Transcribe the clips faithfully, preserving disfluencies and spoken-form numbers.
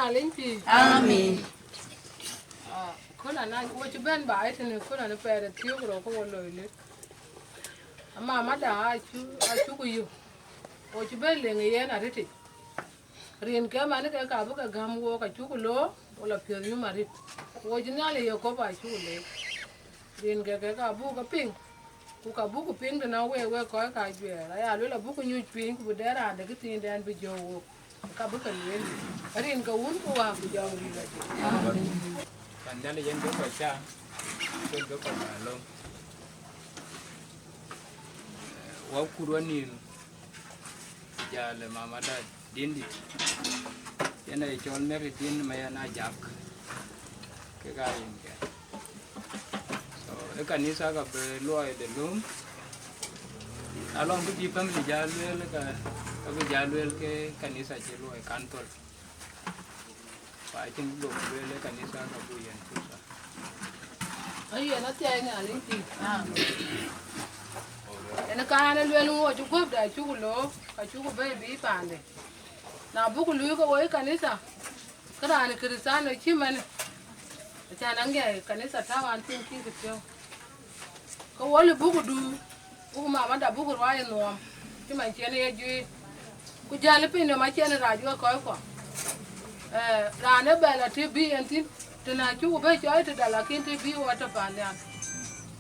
Aliny pïïr. Amin. Ah, köl ana wo cï bɛ̈n ba ë tënë köl ana pɛɛr ë thiök rɔt ke wo loi lëk. Ama mada acuk, acuk yök. Wo cï bɛ̈n leŋ ë yen arëtic. Rin ke man ke ka bï ke gäm wook acuk loor, wo la piɔ̈th yum arëët. Wo cï Nhialic ye kɔ̈p acuk leec. Rin ke ke ka buk ke piŋ, ku ka buk piŋ tënɔŋ wek, wek kɔc ka juɛɛr. Aya luel abuk nyuc piny, ku bï dɛ raan de këthiindɛn bï jɔ̈ɔ̈k wook. Ka bï ke lueel, rin ke wun ku wäär ku jɔŋ rïïu adï. Pan Nhialic yen ke kɔc ca, yen ke kɔc ba löŋ. Wä kut wä nïïm, jäl ë mamada Dindït. Yen aye cɔl Mary Din ma yen Ajak. Kek aa rinke. So, ë kanitha ka bï luɔi de löŋ. Na lɔŋ bï bï family ja lueel ka, ka bï ja lueel ke kanitha cï luɔi kan thol. Ku acïn bï gok lueel ë kanitha ka bï yen fursa. Ayen athiɛɛi Nhialic pïïr. Yen ë kaan ë lueel ŋö cï guöpda cuk loor, ka cuk bɛ̈i bï paande. Na buk luui ke woi kanitha, ke raan Kërthiano cï mɛnë, acan aŋiɛc kanitha tääu an thiëŋ kï kë piɔ̈u. Ke wol ë buk duur, buk mamada buk ruai ë nuɔɔm, cï man cien ye juëc. Ku jäl piny nɔm acien rac wek kɔckuɔ. Eh, raan ë bɛ̈l atï bï en thïn, tëna cuk bï cɔɔc tëda, lakin tï bï wɔ tɔ paannhial.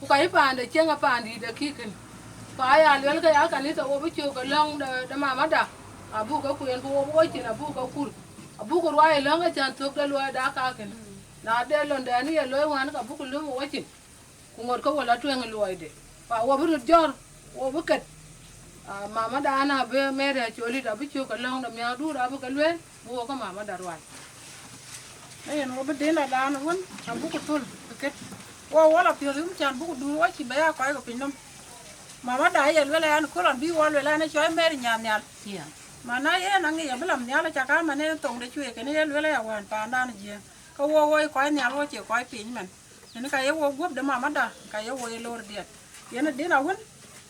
Ku ka yï paande cieŋ ë paandït ë kï kën. Ku aya luel ke ya kanitha wo bï cök ë lɔ̈ŋ de, de mamada, abuk ke kueen ku wo bï wɔ cin abuk ke kur. Abuk ruai ë lɔ̈ŋ acän thök de luɔi da kakën. Na de lon dɛn ye looi wän ka buk löm wɔ cin. Ku ŋot ke wo la tueŋ ë luɔide, pa wo bï röt jɔ̈ɔ̈r, wo bï ket. Ah, mamadan abï Mary Acolït abï cök ke lɔ̈ŋ de miäkduur abï ke lueel, bï wo ke mamada ruai. Ee yen wo bï din adan wën abuk thöl ë ket. Wo wo la piɔ̈ɔ̈th yum can buk duur wo cï bɛ ya kɔc ke piny nɔm. Mamada aye lueel an, köl an bï wo lueel an, cɔɔc Mary nyan nhial. Mana yen aŋic abï lam nhial aca ka man en thoŋ de cuëëc kënë ye lueel aya wään paandan jiëëŋ. Ke wo wo kɔc nhial wo cie kɔc piny man. Yen ka ye wo guöp de mamada, ka ye wo ye loor diɛt. Yen adïn awën,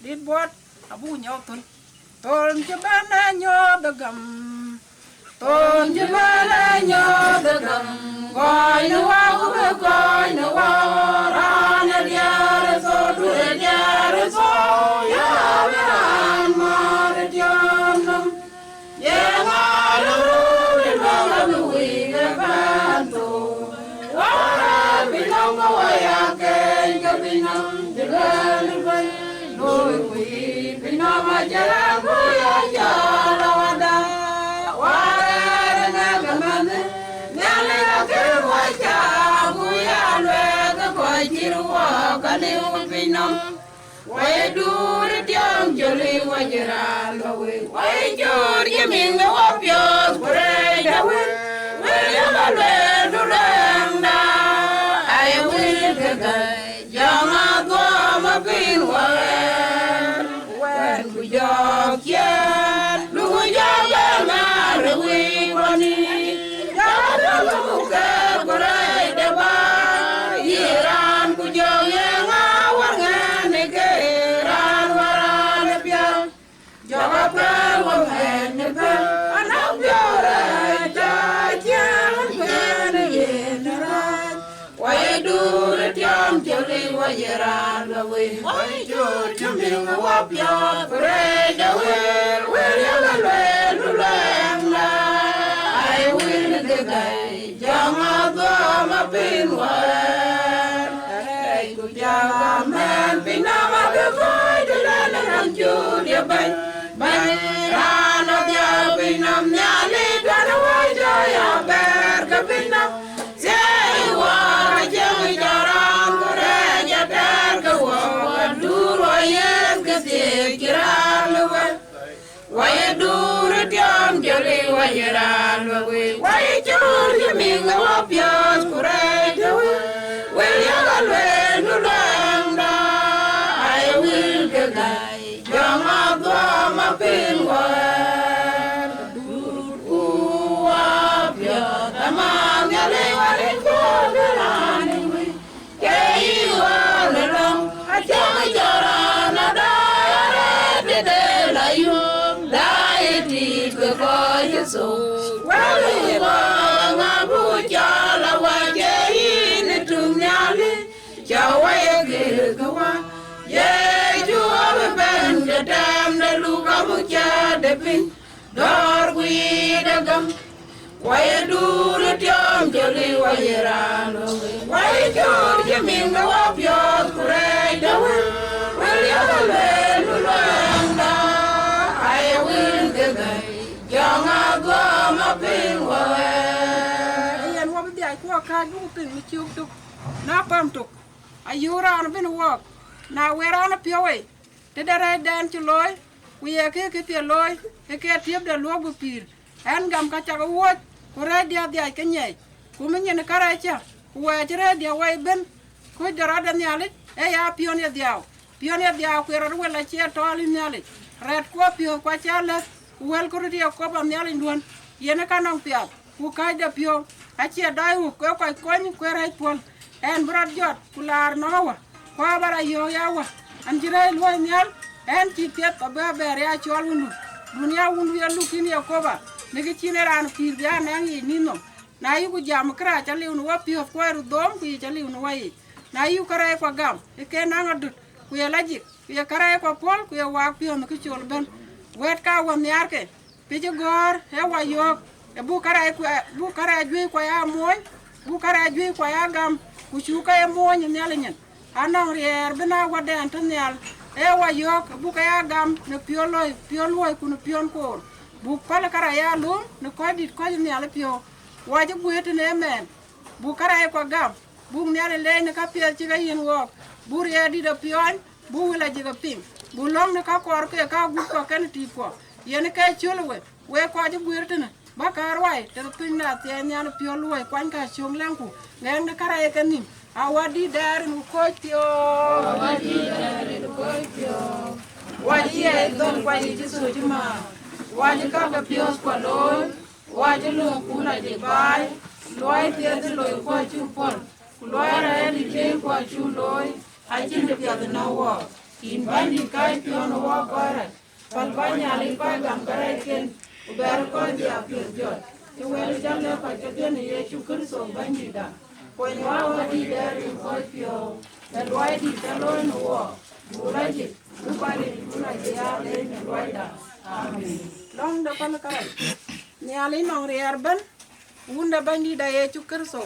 dit buɔt, abuk nyɔɔk thön. Thon cï bɛ̈n ë nyɔɔth ë gam. Thon cï bɛ̈n ë nyɔɔth ë gam. Kɔc në wä ku bï kɔc në wä. Raan ë diäär ë thou, du ë diäär ë thou. Ya bï raan mär ë tiɔm nɔm. Ye ŋa lururi luaŋ abï wïc ë bɛ̈n thou? Wä rɛ̈ɛ̈r piny nɔm ke wä ya keny ke piny nɔm cï lueel bɛ̈ny. Loi wïc piny nɔm acï rɛ̈ɛ̈r ku ya cɔl awada. Wä rɛ̈ɛ̈r ë ŋɛk ë mɛnh, Nhialic akën wä cam ku ya luɛɛk ë kɔc cï röt wä ka liu piny nɔm. Wai dur tiɔm joli wai jiran ba wei. Wai jor jiming wa pios kurei da wei. Wei ya ba lwe du leng da. Ai wei ke gai. Jama goma pin wa. Wen ku jok yen. Lu ku jok yen ma re wei wani. Jok lu ku ke kurei da ba. Iran ku jok yen a wa ngani ke. Raan waran pial, jɔk apɛl wa mɛn ni pɛl, anɔŋ biɔɔrɛ ca ciɛɛn mɛn yen rac. Wai dur tiɔm coli wa ye raan la wei. Wai jur cumi wa piɔth, rɛɛc awel, wel ya la luel, luel la. Ai wil de gai. Jɔŋ adhuɔ̈m apïn wäär. Rɛɛc ku jam mɛn piny nɔm abï kɔc të lɛn raan cööt ye bɛ̈ny. Bɛ̈ny raan adhiau piny nɔm, Nhialic duɔ̈n wä jɔ ya bɛ̈ɛ̈r ke piny nɔm. Thiëi wäär acieŋ jɔ raan ku rɛɛc atɛ̈r ke wä, wä dur wä yeth ke thiëëk cï raan lë wë. Wai dur tiɔm joli wai ran wai. Wai cur jimi wa piɔth kurɛɛc wai. Wil ya ga luel du luɛŋda. Ai wil ke gai jɔŋ adhuɔ̈m apïn wäär. Dur ku wa piɔth ama Nhialic wai cur ke raan wai. Ke yï ɣɔn ë lɔ̈ŋ, acäŋ jɔt raan adaai arëët tëde la yum, daai ë tiit ke kɔc ë thou. Wɛ̈l yï ɣɔn ë ŋa Ke wa, Yecu abï bɛ̈n, de tɛm de luk abï cäätde piny, dɔ̈ɔ̈r ku yiic de gam. Wa ye duur ë tiɔɔm jɔli, wa ye raan lɔ wei, wa ye cöör cï miŋ de wa piɔ̈ɔ̈th ku rɛɛc de wël, wël yɔ̈k lueel nu luɛɛŋda, aye wël ke gäi, jɔŋ adhuɔ̈ɔ̈m apiŋ wek. Yen wa bï dhiac ku akääc buk piŋ në ciök tök, na pam tök, ayï raan bïn wɔɔk, na wëë raan ë piɔ̈u wei, tëde rɛɛcdɛn cï looi, ku ye kë kë piɛth looi, ke ke tiëpde luɔ̈k bï pïïr. Ɣɛn gam ka cak wuɔ̈c, ku rɛɛcdiɛ̈ dhiac ke nyiɛc, ku më nyin kärɛcä, ku wɛɛc cï rɛɛcdiɛ̈ wei ëbën, kuc de rɔt de Nhialic, ee ya piɔ̈n ye dhiau. Piɔ̈n ye dhiau ku ye rɔt wël acie tɔɔl ë Nhialic. Rɛɛt kuɔ piɔ̈ɔ̈th ku acie lɛ̈th, ku wël ku röt ye kop a Nhialic luɔ̈n, yen ë ka nɔŋ piath, ku kääc de piɔ̈u, acie dɔɔc wuk, ku ee kɔc kony, ku ee rɛ̈c puɔ̈l. Ɣɛn bï rɔt jɔt, ku laar nɔ̈k awä, ku abä rɔt yɔ̈ɔ̈k ya wä, an cï rɛ̈ɛ̈c luɔ̈i nhial, ɣɛn cï piɛth abï abɛɛr ya cɔɔl wundu, dun ya wundu ye luk yïn ye kop a, në kë cïn ë raan pïïr bï a nɛŋ yiic nïn nhom. Na yïku jam ë kërac aliu në wä piɔ̈ɔ̈th, ku ë röt dhom, ku yic aliu në wä yic. Na yïku kärɛckuɔ gam, ë ke naŋ adöt, ku ye lajik, ku ye kärɛckuɔ puɔ̈l, ku ye waak piɔ̈ɔ̈th në kë col ëbën. Wɛ̈t ka wä nhiaarke, pïc ë gɔ̈ɔ̈r, ee wa yɔ̈ɔ̈k, ë buk kärɛc, buk kärɛc juëc kuɔ ya moony, buk kärɛc juëc kuɔ ya gam, ku cuk ke ye moony ë Nhialic nyin. Anɔŋ riɛɛr bï na wädɛn tɔ̈ nhial, ee wa yɔ̈ɔ̈k, ë buk ke ya gam në piɔ̈n loi, piɔ̈n luɔi ku në piɔ̈n koor, buk päl kärɛc ya lööm në kɔc dït kɔc ë Nhialic piɔ̈u. Wa cï guëër tënë ëmɛn, buk kärɛckuɔ gam, buk Nhialic leec në käpiɛth cï ke yiën wɔɔk, buk riɛɛr dït ë piɔ̈ɔ̈ny, buk wël ajik ë piŋ, buk lɔ̈ŋ në ka kɔɔr ke ka gup kuɔ kenë tiit kuɔ, yen ke cöl we, wek kɔc ë guëër tënë, bä kaar wai tëde piny de athiɛɛny nhial ë piɔ̈u luɔi kuany ka cöŋ lɛ̈ŋku, ŋɛɛŋ de kärɛc ke nïm, a Wädït dɛɛr rin ku kɔc piɔ̈ɔ̈c. Wädït dɛɛr rin ku kɔc piɔ̈ɔ̈c. Wa cï ɣɛɛc dhöl kuany cï thöc ë määr, wa cï käk ke piɔ̈ɔ̈th kuɔ looi, wa cï lööŋkun ajik baai, luɔi piɛth ë loi kuɔ cuk puɔ̈l, ku luɔi rɛɛc ë tiëëc kuɔ cuk looi, acïn kë piɛth ë nɔ̈k wɔɔk. Yïn Bɛ̈nydït, kääc piɔ̈n ë wɔɔk kɔc rac, päl bä Nhialic kɔc gam kärɛcken, ku bɛ̈ɛ̈r kɔc dhiau piɔ̈th jɔt, cï wɛ̈t cä lɛ̈k kɔc kedhie në Yecu Kërtho Bɛ̈nydïtda. Kony wa Wädït dɛɛr rin kɔc piɔ̈ɔ̈c, në luɔidït cä looi në wɔɔk, buk lajik, buk Bɛ̈nydït buk lajik ya leec në luɔida. Amen. Lɔ̈ŋ de päl kärac. Nhialic nɔŋ riɛɛr ëbën, Wun de Bɛ̈nydïtda Yecu Kërtho,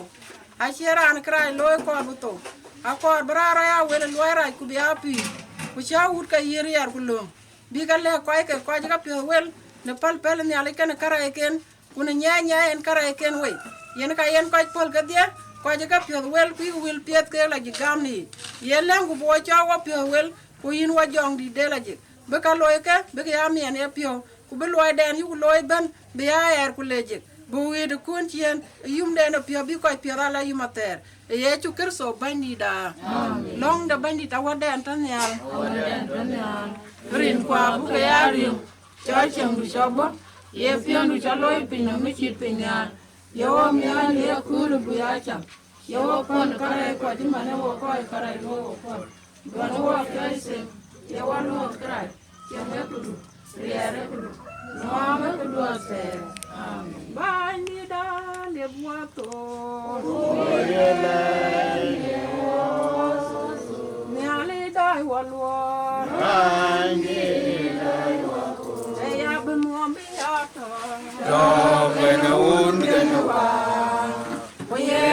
acie raan kërac looi kɔɔr bï thou, akɔɔr bï raan rɔt ya wël ë luɔi rac ku bï aa pïïr, ku cä wut ke yï riɛɛr ku lööŋ, bï ke lɛ̈k kɔc ke kɔc ke piɔ̈th wël në päl pɛ̈l ë Nhialic kenë kärɛcken, ku në nyiɛɛi nyiɛɛi en kärɛcken wei. Yen ka yen kɔc puɔ̈l kedhie, kɔc ke piɔ̈th wël, ku yïk wël piɛth keek lajik gam në yic. Yen lɛ̈ŋku bï wo cɔɔk wo piɔ̈th wël, ku yïn wo jɔŋdït de lajik, bï ka looi ke bïk ya miɛn ë piɔ̈u, ku bï luɔidɛn yïku looi ëbën bï ya ɣɛɛr ku lejik, bï ɣet ë kuën ciëën ë yumden ë piɔ̈u, bï kɔc piɔ̈th ala yum athɛɛr. Ë Yecu Kërtho Bɛ̈nydïtda. Amen. Lɔ̈ŋ de Bɛ̈nydït Awädɛn tɔ̈ nhial. Awädɛn tɔ̈ nhial. Rin kua buk ke ya riëëu, cɔl ciɛɛŋdu cɔk bɔ̈, ye piɔ̈ndu cä looi piny nɔm ë cït piny nhial, ye wo miɔɔc në ye köölë bï ya cam, ye wo pɔ̈l kärɛc kɔc cï man ë wo kɔc kärɛc luɔ̈k wo pɔ̈l. Duɔ̈n ë wɔɔk piɔ̈ɔ̈c them, ye wa luɔ̈ɔ̈th kërac, cieŋ ë këdu, riɛɛr ë këdu, nuɔɔm ë këdu athɛɛr. Amen. Bänydït aa liep wa thok. Ku ye lɛɛr ye wɔ. Nhialic dai wa luɔɔr. Bänydït dai wa thok. Ë ya bï nuɔm bï ya tɔ̈. Tɔ̈ kenë wun kenë wa. Ku ye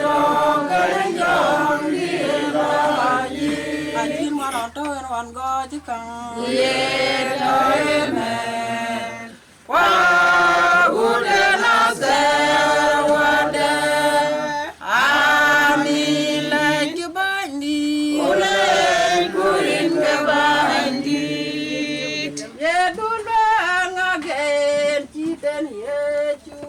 tɔ̈ kenë jɔŋdït Bɛ̈nydït. Acïn ŋuan rɔt tɔ̈u en ɣɔn gɔ̈c käŋ. Ku ye tɔ̈ ëmɛn. Wa wut en athɛɛr wadɛ̈. Amin. Lɛc Bɛ̈nydït. Ku lɛc ku rin ke Bɛ̈nydït. Ye dun bɛ̈ŋ agen cït en Yecu.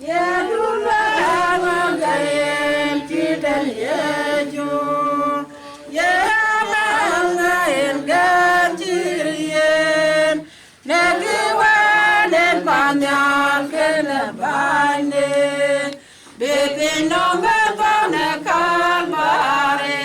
Ye dun bɛ̈ŋ agen cït en Yecu, ye bɛ̈ŋ agen gen cït yen, në kë wën en paannhial kenë bänyde, bï piny nɔm ke thɔn ë Kalvari.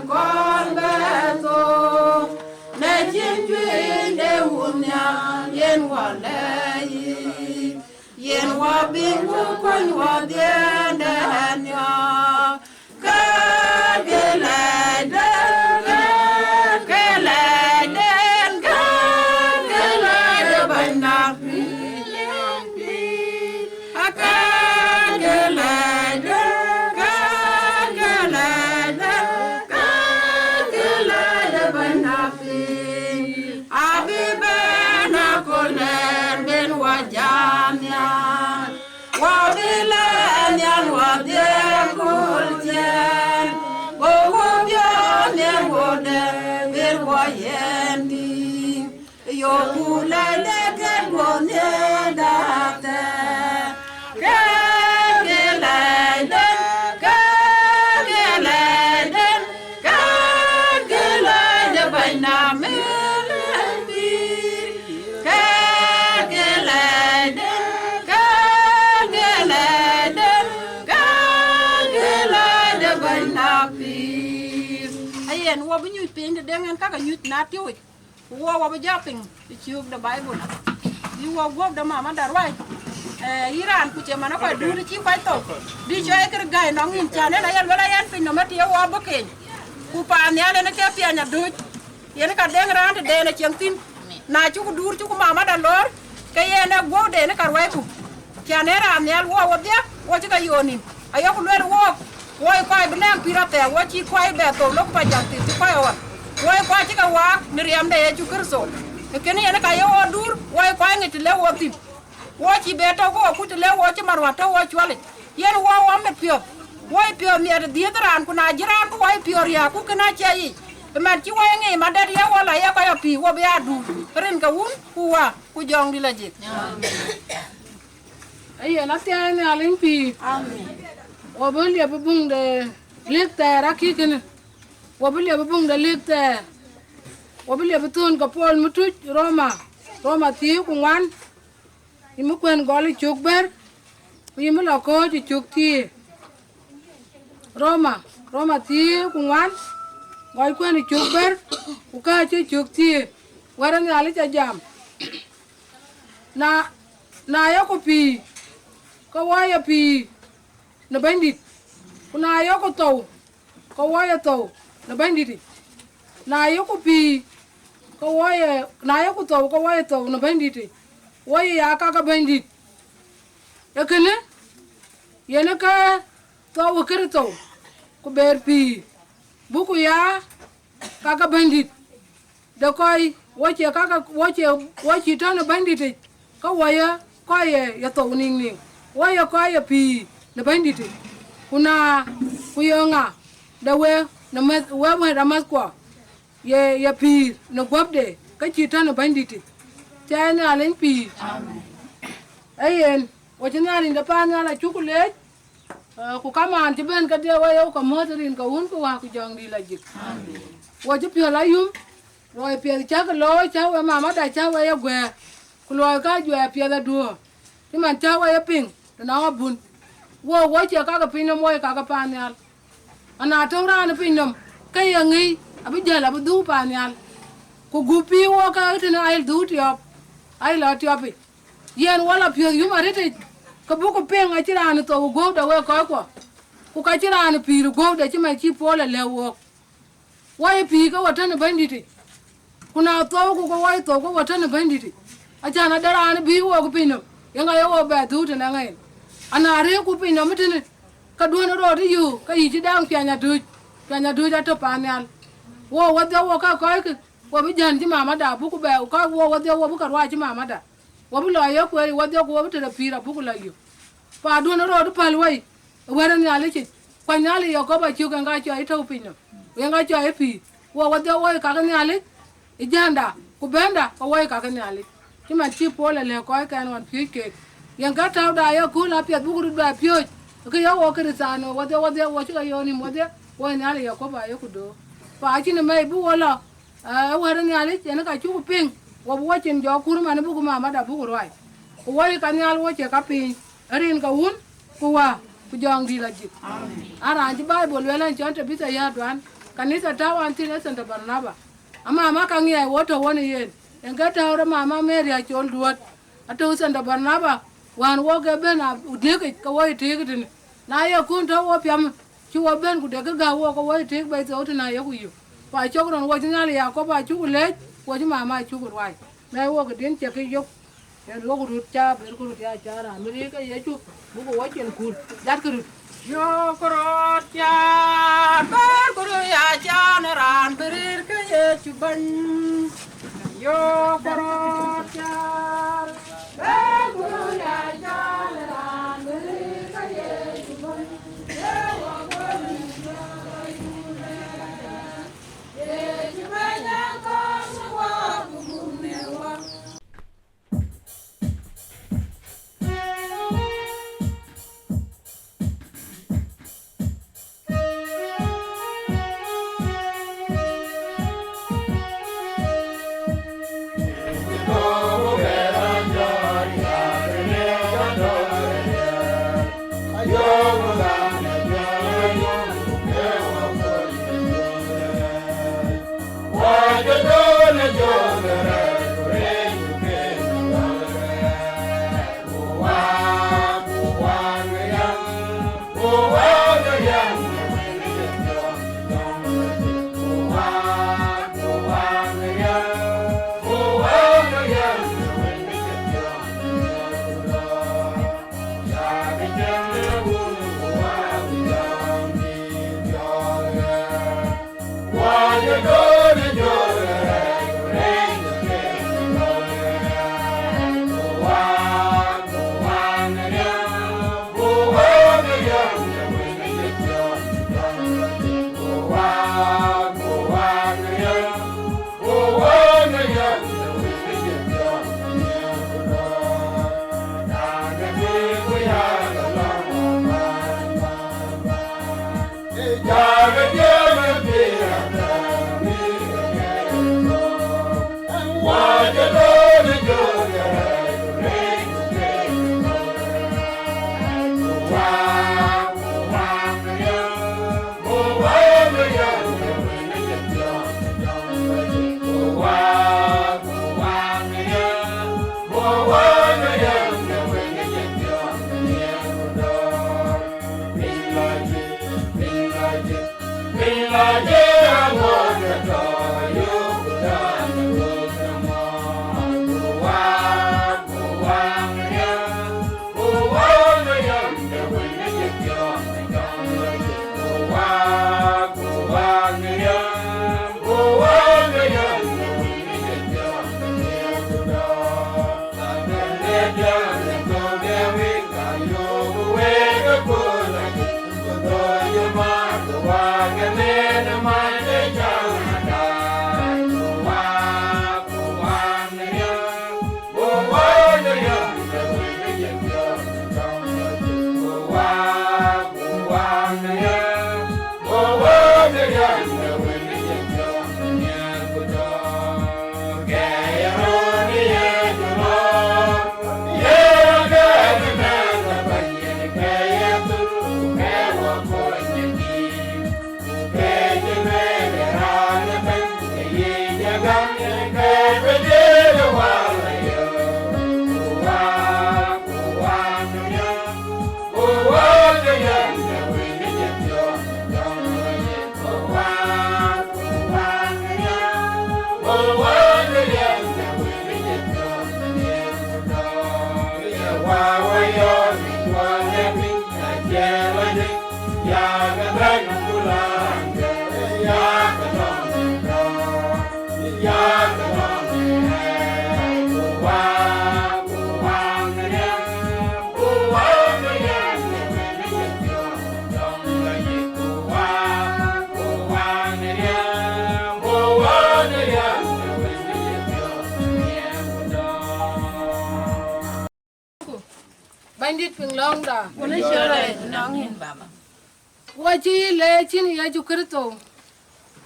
Kɔn bɛ thou, na cïn juëc de Wun Nhial, yen wä lɛ̈i, yen wä piŋ ku kuany wä dhiëëndɛn yɔ̈ɔ̈k. Kɛ̈ɛ̈tkï lɛcden, kɛ̈ɛ̈tkï lɛcden, kɛ̈ɛ̈tkï lɛc de Bɛ̈nyda. Akɛ̈ɛ̈tkï lɛcden, kɛ̈ɛ̈tkï lɛcden, kɛ̈ɛ̈tkï lɛc de Bɛ̈nyda piny. Abï bɛ̈n aköl ɛn ben wä jam nhial. Wä bï lɛ̈k nhial wä dhiëëth kööl ciëën, go wä biɔ̈ɔ̈th nhial wä dɛ̈ bï wä yen tïŋ. Yoku lɛc de kɛ̈ɛ̈t guɔ nhial dap thɛɛr. Kɛ̈ɛ̈tkï lɛcden, kɛ̈ɛ̈tkï lɛcden, kɛ̈ɛ̈tkï lɛc de Bɛ̈nyda mɛn pïïr. Kɛ̈ɛ̈tkï lɛcden, kɛ̈ɛ̈tkï lɛcden, kɛ̈ɛ̈tkï lɛc de Bɛ̈nyda pïïr. Ayen, wɔ bï nyuc piny tëde ɣɛn ka ke nyuc na tiuc. Ku wɔ, wɔ bï jɔ piŋ ë cök de Baibul. Bï wɔ guɔ̈p de mamada ruac. Eh, yïn raan ku cï man akuac duut cï kuac thou. Bï cuai kër gäi nɔŋ yïn, cän en aye luel ayen piny nɔm ë tï ye wɔ bï keny. Ku paannhial en ke piɛny adöc. Yen ka deŋ raan tëden ë cieŋ thïn. Na cuk duur cuk mamada lor, ke yen ë guɔ̈pden ka ruaicku. Cän ee raan nhial wɔ wodhie, wɔ cï ke yoon nïn. Ayeku lueel wook, wɔ ë kɔc bï nɛŋ pïïr athɛɛr, wɔ cï kɔc bɛ thou lok pa jam thïn cï kɔc ɣɔn. Wɔ ë kɔc cï ke waak në riɛm de Yecu Kërtho. Ee kënë yen ka ye wɔ duur, wɔ ë kɔc ŋic të le wɔ thïn. Wɔ cï bɛ tɔ̈u ke wɔ kuc të le wɔ cï man wä tɔ̈u wɔ cuɔlic. Yen wɔ wɔ mit piɔ̈ɔ̈th. Wɔ ë piɔ̈ɔ̈th miɛt ë dhiëëth raan, ku na jï raan ku wɔ ë piɔ̈ɔ̈th riääk, ku kënë acie yic. Ëmɛn cï wɔ ye ŋic madɛt ye wɔ la ye kɔc apïïr, wɔ bï aa duur. Rin ke Wun, ku Wä, ku Jɔŋdït Lajik. Ayen athiɛɛi Nhialic pïïr. Amen. Wɔ bï liep ë buŋ de lëk thɛɛr akï kënë. Wɔ bï liep ë buŋ de lëk thɛɛr. Wɔ bï liep ë thöön ke Paul Matuc Roma, Roma thiëër ku ŋuan, yïn bï kuɛ̈n gɔl ë cök bɛ̈t, ku yïn bï lɔ kɔ̈ɔ̈c ë cök thiëër. Roma, Roma thiëër ku ŋuan, gɔl kuɛ̈n ë cök bɛ̈t, ku kääc ë cök thiëër. Wɛ̈t ë Nhialic ajam. Na, na yeku pïïr, ke wɔ ye pïïr në Bɛ̈nydït, ku na yeku thou, ke wɔ ye thou në Bɛ̈nydït yic. Na yeku pïïr, ke wɔ ye, na yeku thou, ke wɔ ye thou në Bɛ̈nydït yic, wɔ ye ya ka ke Bɛ̈nydït. Ee kënë, yen ke thou ë Kërtho, ku ber pïïr, buku ya ka ke Bɛ̈nydït de kɔc, wɔ cie ka ke, wɔ cie, wɔ cï tɔ̈ në Bɛ̈nydït yic, ke wɔ ye kɔc ye, ye thou niŋniŋ, wɔ ye kɔc ye pïïr në Bɛ̈nydït yic. Ku na, ku ye ŋa de we në meth, we wɛ̈t amathkuɔ, ye, ye pïïr në guɔ̈pde, ke cï tɔ̈ në Bɛ̈nydït yic. Thiɛɛi Nhialic pïïr. Amen. Ee yen, wɔ cï Nhialic de paannhial acuku leec, eh, ku kamaan cï bɛ̈n kedhie wɔ ye ke mɔ̈th rin ke Wun ku Wä ku Jɔŋdït Lajik. Amen. Wɔ cï piɔ̈l ayum, luɔi piɛth cäk looi, cä we mamada, cä we ye guɛ̈ɛ̈r, ku luɔi ka juɛɛr piɛth aduɔ̈ɔ̈r, cï man cä we ye piŋ tënɔŋ abun. Wɔ, wɔ cie ka ke piny nɔm, wɔ ye ka ke paannhial. Ana tɔ̈u raan ë piny nɔm, ke ye ŋic abï jäl abï dhuk paannhial. Ku gup pïïr wɔ ke tënë ayï dhuk tiɔp, ayï lɔ tiɔp yic. Yen wɔ lɔ piɔ̈th yum arëtic, ke buku piŋ acï raan thou ë guɔ̈pde wek kɔckuɔ, ku ka cï raan pïïr ë guɔ̈pde cï man cï Paul e lɛ̈k wook. Wɔ ye pïïr ke wɔ tɔ̈ në Bɛ̈nydït yic, ku na thou ku ke wɔ ye thou ke wɔ tɔ̈ në Bɛ̈nydït yic. Acän ade raan bï wok piny nɔm, yen ka ye wok bɛ dhuk tënë ŋɛn. Ana rëëku piny nɔm tënë, ke duön rɔt ë yöök, ke yï cï daŋ piany adöc, piany adöc atɔ̈ paannhial. Wɔ wɔdhie wɔ ka kɔckë, wɔ bï jän cï mamada buku bɛ, ka wɔ wɔdhie wɔ bï ke ruac cï mamada. Wɔ bï lɔ ye kueer, wɔdhie ku wɔ bï tëde pïïr abuku lɔ yök. Paanduön ë rɔt päl wei, ë wɛ̈t ë Nhialic yic. Kuany Nhialic Yakop acök en ka cɔɔi tɔ̈u piny nɔm, ku en ka cɔɔi pïïr. Wɔ wɔdhie wɔ ye ka ke Nhialic, ë jända, ku bɛ̈nda, ke wɔ ye ka ke Nhialic. Cï man cï Paul e lɛ̈k kɔckɛn ɣɔn piööc keek. Yen ka tääuda ye kööl apiɛth buku röt bɛ piööc, ke ye wɔ Krïthiano, wɔdhie, wɔdhie, wɔ cï ke yɔ̈ɔ̈k nïm wɔdhie, wɔ ye Nhialic Yakop ayeku döör. Pa acïn ë mɛi bï wɔ lɔ, Ee, wɛ̈t ë Nhialic yen ka cuk piŋ, wɔ bï wɔ cin jɔ kur man buk mamada buk ruai. Ku wɔ ye ka nhial wɔ cie ka piny, rin ke Wun, ku Wä, ku Jɔŋdït Lajik. Amen. An raan cï Baibul lueel ɛn cɔn Tabitha Yäär Duan, Kanitha tääu an thïn ë Santa Barnaba. Amama ka ŋiɛc wo tɔ̈ wën ë yen. Yen ke tääu rɔt mama Mary Acol Duɔ̈t. Atɔ̈u Santa Barnaba, wään wok ke bɛ̈n a diëkic ke wo ye tëëk tënë. Na ye kun tɔ̈ wo piam, cï wo bɛ̈n ku de kë gäk wo ke wo ye tëëk bei thou tënë ayeku yök. Ku acök rɔn wo cï Nhialic Yakop acuk leec, wo cï mama acuk ruai. Na ye wo ke din cï ke yök. Yen wok röt ca, bɛ̈ɛ̈rku röt ya ca raan bï riëëc ke Yecu, buk wo cin kur, jatkï röt. Yök röt ca, bɛ̈ɛ̈rku röt ya ca në raan bï riëëc ke Yecu Bɛ̈ny. Yök röt ca, bɛ̈ɛ̈rku röt ya ca në raan bï riëëc ke Yecu Bɛ̈ny. Yecu Bɛ̈ny akɔ̈l në wak, ku gup në wak. Bɛ̈nydït piŋ lɔ̈ŋda. Wun ë cï rɛɛc nɔŋ yïn, Baba. Wa cï yï leec cïn Yecu Kërtho,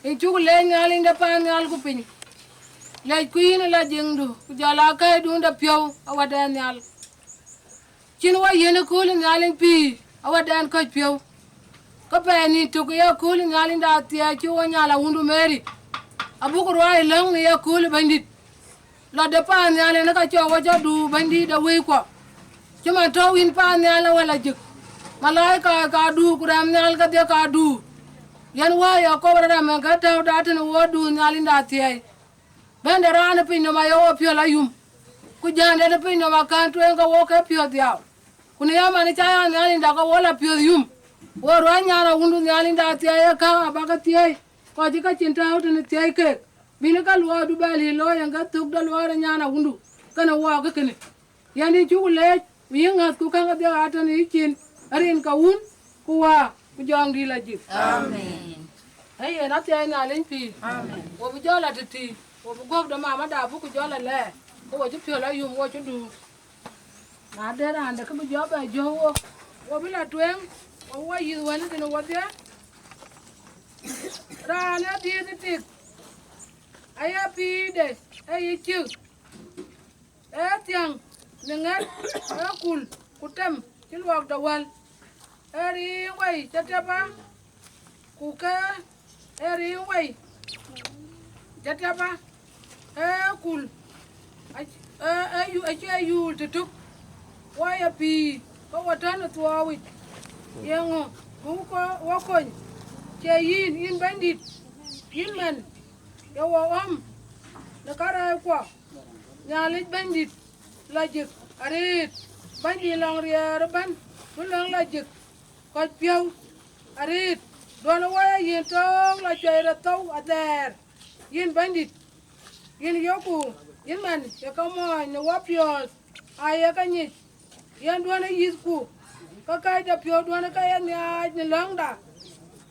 yïn cuk leec Nhialic de paannhial ku piny. Leec ku yïn ë la jiëŋdu, ku jɔl aa kɛ̈ɛ̈cdun de piɔ̈u Awadɛn nhial. Cïn wa yiën ëkööl ë Nhialic pïïr Awadɛn kɔ̈c piɔ̈u. Ke Pɛɛi nïn tök ë yakööl Nhialic de athiɛɛi cï wo nyal awundu Mary. Abuk ruääi lɔ̈ŋ në yakööl Bɛ̈nydït. Lɔ de paannhial yen ka cɔk wo cä duur Bɛ̈nydït de wëikuɔ. Cï man tɔ̈u yïn paannhial ë wël ajik. Malaika ka duur ku rɛ̈m nhial kedhie ka duur. Yen wäär Yakop rɛ̈m ë ke tääu da tënë wo duur Nhialic de athiɛɛi. Bɛ̈n de raan ë piny nɔm aye wo piɔ̈l ayum, ku jään de piny nɔm akään tueŋ ke wo ke piɔ̈ɔ̈th dhiau. Ku në yaman cä ya Nhialic dak ke wo la piɔ̈ɔ̈th yum, wo ruääi nyan awundu Nhialic de athiɛɛi ë käŋ abä ke thiëëi, kɔc cï ke cin tääu tënë thiëëi keek, bïn ke luɔɔidu bɛ liir looi en ke thök de luɔɔi de nyan awundu, kënë wɔɔk ë kënë. Yɛn yï cuk leec, ku yï ŋäth, ku käŋ kedhie aa tënë yï cin, rin ke Wun, ku Wä, ku Jɔŋdït Lajik. Amen. Ee yen athiɛɛi Nhialic pïïr. Amen. Wo bï jɔ la tëtïï, wo bï guɔ̈p de mamada buk jɔ la lɛɛr, ke wo cï piɔ̈l ayum, wo cï duur. Na de raan de kë bï jɔ bɛ jɔ̈ɔ̈k wo, wo bï la tueŋ, wo wo yïth wën tënë wodhie. Raan ë dhiëëth tik, aye pïïrde, ee yï cïk. Ee thiäŋ në ŋɛ̈t, ee kul ku tem cï luɔk de wäl. Ee riŋ wei cä tɛpä, ku ke ee riŋ wei cä tɛpä, ee kul ac-, ee, ee yu-, acie yuul tëtök. Wɔ ye pïïr, ke wɔ tɔ̈ në thuɔɔu yic. Yeŋö bï ko-, wɔ kony? Cie yïn, yïn Bɛ̈nydït, yïn man ye wɔ ɣɔ̈m në karɛɛckuɔ. Nhialic Bɛ̈nydït Lajik arëët, Bɛ̈nydït lɔŋ riɛɛr ëbɛ̈n, bï lɔ̈ŋ Lajik kɔc piɔ̈u arëët. Duɔ̈në wɔ ye yïn töŋ la cuɛi rɔt thou athɛɛr, yïn Bɛ̈nydït, yïn yoku, yïn man ye ke mɔɔny në wɔ piɔ̈ɔ̈th, aa ye ke nyic. Yen duɔ̈në yïthku, ke kɛ̈c de piɔ̈u duɔ̈në ke ye nhiaac në lɔ̈ŋda.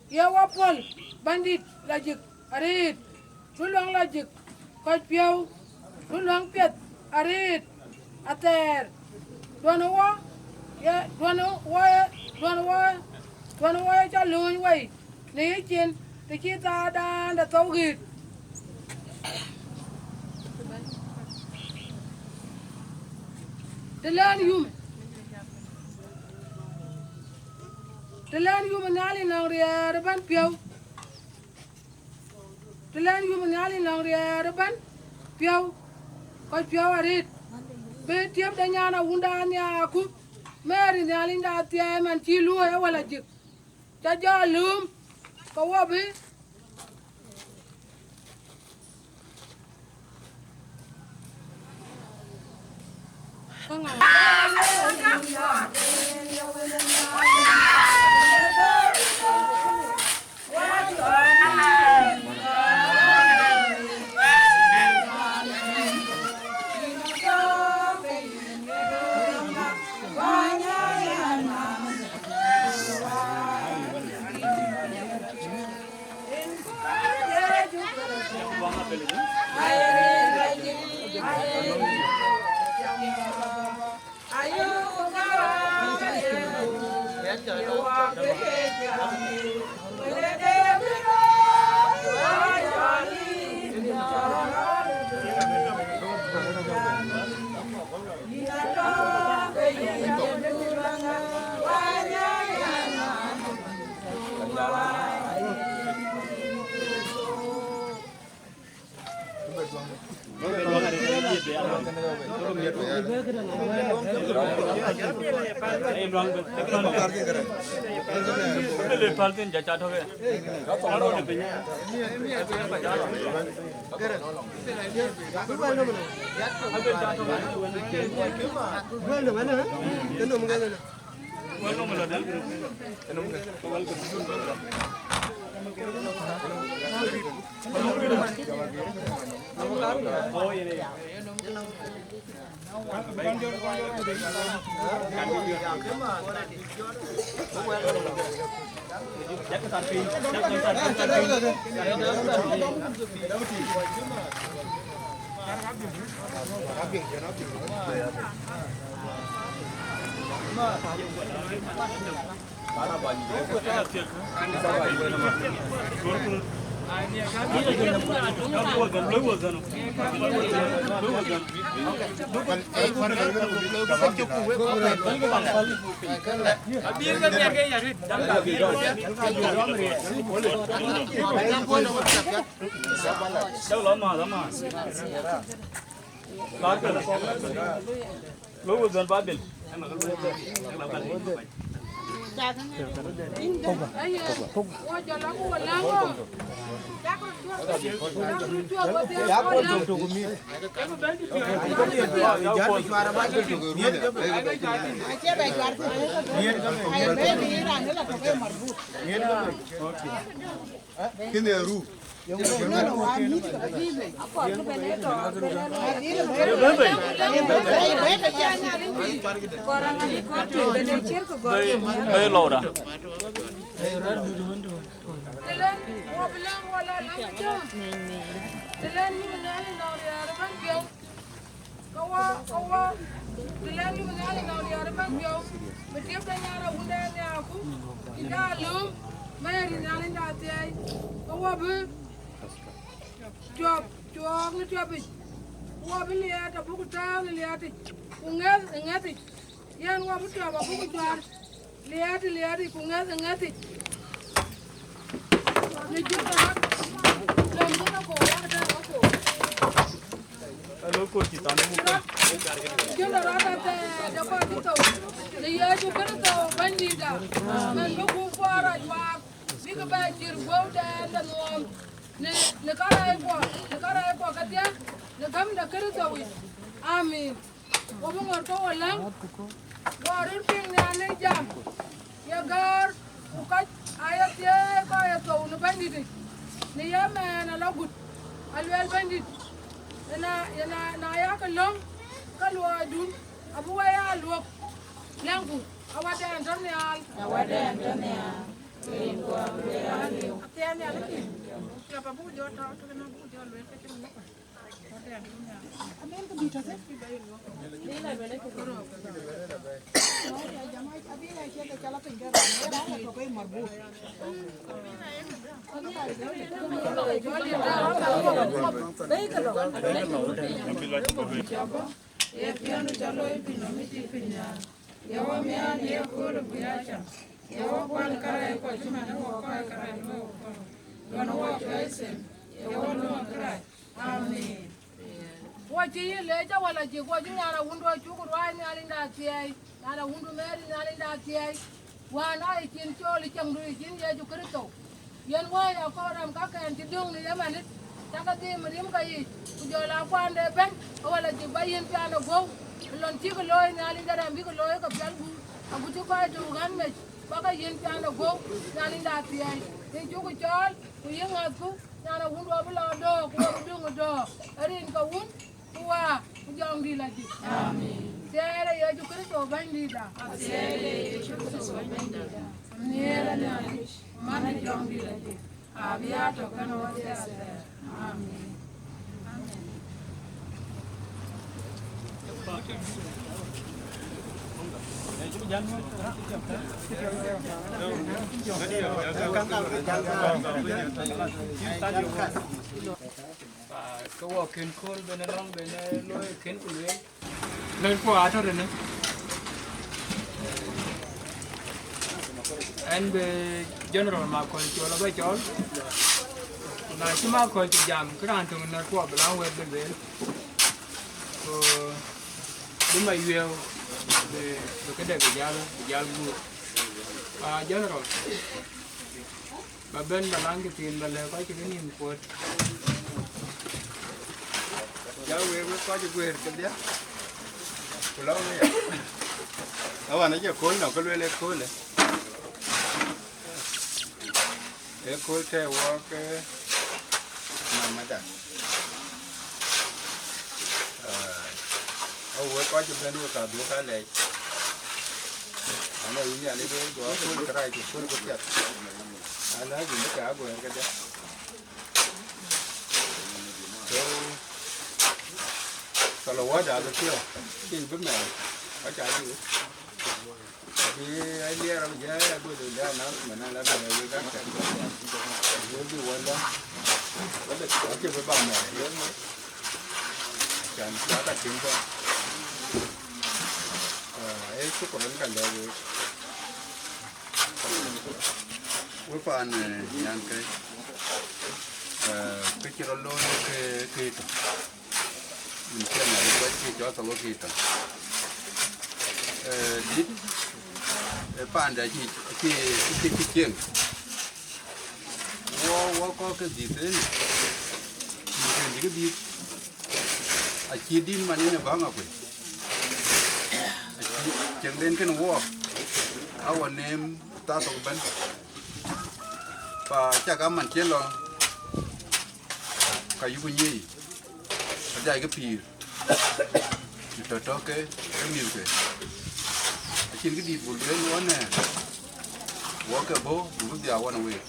Ye wɔ puɔ̈l, Bɛ̈nydït Lajik arëët, du lɔ̈ŋ Lajik kɔc piɔ̈u, du lɔ̈ŋ piɛth arëët athɛɛr. Duɔ̈në wɔ ye, duɔ̈në wɔ ye, duɔ̈në wɔ, duɔ̈në wɔ ye cä lööny wei në yïcin, të cï thaardan de thou ɣëët. Të lɛ̈n yum, të lɛ̈n yum ë Nhialic nɔŋ riɛɛr ëbɛ̈n piɔ̈u, të lɛ̈n yum ë Nhialic nɔŋ riɛɛr ëbɛ̈n piɔ̈u, kɔc piɔ̈u arëët, bï tiëp de nyan awunda nhiaaku, Mary Nhialic de athiɛɛi man cï luɔ̈ɔ̈i ë wä la jik. Cä jɔ lööm, ke wɔ bï. Kine ru. Bei lɔu da. Tëlën wɔ bï lëŋ wɔ la lëŋ jam. Tëlën yïn Nhialic nɔŋ riɛɛr ëbɛ̈n piɔ̈u. Ka wɔ, ka wɔ, tëlën yïn Nhialic nɔŋ riɛɛr ëbɛ̈n piɔ̈u. Bï tiëp de nyan awunde nhiaarku. Cï ja lööm, bɛ̈ɛ̈r yïn Nhialic da thiɛɛi. Ka wɔ bï cuɔp, cuɔɔk në cuɔpic. Ka wɔ bï liɛɛt abuk tääu në liɛɛtic. Ku ŋɛth ë ŋɛthic. Yen wɔ bï cuɔp abuk juar. Liɛɛt, liɛɛt, ku ŋɛth, ŋɛth. Në jël rɔt. Lɔn bï ke kɔɔr wak tɛ̈ ke kɔɔr. Alo, kɔc cï than buk. Jël rɔt athɛɛr de kɔc cï thou. Në Yecu Kërtho Bɛ̈nydïtda. Mɛn bï gup kuɔ rac waak. Bïk bɛ cïr guɔ̈u tɛɛn de nuɔɔm. Në, në kärɛckuɔ, në kärɛckuɔ kedhie. Në gäm de Kërtho yic. Amin. Ku bï ŋɔ̈r ke wo läŋ, guɔ röt piŋ Nhialic jam, ye gäär, ku kɔc aa ye thiëëi kɔc ye thou në Bɛ̈nydïtic, në ye mɛɛn ala gut, aluɛɛl Bɛ̈nydït, yen a, yen a, na yakë löŋ, ke luɔidun abï we ya luɔ̈k, läŋku, Awädɛn tɔ̈ nhial. Awädɛn tɔ̈ nhial. Athiɛɛn Nhialic, tiap abuk jɔ tɔ̈u tëkënë, abuk jɔ lueel ke cïn wok. Ee piɛ̈n ca looi piny nɔm ë cï piny nhial, ye wɔ miaan ye kööl ë buiaca, ye wɔ kuan kärɛc kɔc cï man ë wɔ kɔc kärɛc looi wɔ kɔ̈u, duɔ̈n wɔ cuɛi thïn, ye wɔ lööŋ kërac. Amin. Wɔ cï yï leec awala jik, wɔ cï nyan awundu acuk ruääi Nhialicda thiɛɛi, nyan awundu Mɛɛri Nhialicda thiɛɛi, wään aa yï cin cool ë cäŋdu yï cin Yecu Kërtho. Yen wääc akɔɔr ram kakɛn cï döŋ në yemanit, cakë dhiim ë rimke yiic, ku jɔl aa kuande ëbɛ̈n, awala jik ba yïn piaan ë guɔ̈u, ë lɔn cïkï looi Nhialicda ram bïkï looi ke pial guur, agut cï kɔc tök ɣän mec, ba ke yïn piaan ë guɔ̈u, Nhialicda thiɛɛi, yïn cukï cɔɔl, ku yï ŋäthku, nyan awundu abï lɔ dɔ̈ɔ̈k, ku abï döŋ ë dɔ̈ɔ̈k, ë rin ke Wun, ku Wä, ku Jɔŋdït Lajik. Amin. Thiɛɛi ë Yecu Kërtho Bɛ̈nydïtda. Athiɛɛi ë Yecu Kërtho Bɛ̈nydïtda. Nhiëër ë Nhialic, man ë Jɔŋdït Lajik, abï ya tɔ̈ kenë wɔ thiathɛɛr. Amin. Amin. Aa, ke wɔ kën kööl ben ë lɔ̈ŋ ben ë looi kën ku lueel. Lɛ̈kkuɔ atɔ̈ tënë. Ɛn bï General Makɔ̈l Col abï cɔɔl. Na cï Makɔ̈l cï jam, ke raan töŋ ë lɛ̈kkuɔ bï lɔ̈ŋ wɛ̈t bï lueel. Ku bï Mawiëëu bï, bï këde bï jäl, bï jäl guur. Aa, General. Ba bɛ̈n ba laŋ kë thiin ba lɛ̈k kɔc cï kenïïm kuöt. Ya wek, wek kɔc ë guëër kedhie, ku lɔ̈ŋ aya. Awan acie kööl nɔ̈k, ke lueel ë kööl ë. Ë kööl tɛ̈ wɔ ke mamada. Aa, wek kɔc ëbɛ̈n wek ka dhuɔ̈k alɛc. Ana yïn Nhialic, wek jɔ aköl kërac ku köl këpiɛth. Ana yïn bï ka aguɛɛr kedhie. So, salawat abï piɔ̈u, cïn bï mɛɛr, aca diu. Abï aliɛɛr abï jɛ aguëth de announcement ala bï wek akɛ̈r. Wek bï wɔ lɔ. Acie bï ba mɛɛr, yen mɛɛr. Can kuat akïn bɔ̈. Ee, shukran ka lɛ̈k wek. Wek paan, ee, nyan ke, ee, kë cï rɔt looi ke, ke tɔ̈. Min cï Nhialic kɔc cï cɔɔl thok ke tɔ̈. Ee, dït, ee, paanda cï, cï, cï, cï cieŋ. Wɔ, wɔ kɔc ke dhiëth ënë, dhiëth ënë cï ke dhiëth, acï dït man yen ë bäŋ akuëc. Acï cieŋden kën wɔɔk, awɔ neem thaa thok ëbɛ̈n. Pa cak aman cï lɔ, ka yuku nyiëëi, ka jai ke pïïr. Tɔ̈ tɔ̈ ke, ke mïthke. Acïn kë dït buk lueel ɣɔn ë, wɔ ke bɔ̈, buk bï dhiau ɣɔn ë week,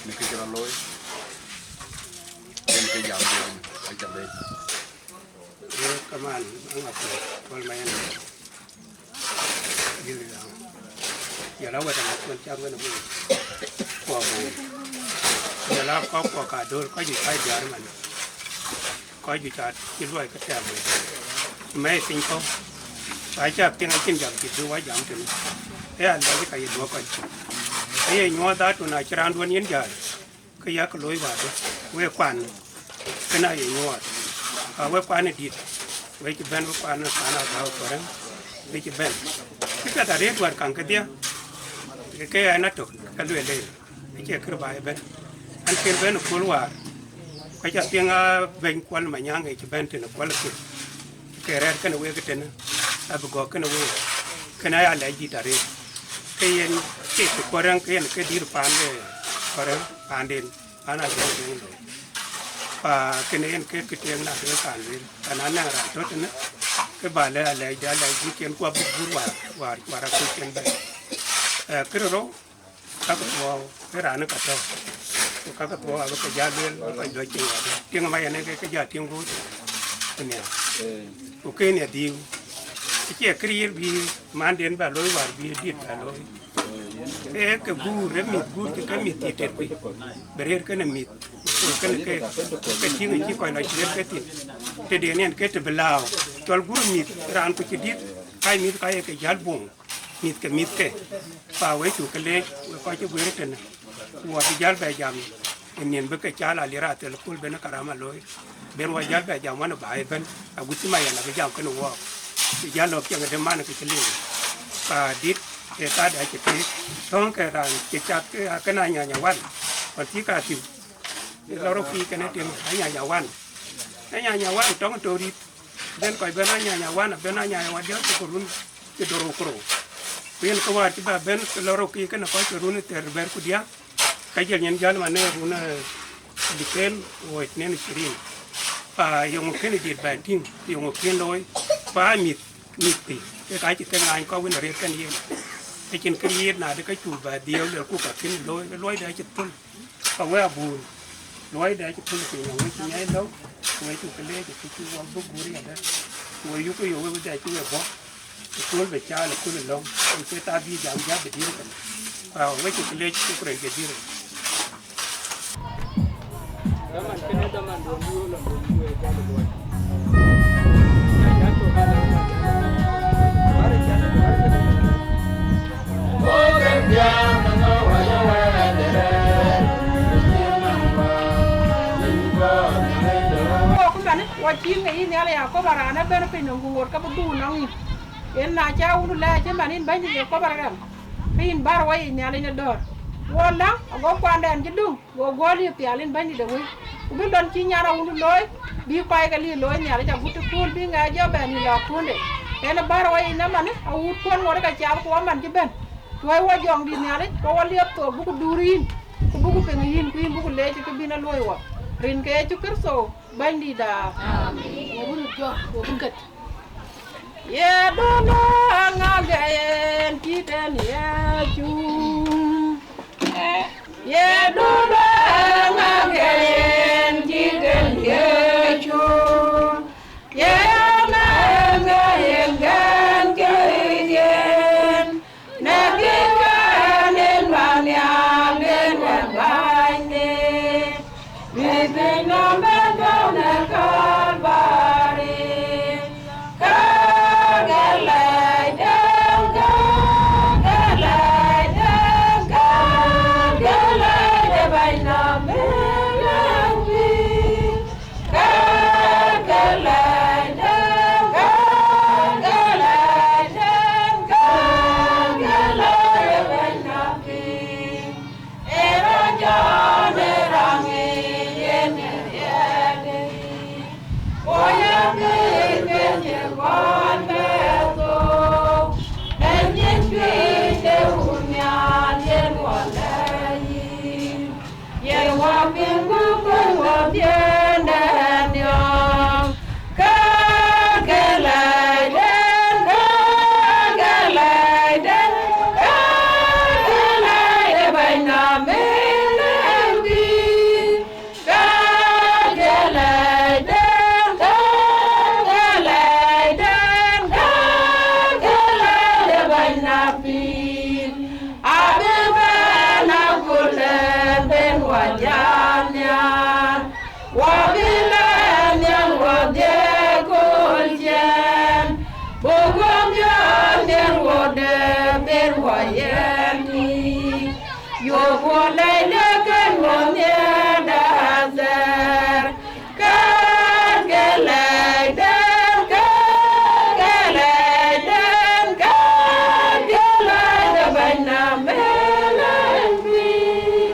në kë cï rɔt looi, yen ke jam lueel, aca leec. Wek kaman, aŋa kuɔɔk, kuɔl ma yen. Gil ya. Yala wɛ̈t aŋa kuɔɔk cam yen ë week. Kuɔɔk ë week. Yala kɔc kuɔɔk ka döör, kɔc juëc ka diäär man. Kɔc juëc aa cï luɔi ke tɛ̈ɛ̈m wei. Mɛ̈i piny kɔ̈u, ba cä piŋ acïn jam cït bï wɔ jam tënë. Ee alɛɛc ka ye duɔ̈k kɔc. Aye nyuɔɔth aa tun acï raanduɔ̈n yen jäl, ke yak looi wäär dï, wek kuan, kënë aye nyuɔɔth. Ka wek kuan ë dït, wek cï bɛ̈n, wek kuan ë kuan aa gäu kɔrë, wek cï bɛ̈n. Kë piɛth arëët wäär kaŋ kedhie, ke ke ɣɛn atök, ke lueel ëë. Acie kërë ba ëbɛ̈n. An, cïn bɛ̈n ë kööl wäär, ku aca piŋ aa bɛ̈ny Kuɔl Manyaŋ ë cï bɛ̈n tënë Kuɔl ë Kir, ke rɛ̈ɛ̈r kënë wek ë tënë, abï gɔ̈k kënë week, kënë aya lɛc dït arëët. Ke yen cï të Kuɔrɛŋ, ke yen ke dït paan de Kuɔrɛŋ, paanden, paan Ajɔŋ Deŋ Loi. Pa kënë yen ke kë tiɛŋ na ke kan lueel, ka na nɛŋ raan tɔ̈ tënë, ke ba lɛ̈k alɛc dï, alɛc dï cïn kuɔ bï guur wäär, wäär, wäär akuc cïn bɛ̈n. Ee, kërë rou, Kakë thuɔɔu, ke raan ë ka tɔ̈u, ku kakë thuɔɔu abï ke jal lueel, bï kɔc dɔc piŋ wadë. Tiŋ ë mac ënë ke, ke jal tiŋ guut, ku nhial. Ku kën ë dhiu, acie kërë yen bï manden bɛ looi wäär bï dït bɛ looi. Ke ke guur, ë mïth guur cï ke mïth thii tet kuc, bï rëër kënë mïth, ku kënë ke, ke tïŋ acï kɔc lɔ ciëër ke thïn. Tëden yen ke të bï lääu, cɔl guur mïth, raan ku cï dït, ka mïth ka ye ke jäl buŋ. Mïthke, mïthke, pa wek cuk ke leec, wek kɔc cï guëër tënë, ku wɔ bï jäl bɛ jam ë nïn bï ke cal alier athel köl ben karama looi, ben wɔ jäl bɛ jam wän ë baai ëbɛ̈n, agut cï mayen abï jam kënë wɔɔk, bï jäl lɔ̈k cieŋ ëdë man ke cï liu. Pa dït, ke kadë acï tëëk, tɔ̈ŋ ke raan cï cath ke akën anyanya wan, ɣɔn cï ka thiu, ë lɔ rɔt kiic kënë tim anyanya wan, anyanya wan tɔ̈ŋ ë tɔ̈ rït. Ben kɔc ben anyanya wan, ben anyanya wan diäk cï ke run cï dhorou ku rou. Ku yen ke wäär cï bɛ ben ke lɔ rou kï kënë kɔc ke run ë thɛɛr bɛ̈r ku diäk, ka jël nyin jäl man ë run ë dikën wuɔ̈c nen cirin. Pa yeŋö kënë dït bɛ tïŋ, yeŋö kën looi, pa mïth, mïth pï, ke ka cï ke ŋany kɔc wën arëët kën yen. Acïn kë yiit nadë ke cuk bɛ dhiëëu luelku ka kën looi, luɔi de acï thöl. Ka wek abun, luɔi de acï thöl piny, wek cï nyai lɔ̈u, wek cuk ke leec, ku cï wɔ bï guur yadë, ku wek yuk ke yök wek de acï wek bɔ̈, ku tuöl bï caal ë kul ë lɔ̈ŋ, ku cï thaa bï jam jäl bï dït kënë. Ku wek cuk ke leec, shukran jazira. Ku man, wɔ cïï ŋic yïn Nhialic Yakoba raan ëbɛ̈n piny nɔm ku ŋot ke bï dhuur nɔŋ yïn. Yen na ca wun lɛɛc ëmɛn yïn Bɛ̈nydït Yakoba rɛm, ke yïn bär wɔ yic Nhialic në dɔ̈ɔ̈r. Wɔ läŋ, ago kuandɛn cï döŋ. Go guɔ̈l yï pial yïn Bɛ̈nydït de wëi, ku bï lon cï nyan awun looi, bï kɔc ke lïïr looi Nhialic agut ë kööl bï ŋɛk jɔ bɛ̈n yï lɔ kuunde. Yen ë bär wɔ yic ëmɛn, awut kuɔn ŋot ke cath ku aman cï bɛ̈n. Tuɔ̈i wɔ jɔŋdït Nhialic, ke wɔ liep thok buku duur yïn, ku buku piŋ yïn, ku yïn buku leec kë bïn a luɔ̈i wɔ. Rin ke Yecu Kërtho, Bɛ̈nydïïtda. Amen. Wo bï röt jɔt, wo bï kët. Ye dulë ŋa ke yen cït en Yecu? Ye dulë ŋa ke yen cït en Yecu? Ye ŋa ke yen kën ke yen? Në kë wën en man nhial den wën bänyde, mïth piny nɔm Jal nhial, wɔ bï lɛɛr nhial wɔ dhiëëth kööl ciɛɛn, buk guɔ̈m jɔt nhial wɔ dee ber wɔ yɛn yiic. Yök wɔ lɛc lëk kën wɔ nhiëër däär thɛɛr, kɛ̈n ke lɛcden, kɛ̈n ke lɛcden, kɛ̈n ke lɛc de bɛ̈nyna mɛ̈n ɛn pïïr.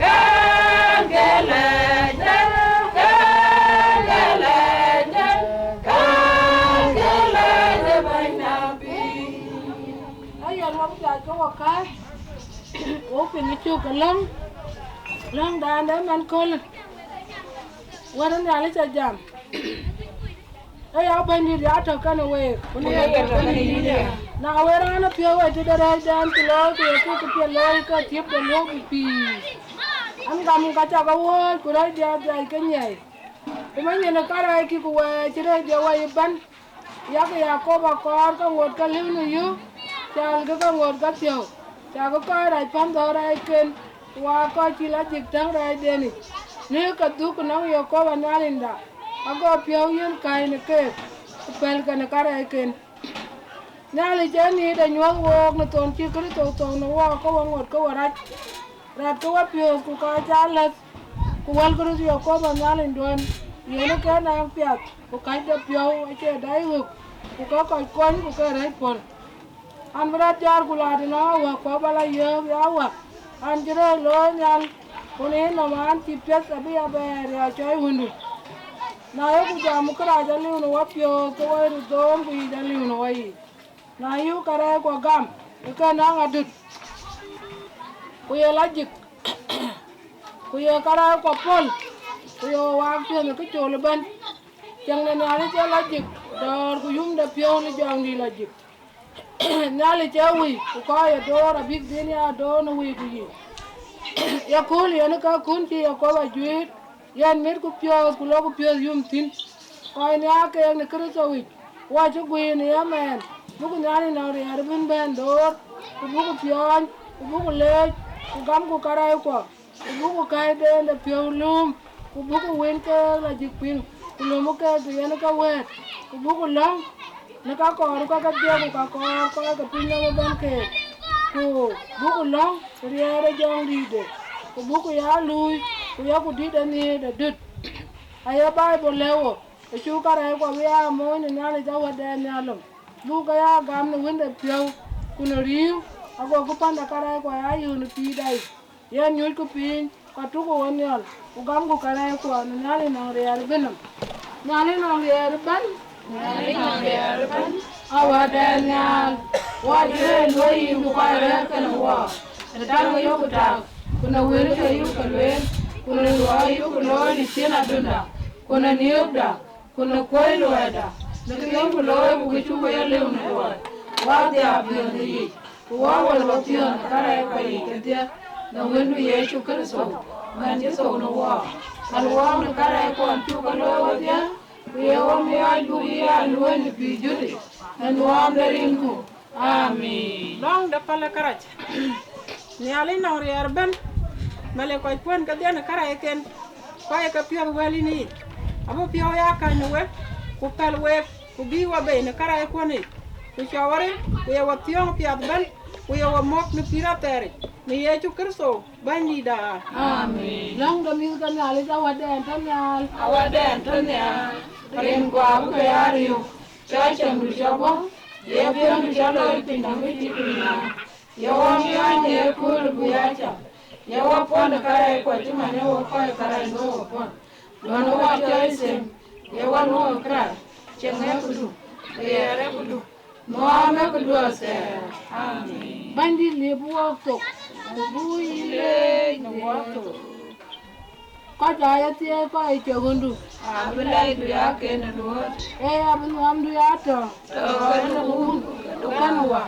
Kɛ̈n ke lɛcden, kɛ̈n ke lɛcden, kɛ̈n ke lɛc de bɛ̈nyna pïïr. Ayen wɔ bï piac ke wɔ kääc, wɔ piŋ ë cök ke läŋ, läŋdan de man kööl. Wɛ̈t ë Nhialic ca jam. Ë ya Bɛ̈nydït ya tɔ̈ kenë week. Ku në ye tɔ̈ kenë yïn aya. Na wën, raan ë piɔ̈u ë tëde rɛ̈ɛ̈cdan cï looi, ku ye kë cï piɛth looi, ke thiëp de luɔ̈k bï pïïr. An, gam ka cak awuɔ̈ɔ̈c, ku rɛ̈ɛ̈c dhiac dhiac ke nyiɛɛi. Ku many yen ë karɛckï, ku wɛ̈ɛ̈r cï rɛ̈ɛ̈c dhiac wai ëbɛ̈n. Yak Yakoba kɔɔr ke ŋot ke liu në yï, calkï ke ŋot ke thiɔ̈u, cakï kɔc rac pänhë dhɔ̈k rɛɛcken, ku aa kɔc cï lajik täŋ rɛɛcden yic. Në ke dhuk nɔŋ Yakoba Nhialicda, ago piɔ̈u yiën käi në keek, ku pɛ̈lkë në karɛcken. Nhialic ee nïït de nyuɔ̈th wook në thon cï Kërtho thou në wɔɔk ke we ŋot ke we rac. Rɛ̈tkë wepiɔ̈ɔ̈th ku ka ca läth, ku wälkë röt Yakoba Nhialicduɔ̈n, yen ë ke naŋ piath, ku kacde piɔ̈u acie dai ɣök, ku ke kɔc kony, ku ke rɛ̈c puɔ̈l. An, bï rɔt jɔ̈ɔ̈r ku la tënɔŋ Awäkuɔ ba la yöök ya Wä, an, cï rëër looi nhial, ku në yïnɔm an, cï piɛth abï ya bɛɛr ya cɔɔi Wëndu. Na yeku jam kërac aliu në wepiɔ̈ɔ̈th, ke wɔ röt dhoom ku yic aliu në weyiic. Na yï karɛckuɔ gam, ke ke naŋ adut, ku ye lajik, ku ye karɛckuɔ pɔ̈l, ku ye waak piɔ̈ɔ̈th ë këcool ëbɛ̈n. Cieŋ de Nhialic ee lajik, dɔ̈ɔ̈r ku yum de piɔ̈u në jɔŋdït lajik. Nhialic ee wëi, ku kɔc ye door abïk dhil ya door në wëi ku yic. Ye kööl yen ë käkkun cï Yakoba juëët, yen mit ku piɔ̈ɔ̈th, ku lok ku piɔ̈ɔ̈th yum thïn. Kɔc nhiaar keek në Kërtho yic, wɔ cï guiir në yemɛɛn, buk Nhialic nɔŋ riɛɛr ëbɛ̈n bɛ̈n door, ku buk piɔ̈ɔ̈ny, ku buk leec, ku gamku karɛckuɔ, ku buk kɛ̈cden de piɔ̈u lööm, ku buk wël keek lajik piŋ, ku lööm keek të yen ke wɛ̈ɛ̈t, ku buk lɔ̈ŋ në ka kɔɔr ka kedhie, ku ka kɔɔr kɔc ke piny nɔm ëbɛ̈n keek, ku buk lɔ̈ŋ riɛɛr ë jɔŋdïtde, ku buk ya luui, ku yaku dït ë nhiëër de dut. Aye Baibul lɛ̈k wo, ë cuk karɛckuɔ bï ya moony në Nhialic Awätden nhial lom, buk ke ya gam në wënde piɔ̈u, ku në rïïu, agokï pände karɛckuɔ ya yök në pïïrda yic. Yen nyuckï piny, ka tukï wɔ nhial, ku gamku karɛckuɔ në Nhialic nɔŋ riɛɛr ëbɛ̈n nɔm. Nhialic nɔŋ riɛɛr ëbɛ̈n. Nhialic nɔŋ riɛɛr ëbɛ̈n. Awätden nhial, wɔ cï rëër luɔi yïn ku kɔc rɛ̈ɛ̈r kenë wɔ, në tak ke yökku tak, ku në wël ke yökku lueel, ku në luɔi yökku looi në ciin adunda, ku në niöpda, ku në kuöc luɔida, në kë yökku looi ku kë cuk ya lëu në luɔi, wɔ dhiau piɔ̈ɔ̈th ë yic, ku wɔ wël wɔ piɔ̈ɔ̈th në karɛckuɔ yic kedhie, në Wëndu Yecu Kërtho, man cï thou në wɔɔk. Pɛ̈l wɔɔk në karɛckuɔn cuk ke looi wodhie, ku ye wɔ miɔɔc buk yï aa luöny në pïïr jut yic, në nuɔɔm de rinku. Amin. Lɔ̈ŋ de päl ë kärac. Nhialic nɔŋ riɛɛr ëbɛ̈n, mɛlë kɔc kuën kedhie në karɛcken, kɔc ke piɔ̈ɔ̈th wɛ̈l yïn yic, abï piɔ̈u ya käny në we, ku pɛ̈l week, ku bïï wɔ bei në karɛckuɔn yic, ku cɔk wɔ ril, ku ye wɔ thiɔ̈ɔ̈ŋ piath ëbɛ̈n, ku ye wɔ mɔ̈k në pïïr athɛɛr yic, në Yecu Kërtho Bɛ̈nydïtda. Amin. Lɔ̈ŋ de mïth ke Nhialic, Awätden tɔ̈ nhial. Awätden tɔ̈ nhial. Rin guɔ abï ke ya riëëu, cɔk ciɛɛŋdu cɔk bɔ̈, ye piɔ̈ndu cɔk looi piny nɔm bï cït piny nɔm. Ye wɔ miɔɔc në ye kööl bï ya cam, ye wɔ puɔ̈n ë karɛckuɔ cï man ye wɔ kɔc karɛc luɔ̈i wɔ puɔ̈n. Duɔ̈n wɔ cɔɔl them, ye wɔ luɔ̈i kërac, cieŋ ë këdu, riɛɛr ë këdu, nuɔɔm ë këdu athɛɛr. Amin. Bɛ̈nydït liep wɔ thok, ku buk yï leec në wɔ thok. Kɔc aa ye thiëëc kɔc ë cök ɣöndu, abï lɛcdu ya ken ë luɔ̈ɔ̈t. Ee abï nuɔmdu ya tɔ̈, tɔ̈ kenë Wun, kenë Wä,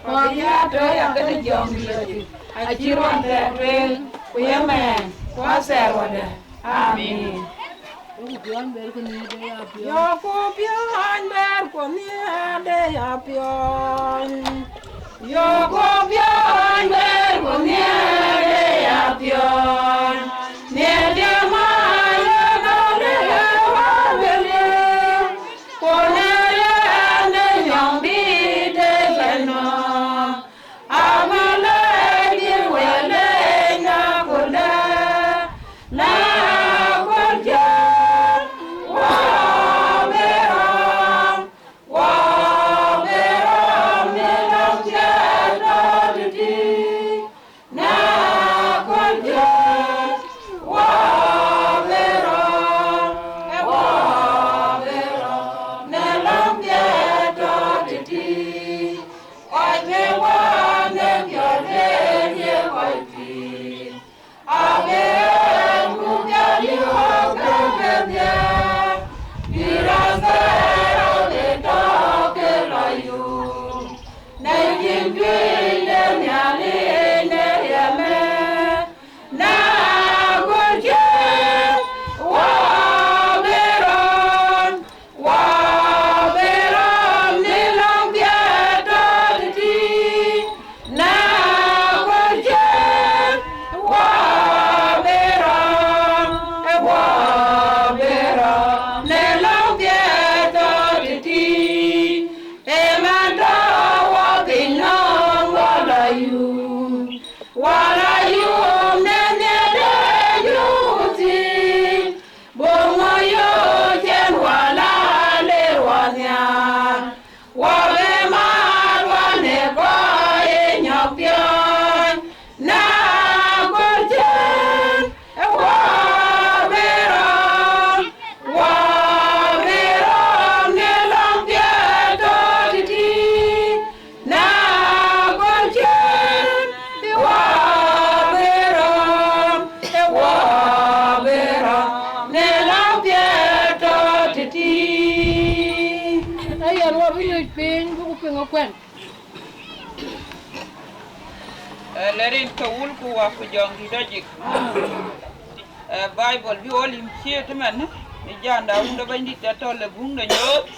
ku abï ya tɔ̈ ya kenë jɔŋdït lajik, acït ɣɔn thɛɛr tueŋ, ku ye mɛɛn, ku athɛɛr wadɛ̈. Amin. Yökku piɔ̈ɔ̈ny bɛ̈ɛ̈rku nhiëër de ya piɔ̈ɔ̈ny. Yökku piɔ̈ɔ̈ny bɛ̈ɛ̈rku nhiëër de ya piɔ̈ɔ̈ny. Yökku piɔ̈ɔ̈ny bɛ̈ɛ̈rku nhiëër de ya piɔ̈ɔ̈ny. Lɛ̈ rin ke Wun ku Wät ku Jɔŋdït Lajik. Ee, Baibol bï wɔ lïm ciëët ëmën, në janda wun de Bɛ̈nydït atɔ̈ le buŋ de nyooth,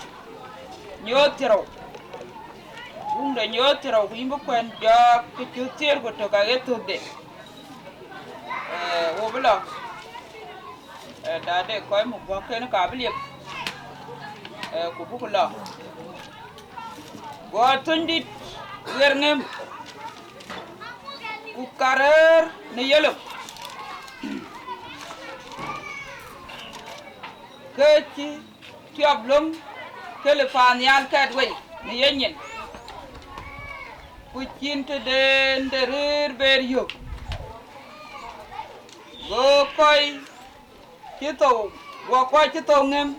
nyooth thiërou. Buŋ de nyooth thiërou, ku yïn bï kuɛn jɔɔk ke cï thiëër ku tök aɣet thökde. Ee, wo bï lɔ, ee, da de kɔc muk bɔ̈ kën ka bï liep, ee, ku buk lɔ. Go thöny dït ɣer ŋëm, ku karëër në yelok, ke cï tiɔp löŋ ke lë paannhial kɛt wei në yenyin, ku cïn tëden de rëër ber yök. Go kɔc cï thou, go kɔc cï thou ŋëm,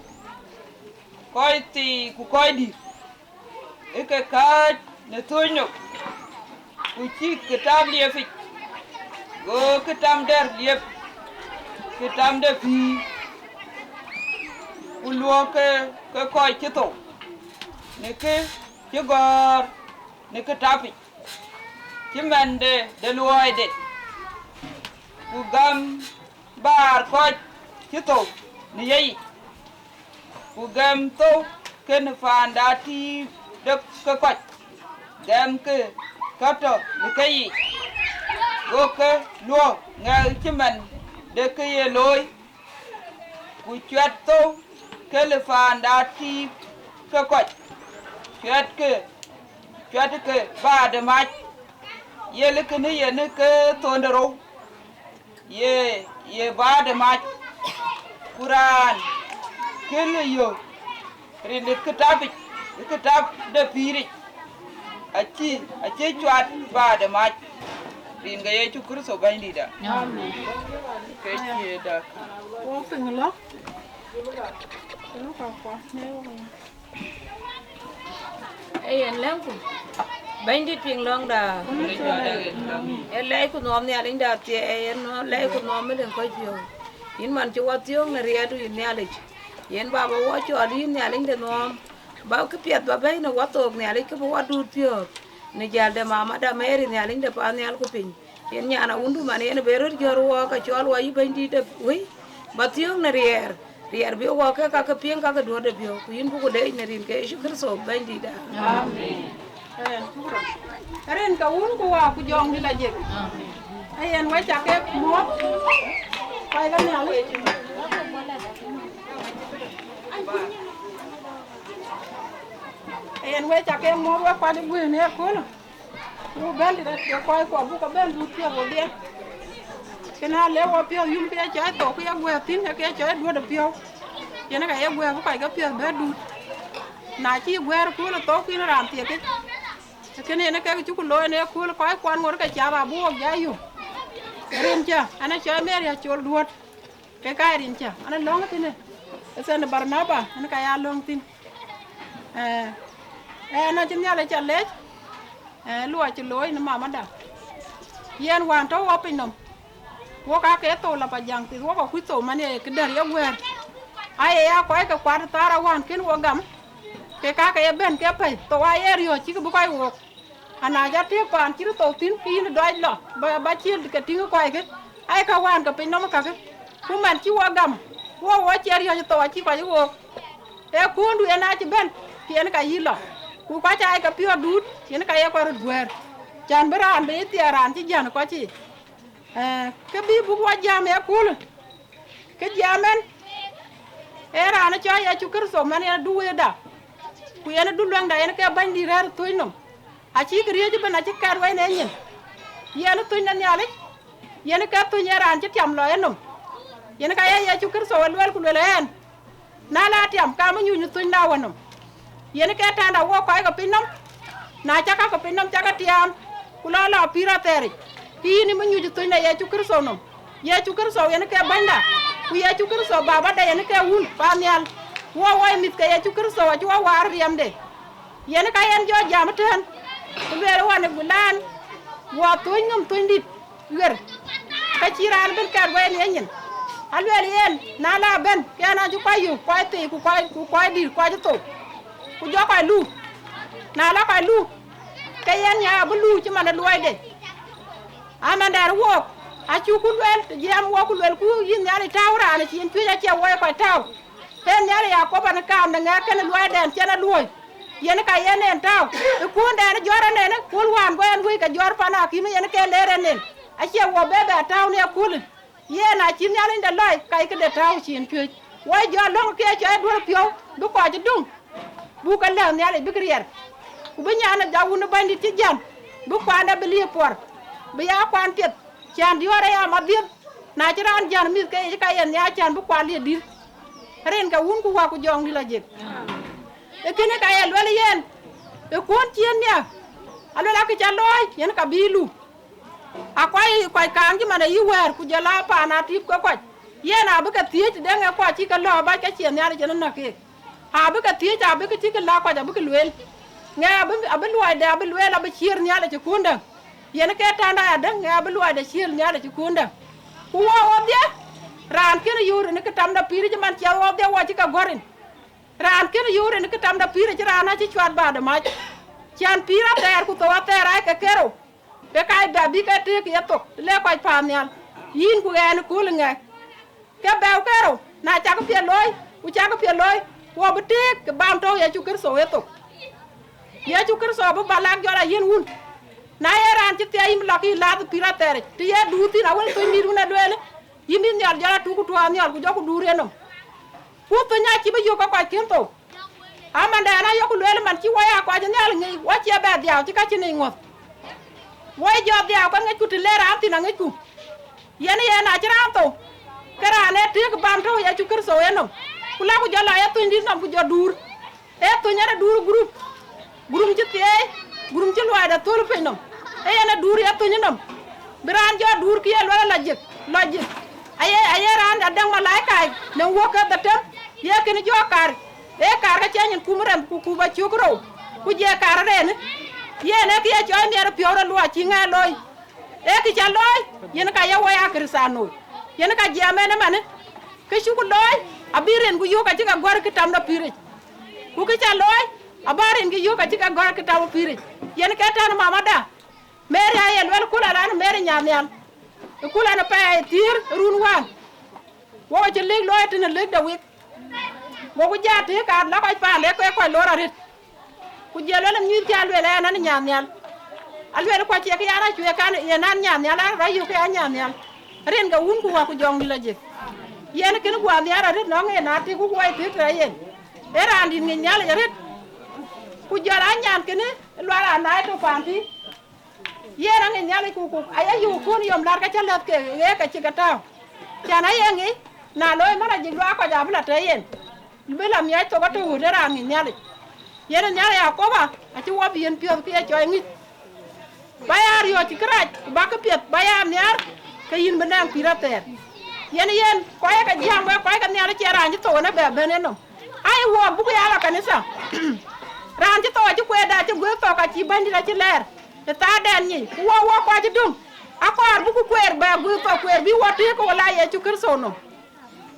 kɔc thii ku kɔc dït, ë ke kääc në thööc nok, ku cïk kitap liep yic, go kitam dɛ̈t liep, kitam de pïïr, ku luɔ̈k ke, ke kɔc cï thou, në kë cï gɔ̈ɔ̈r në kitap yic, cï mɛn de, de luɔɔide, ku gäm baar kɔc cï thou në yeyic, ku gɛm thou kenë paanda tiip de ke kɔc, gɛm ke ka tɔ̈ në keyiic, go ke luɔ̈k ŋɛk cï mɛn de kë ye looi, ku cuɛt thou kenë paanda tiip ke kɔc, cuɛt ke, cuɛt ke baar de mac, ye lë kënë yen ke thon de rou. Ye, ye baar de mac, ku raan kënë yök rin ë kitap yic, ë kitap de pïïr yic, acï, acï cuat baar de mac, rin ke Yecu Kërtho Bɛ̈nydïïtda. Amen. Ke cï dak. Wo piŋ lɔ. Lɔ ka kuɔ, ne wo. Ee yen lɛ̈ŋku, Bɛ̈nydït piŋ lɔ̈ŋda. Ee lɛcku nhuɔɔm Nhialicda thiɛɛi, ee yen lɛcku nhuɔɔm Melik kɔc piɔ̈u. Yïn man cï wɔ thiöök në riɛɛtdu yïn Nhialic. Yen Baba, wɔ cɔl yïn Nhialic de nhuɔɔm, ba këpiɛth ba bɛ̈i në wɔ thook Nhialic, kë bï wɔ duut piɔ̈ɔ̈th në jäl de mamada Mary, Nhialic de paannhial ku piny. Yen nyan awundu man yen bï röt jɔ̈ɔ̈r wɔ, ka cɔl wɔ yï Bɛ̈nydït de wëi, ba thiöök në riɛɛr, riɛɛr bï wɔ ke ka ke piŋ ka ke duɔ̈ɔ̈r de piɔ̈u, ku yïn buk leec në rin ke Yecu Kërtho Bɛ̈nydïtda. Amen. Ee, shukran. Rin ke Wun ku Wät ku Jɔŋdït Lajik. Amen. Ee yen we ca ke muɔ̈ɔ̈th, kɔc ke Nhialic. Ee yen we ca ke muɔ̈ɔ̈th, we kuat ë guëën ë köölë. Buk Bɛ̈nydït ë kɔc kuɔ buk ke bɛ̈n duut piɔ̈ɔ̈th wodhie. Kën aa le wɔ piɔ̈ɔ̈th yum ke ye cɔɔc thou ke ye guɛ̈ɛ̈r thïn, ke ye cɔɔc duɔ̈ɔ̈r de piɔ̈u. Yen ka ye guɛ̈ɛ̈r bï kɔc ke piɔ̈ɔ̈th bɛ̈n duut. Na cï guɛ̈ɛ̈r ë kööl ë thou, ku yïn raan thiekic. Kënë yen kek cuk looi në ëkööl, kɔc kuan ŋot ke cath abuk wok jai yök. Rin cä, an, acɔl Mary Acol Duɔ̈t. Ke ka rin cä, an, lɔ̈ŋ thïn ë, ë Saint Barnaba, an, ka ya lɔ̈ŋ thïn. Ee, ee, na cï Nhialic ca lec, ee, luɔi cï looi në mamada. Yen wään tɔ̈u wɔ piny nɔm, wok aa ke thou la pa jaŋ thith, wok akuc thou man ye këdär ye guɛ̈ɛ̈r. Aye ya kɔc ke kuat thaar awään kën wok gam, ke ka ke ye bɛ̈n ke pɛ̈i, thou aye riɔ̈ɔ̈c cïkï bï kɔc wook. Ana ca tëëk paan cït thou thïn, ke yïn dɔc lɔ, ba, ba cil ke tïŋ kɔckë, aye ka wään ke piny nɔm kakë. Ku man cï wok gam, wok, wok cie riɔ̈c thou acï kɔc wook. Ee kuɔ̈ndu yen acï bɛ̈n, ke yen ka yï lɔ. Ku kɔc aa ye ke piɔ̈ɔ̈th duut, yen ka ye kɔc röt guɛ̈ɛ̈r. Can bï raan bï yï thiɛɛr raan cï jäl kɔc yiic. Ee, ke bï buk wɔ jam ë köölë, ke jam ɛn, ee raan cɔl Yecu Kërtho man yen adu wëëtda, ku yen adu luɛŋda, yen ke Bɛ̈nydït rɛ̈ɛ̈r ë thöny nɔm. Acï këriëëc ëbɛ̈n acï kɛt wei në nyin. Yen ë thöny de Nhialic, yen ke thöny ë raan cï tiam lɔ ë nɔm. Yen ka ye Yecu Kërtho ë lueel, ku lueel ɛn, na la tiam, ka më nyuc në thöny la wä nɔm. Yen ke tɛ̈nda wok kɔc ke piny nɔm, na cä ka ke piny nɔm cä ke tiaam, ku lɔ lɔ pïïr athɛɛric, ke yïn ë më nyuc ë thöny de Yecu Kërtho nɔm. Yecu Kërtho yen ke Bɛ̈nyda, ku Yecu Kërtho Babada yen ke Wun paannhial. Wok woi mïth ke Yecu Kërtho acï wɔ waar riɛmde. Yen ka yen jɔ jam ëtɛ̈ɛ̈n, ku lueel ɣɔn ë gulan, guɔ thöny nɔm thöny dït ɣer, ka cï raan ëbɛ̈n kɛt wei në yenyin. Alueel yen, na la bɛ̈n, ke yen acï kɔc yök, kɔc thii, ku kɔc, ku kɔc dït, kɔc thou, ku jɔ kɔc luuk. Na la kɔc luuk, ke yen nya abï luuk cï man ë luɔide. Amandɛn wook, acuk ku lueel, të jiɛɛm wok ku lueel, ku yïn Nhialic tääu raan ë cin cuëc acie woi kɔc tääu. Ee Nhialic Yakoba në kaam de ŋɛk kënë luɔidɛn cïn e luɔi. Yen ka yen en tääu. Ë kuundɛn jɔt en en, kuöl wään guɔ en wëi ke jɔt pan akïm yen ke leer en en. Acie wok bɛ bɛ tääu në ëköölë. Yen acï Nhialic de lɔi, ka ye këde tääu cin cuëc. Woi jɔ lɔ̈ŋ ke cɔc duɔ̈r piɔ̈u, bï kɔc döŋ. Buk ke lɛ̈k Nhialic bïk riɛr. Ku bï nyan ë jɔ wun ë bänydït cï jäl, bï kuande bï liep puɔr, bï ya kuan piɛth, cän diɔ̈ɔ̈r aya madhiëth. Na cï raan jäl mïth ke yic ka ye nhiaar cän bï kuan liep dït. Rin ke wun ku wak ku jɔŋdït lɔ jek. Ee kënë ka ye lueel yen, ë kuɔ̈n cï en nhiaar, alueel akë ca looi, yen ka bï lu. A kɔc, kɔc kaaŋ cï man ayï wɛ̈ɛ̈r, ku jɔl a paan aa tiip ke kɔc. Yen abï ke thiëëc, dëŋ ë kɔc cï ke lɔ abac ke cie Nhialic yen näk keek. Abï ke thiëëc, abï ke cï ke la kɔc, abï ke lueel. Ŋɛ abï, abï luɔide, abï lueel, abï ciëër Nhialic ë kuöndä. Yen ke tɛ̈nda ya dëŋ, ŋɛ abï luɔide ciëër Nhialic ë kuöndä. Ku wɔ wɔdhie, raan kënë yöör rin kë tamda pïïr cï man cie wɔdhie wɔ cï ke gɔ̈r rin. Raan kënë yöör rin kë tamda pïïr cï raan acï cuat baat ë mac. Ciɛn pïïr athɛɛr ku thou athɛɛr aa ke kerou. Ke ka bɛ bï ke tëëk ye thok, le kɔc paannhial, yïn ku ɣɛn ë kööl ŋɛk. Ke bɛ̈ɛ̈u kerou, na cakï piɛth looi, ku cakï piɛth looi, ku abï tëëk ke bam tɔ̈u Yecu Kërtho ë thok. Yecu Kërtho abï bä lak jɔl a yiɛ̈n wun. Na ye raan cï thiai yïn lak yï lath pïïr athɛɛric, të ye duur thïn awën thöny dït wun ë lueel, yïn bï nhial jɔl a tuk ku tuɔɔk nhial ku jɔku duur yenɔm. Ku thöny acï bï yök ke kɔc kën thou. Amandɛn ayok lueel man cï wɔ ya kɔc nhial ŋic, wɔ cie bɛ dhiau cï ka cïn ŋic ŋuɔ̈th. Wɔ jɔ dhiau ke ŋicku të le raan thïn aŋicku. Yen yen acï raan thou, ke raan ee tëëk bam tɔ̈u Yecu Kërtho yenɔm. Ku la ku jɔ lɔ ye thöny dït nɔm ku jɔ duur. Ee thöny en ë duur gurup, gurum cï thieei, gurum cï luɔide thöl piny nɔm. Ee yen ë duur ye thöny nɔm. Bï raan jɔ duur kë ye luɛl lɔ jik, lɔ jik. Aye, aye raan adäŋ malaika në wok ke dhetem, ye kën jɔ kar, ee kar ke cï nyin kum rem ku kup acök rou, ku jie kar ren. Yen ee kë ye cɔɔc miɛt piɔ̈u rɔt luɔi cï ŋɛɛr looi. Ee kë ca looi, yen ka ye woi a Kërthiano, yen ka jiɛɛm en ëmanë, kë cuk looi, abï rin ku yök acï ke gɔ̈r kë tamda pïïric. Ku kë ca looi, abä rin kë yök acï ke gɔ̈r kë tamda pïïric. Yen ke tɛ̈n mamada, Mary aye luel kul alan Mary nyan nhial. Ë kul an pɛɛi thiëër run wään. Wok acï lëk looi tënë lëk de wik. Goku jat tëë kaat la kɔc paan de ke kɔc lor arët. Ku jël wël nyuc cä luel ɛn an nyan nhial. Aluel kuac ye ke yan acuë kan yen an nyan nhial, an rɔ̈c yök ke an nyan nhial. Rin ke wun ku wä ku jɔŋdït lɔ jek. Yen kën guɔ nhial arët nɔŋ en atik ku kuɔc thïk tɔ yen. Ee raandït ŋic Nhialic arët. Ku jɔl an nyan kënë lual an naai tɔ paan thïn. Yen aŋic Nhialic ku, ku aye yök kun yom lar ke cä lɛ̈th ke ɣeek acï ke tääu. Cän aye ŋic, na looi man ajik luaak kɔc abï la tëë yen, bï la miac thok atɔ̈ ɣöt ë raan ŋic Nhialic. Yen ë Nhialic Yakoba acï wɔ bï yen piɔ̈ɔ̈th ke ye cɔɔc ŋic. Ba ya riɔ̈ɔ̈c cï kërac, ku bä këpiɛth ba ya nhiaar, ke yïn bï nɛŋ pïïr athɛɛr. Yen yen, kɔc ke jiääm wek kɔc ke Nhialic cie raan cï thou ënë bɛ bɛ̈n enɔm. Ai, wɔ buk ya la kanitha. Raan cï thou acï kueerda acï guëër thok acï bänydït acï lɛɛr. Ë thaardɛn nyic, ku wɔ wɔ kɔc cï döŋ, akɔɔr bï ku kueer bɛ guëër thok kueer bï wɔ tëëk ke wala Yecu Kërtho nɔm.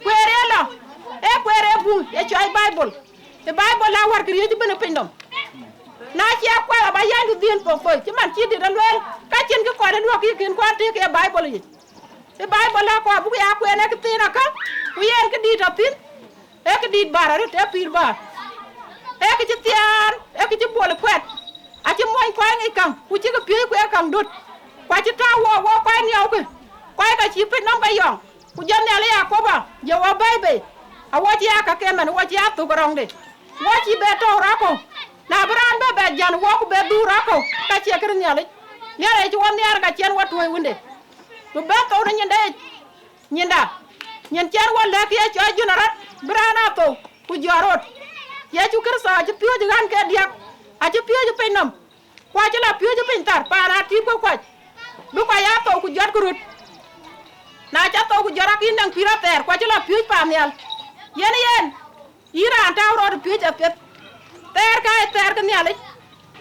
Kueer ë lɔ, ee kueer ë buŋ ye cɔɔc Baibol. Ë Baibol la wär këriëëc ëbën ë piny nɔm. Na cie kuɛth aba yɛndu dhiën thok thoi, cï man cï dït alueel, ka cïn kë kɔɔr ë luɔk yï kën kuan tëëk ë Baibol yic. Ë Baibol la kɔɔr buk ya kueen ë këthiin akä, ku yen këdït athiin. Ee këdït bär arët, ee pïïr bär. Ee kë cï thiaan, ee kë cï bol kuɛt. Acï mony kɔc ŋic käŋ, ku cïkï piööc kueer käŋ döt. Ku acï tääu wɔ, wɔ kɔc niɔɔukï. Kɔc ka cï piny nɔm ke yɔŋ. Ku jɔ Nhialic Yakoba, jɔ wɔ bɛ̈ɛ̈i bei. Awɔ cï ya käk ëmën, wɔ cï ya thök rɔŋde. Wɔ cï bɛ tɔ̈u rɔ̈kkɔ̈u. Na bï raan bɛ bɛ jän wɔ ku bɛ dhuur rɔ̈kkɔ̈u, ka cie kërë Nhialic. Nhialic cï wɔ nhiaar ka ciɛn wɔ tuöc wënde. Bï bɛ thou në nyinde yic. Nyinda, nyin cän wɔ lɛ̈k ye cɔɔc jun arɔt, bï raan aa thou, ku jɔt rot. Yecu Kërtho acï piööc ɣän ke diäk, acï piööc piny nɔm, ku acï la piööc piny thar paan aa tiip ke kuac, bï kuac aa thou ku jɔt ku röt. Na cä thou ku jɔt akï nɛŋ pïïr athɛɛr, ku acï la piööc paan nhial. Yen yen, yïn raan tääu rɔt ë piööc apiɛth. Thɛɛr ka ë thɛɛr ke Nhialic,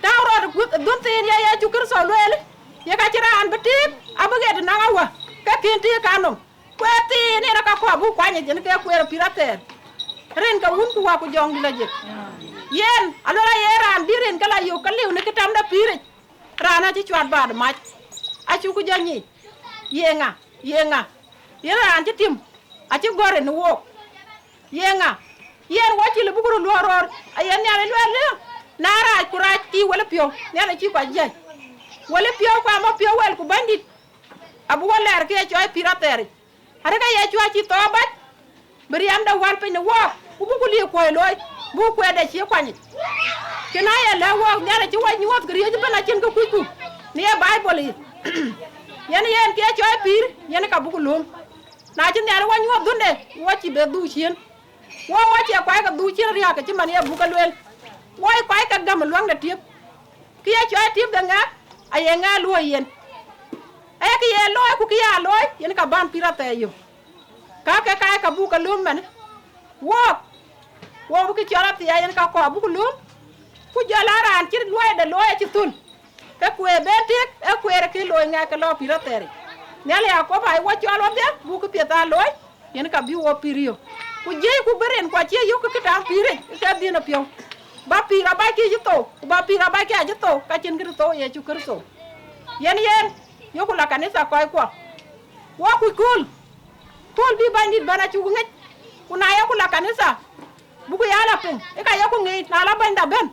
tääu rɔt ë guth ë dhun thiin ye Yecu Kërtho lueel, ye ka cï raan bï tiik, abï ɣet ë naŋ awä, ke kën tiik kanɔm. Kueer thiin yen aka kɔɔr buk kuany yic, yen ke kueer ë pïïr athɛɛr. Rin ke wun ku wä ku jɔŋdït lɔ jek. Yen, aluel aye raan bï rin ke la yök ke liu në kë tamde pïïric. Raan acï cuat baat mac. Acuk jɔ nyic, ye ŋa, ye ŋa? Yen raan cï tim, acï gɔ̈r në wook. Ye ŋa? Yen wɔ cï lë buk röt luɔk röör, aye Nhialic lueel lë, na rac ku rac kï wël piɔ̈u, Nhialic cï kɔc jiëc. Wël piɔ̈u ku amɔ piɔ̈u wël ku Bɛ̈nydït, abï wɔ lɛɛr kë ye cɔɔi pïïr athɛɛric. Arëk aye cuɔ cï thɔɔk bäc, bï riɛmde wäl piny në wook, ku buk liu kuɔi looi, buk kueerde cie kuanyic. Kën aye lɛ̈k wook, Nhialic cï wɔ nyuɔɔth kë riëëc ëbɛ̈n acïn kë kucku në ye Baibol yic. Yen yen kë ye cɔɔi pïïr, yen ka buk lööm. Na cï Nhialic wɔ nyuɔɔth dhunde, wɔ cï be dhuk ciëën. Wɔ wɔ cie kuac ke dhuk ciëën riääk, ke cï man ye buk ke lueel. Wɔ ye kuac ke gäm ë luäŋ de tiëp. Kë ye cɔɔi tiëp de ŋɛk, aye ŋɛk luɔ̈i yen. Ee kë ye looi, ku kë ya looi, yen ka bän pïïr athɛɛr yök. Ka ke kaai ka buk ke lööm mɛn. Wook, wo bï kë cɔl athia yen ka kɔɔr buk lööm. Ku jɔl a raan cï luɔide looi acï thöl, ke kueer ben tik, ee kueer kë looi ŋɛk ke lɔ pïïr athɛɛric. Nhialic Yakoba aye wɔ cɔl wɔdhie, buk kë piɛth aa looi, yen ka bï wɔ pïïr yök. Ku jiëcku bï rin ku acie yök kë tam pïïric ke dhiën ë piɔ̈u. Ba pïïr abac kï cï thou, ku ba pïïr abac kï acï thou, ka cïn kë thou Yecu Kërtho. Yen yen, yökku la kanitha kɔckuɔ. Wɔ kuc kööl, kööl bï Bɛ̈nydït bɛ̈n acuk ŋic. Ku na yeku la kanitha, buku ya la piŋ, ë ka yeku ŋic, na la bɛ̈nyda bɛ̈n,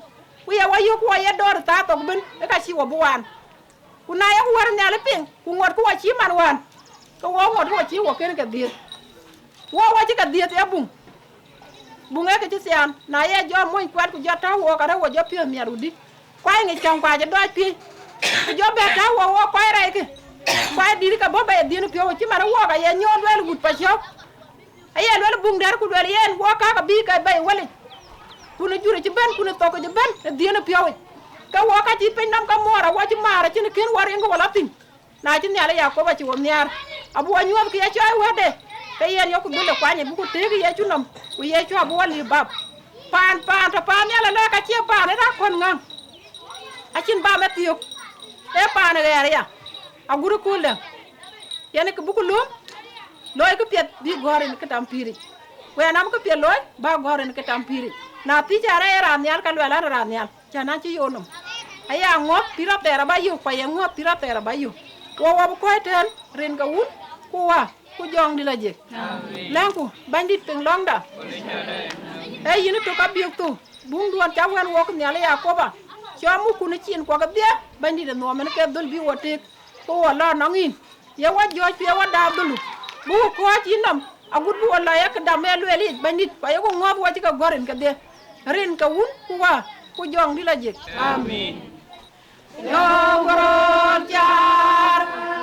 ku ye wɔ yök ku wɔ ye dɔɔr ë thaa thok bën, ë ka cï wɔ bï waan. Ku na yeku wär Nhialic piŋ, ku ŋuɔtkï wɔ cï man wään, ke wɔ ŋuɔtkï wɔ cï wɔ kën ke dhiëëth. Wɔ wɔ cï ke dhiëëth ë buŋ. Buŋ ee kë cï thiaan, na ye jɔ mony kuɛt ku jɔ täu wook arëk wɔ jɔ piɔ̈ɔ̈th miɛt wudï. Kuany ŋic käŋ ku acï dɔɔc piëëc. Ku jɔ bɛ täu wook, wook kɔc rɛɛckï. Kuany dït ke bɔ̈ bɛ ye dhiën piɔ̈u, cï man wook aye nyuɔɔth lueel wut pa cɔ̈k. Aye lueel buŋ dɛ̈t ku lueel yen, wook kakë bï ke bei wëlic. Kun ë jur cï bɛ̈n, kun ë thok cï bɛ̈n, ë dhiën piɔ̈u yic. Ke wook ka cï piny nɔm ke muɔɔr, awɔ cï maar acïn kën wɔ riŋ ke wɔ lɔ thïn. Na cï Nhialic Yakoba cï wɔ nhiaar, abï wɔ nyuɔɔth kë ye cɔɔi wɛ̈tde, ke yen yok dhulde kuany, buku tëëk Yecu nɔm, ku Yecu abï wɔ liu bap. Paan, paan tɔ̈ paan nhial alɔ ka cie paan ë rak kɔn ŋäŋ. Acïn bam ë thiök, ee paan ë ɣɛɛr aya, agut ë kööldä. Yen kë buku lööm, looi kë piɛth bï gɔ̈ɔ̈r yen kë tam pïïric. Ku yen am kë piɛth looi, bä gɔ̈ɔ̈r yen kë tam pïïric. Na thiëc an, ee raan nhial, ka luɛl an, raan nhial. Cän acï yom nɔm. Aya ŋuɔ̈th pïïr athɛɛr aba yök, ku aye ŋuɔ̈th pïïr athɛɛr aba yök. Wɔ wɔ bï kɔc tɛ̈ɛ̈n rin ke Wun, ku Wä, ku Jɔŋdït Lajik. Amen. Lɛ̈ŋku, Bɛ̈nydït piŋ lɔ̈ŋda. Ee yïn tök abiëk thou, buŋduɔn ca wɛ̈n wok Nhialic Yakoba. Cɔk mukku në cin kuɔ kedhie, Bɛ̈nydït ë nhuɔɔm en ke dhöl bï wɔ tëëk, ku wɔ lɔ nɔŋ yïn. Ye wɔ jɔɔc, ku ye wɔ daap dhölu, buk kɔ̈ɔ̈c yïn nɔm, agut bï wɔ lɔ ye këdam ë lueel yic, Bɛ̈nydït, ku ayeku ŋɔ̈ɔ̈th wɔ cï ke gɔ̈r rin kedhie, rin ke Wun, ku Wä, ku Jɔŋdït Lajik. Amen. Yöök röt caar,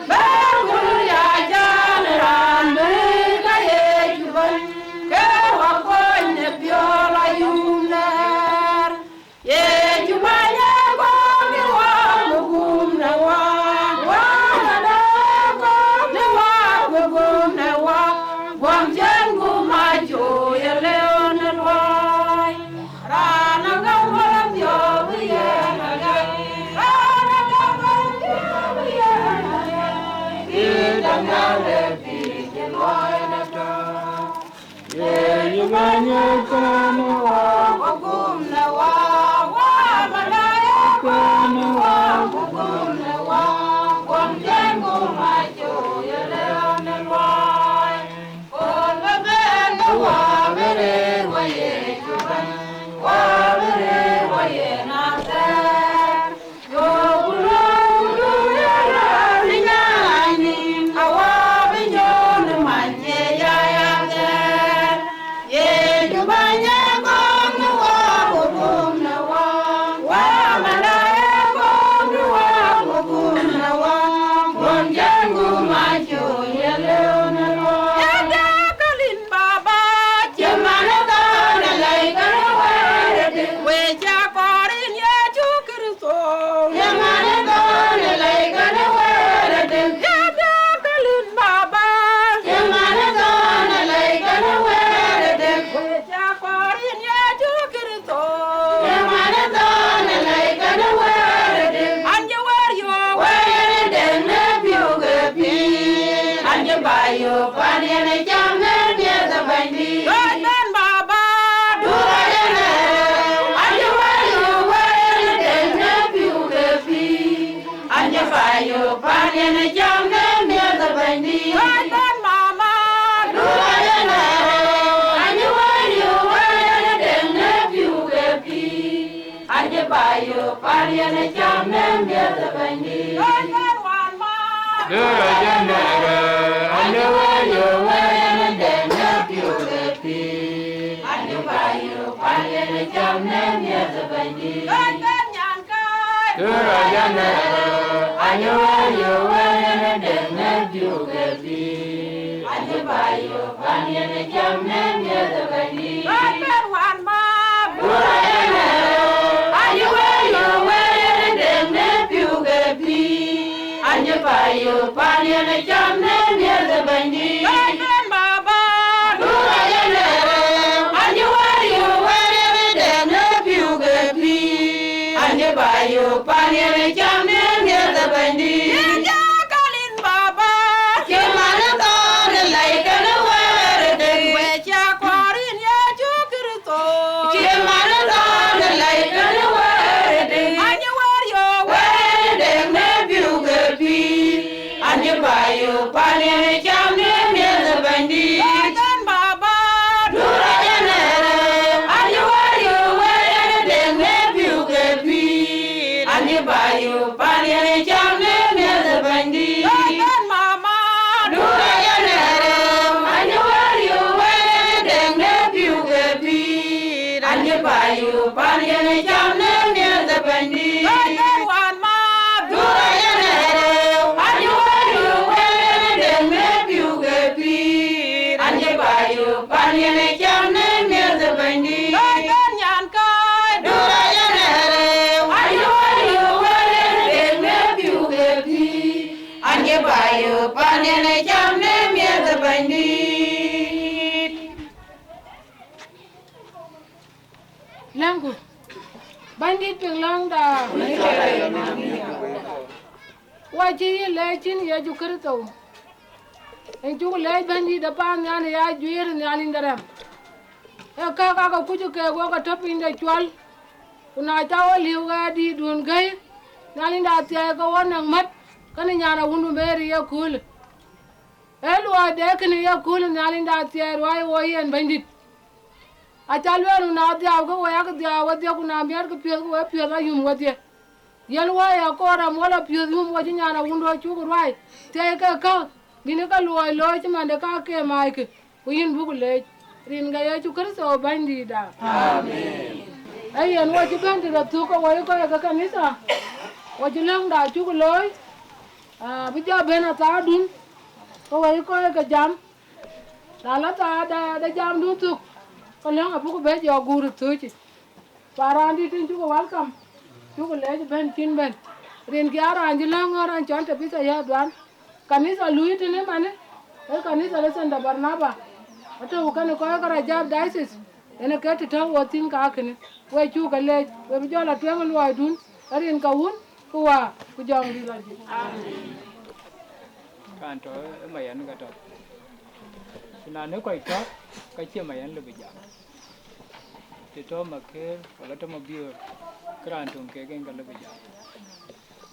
bɛ̈ɛ̈r wun ya jän raan bï ka Yecu bɛ̈n, ke wä kony në piɔl ayum lɛɛr. Yecu bäny ë gɔ̈m në wä, ku gum në wä, wä na dä gɔ̈m në wä, ku gum në wä, guɔm cïn gum acö ye lëu në luɔi. Raan agam wala piɔ̈u bï yen agam, raan agam wala piɔ̈u bï yen agam, kï däŋ ya le pïïr cï luɔi në tɔ̈. Yecu bäny ë kɔn wä, ku gum në wä, wä malaika kɔn wä, ku gum në wä, guɔm cïn gum acö ye lëu në luɔi. Kɔn bä bɛ̈n ke wä bï rëër wä Yecu bäny, wä bï rëër wä yen athɛɛr. Yöök ku lɔ̈ɔ̈k ku duëër raan ë nyan nïïm, awä bï nyuɔɔn ë many ye yai athɛɛr. Yecu bäny ë kɔn Ayo, pan yen cam në miɛth ë Bɛ̈nydït. Dura jɛn dɛɛrë, anyë wɛ̈ɛ̈r yo wɛ̈ɛ̈r yen dɛŋ në piu ke pïïr. Anyë ba yo pan yen cam në miɛth ë Bɛ̈nydït. Dura jɛn dɛɛrë, anyë wɛ̈ɛ̈r yo wɛ̈ɛ̈r yen dɛŋ në piu ke pïïr. Anyë ba yo pan yen cam në miɛth ë Bɛ̈nydït. Dura jɛn dɛɛrë, anyë wɛ̈ɛ̈r yo wɛ̈ɛ̈r yen dɛŋ në piu ke pïïr. Anyë ba yo pan yen cam në miɛth ë Bɛ̈nydït. Baba, dura jɛn dɛɛrë, anyë wɛ̈ɛ̈r yo wɛ̈ɛ̈r yen dɛŋ në piu ke pïïr. Anyë ba yo pan yen cam në miɛth ë Bɛ̈nydït. Yen ja kalin Baba. Cï man ë thɔn ë lɛc kënë wɛ̈ɛ̈r ë dëŋ. Wɛ̈ɛ̈r ca kuar yïn Yecu Kërtho. Cï man ë thɔn ë lɛc kënë wɛ̈ɛ̈r ë dëŋ. Anyë wɛ̈ɛ̈r yo wɛ̈ɛ̈r ë dëŋ në piu ke pïïr. Anyë ba yo pan yen cam në miɛth ë Bɛ̈nydït. Yen Baba. Dura jɛn dɛɛrë, anyë wɛ̈ɛ̈r yo wɛ̈ɛ̈r yen dɛŋ në piu ke pïïr. Anyë ba yo pan yen cam në miɛth ë Bɛ̈nydït. Yen Mama. Dura jɛn dɛɛrë, anyë wɛ̈ɛ̈r yo wɛ̈ɛ̈r yen dɛŋ në piu ke pïïr. Anyë ba yo pan yen cam në miɛth ë Bɛ̈nydït. Yen Wän Math. Dura jɛn dɛɛrë, anyë wɛ̈ɛ̈r yo wɛ̈ɛ̈r yen dɛŋ në piu ke pïïr. Anyë ba yo pan yen cam në miɛth ë Bɛ̈nydït. Yen Nyankäi. Dura jɛn dɛɛrë, anyë wɛ̈ɛ̈r yo wɛ̈ɛ̈r yen dɛŋ në piu ke pïïr. Anyë ba yo pan yen cam në miɛth ë Bɛ̈nydït. Läŋku, Bɛ̈nydït piŋ läŋda. Wa cï yï lɛc cïn Yecu Kërtho. Yen cuk lɛc Bɛ̈nydït ë paannhial ya juëër ë Nhialic de rɛm. Ee käk aa ke kuc keek wok ke tɔ̈ piny de cuɔl, ku na ca wo liu ɣɛɛrdïtdun gäi, Nhialic de athiɛɛi ke wo näk mät, kënë nyan awundu Meri ye köölë. Ee luɔi de kënë ye köölë Nhialic de athiɛɛi ruääi wo yen Bɛ̈nydït. Aca lueel, na dhiau ke we yak dhiau wedhie, ku na miɛt ke piɔ̈th ke we piɔ̈th ayum wedhie. Yen wä ya koor amuɔl apiɔ̈th yum wo cï nyan awundu acuk ruai thiɛi ke kä, bïn ke luɔi looi cï man de ka ke maaikï, ku yïn buk leec. Rin ke Yecu Kërtho Bɛ̈nydïïtda. Amen. Ee yen wo cï bɛ̈n të rɔt thuk ke wo ye kɔc ke kanitha, wo cï läŋda cuk looi, aa, bï jɔ bɛ̈n athaardun, ke wo ye kɔc ke jam. Na la thaa de, de jamdun thök, ke lɔ̈ŋ abuk bɛ jɔ guur ë thööcë. Pa raandït tïŋ cuk welcome, cuk leec bɛ̈n cïn bɛ̈n. Rinkië aa raan cï lɔ̈ŋ ɣɔn raan cɔl Tabitha Yäth Duan. Kanitha lui tënë manë, ee kanitha de Santa Barnaba. Atɔ̈u kënë kɔc ke Rajab Diocese, yen ke të tɔ̈u wo thïn kakënë. We cuk ke leec, we bï jɔ la tueŋ ë luɔidun, ë rin ke Wun, ku Wä, ku Jɔŋdït Lajik. Amen. Raan tɔ̈ ë mayen ka tɔ̈. Ku na në kɔc tɔ̈, ka cie mayen lë bï jam. Të tɔ̈ Makër, wala tɔ̈ Mabiöör, ke raan töŋ kek en ka lë bï jam.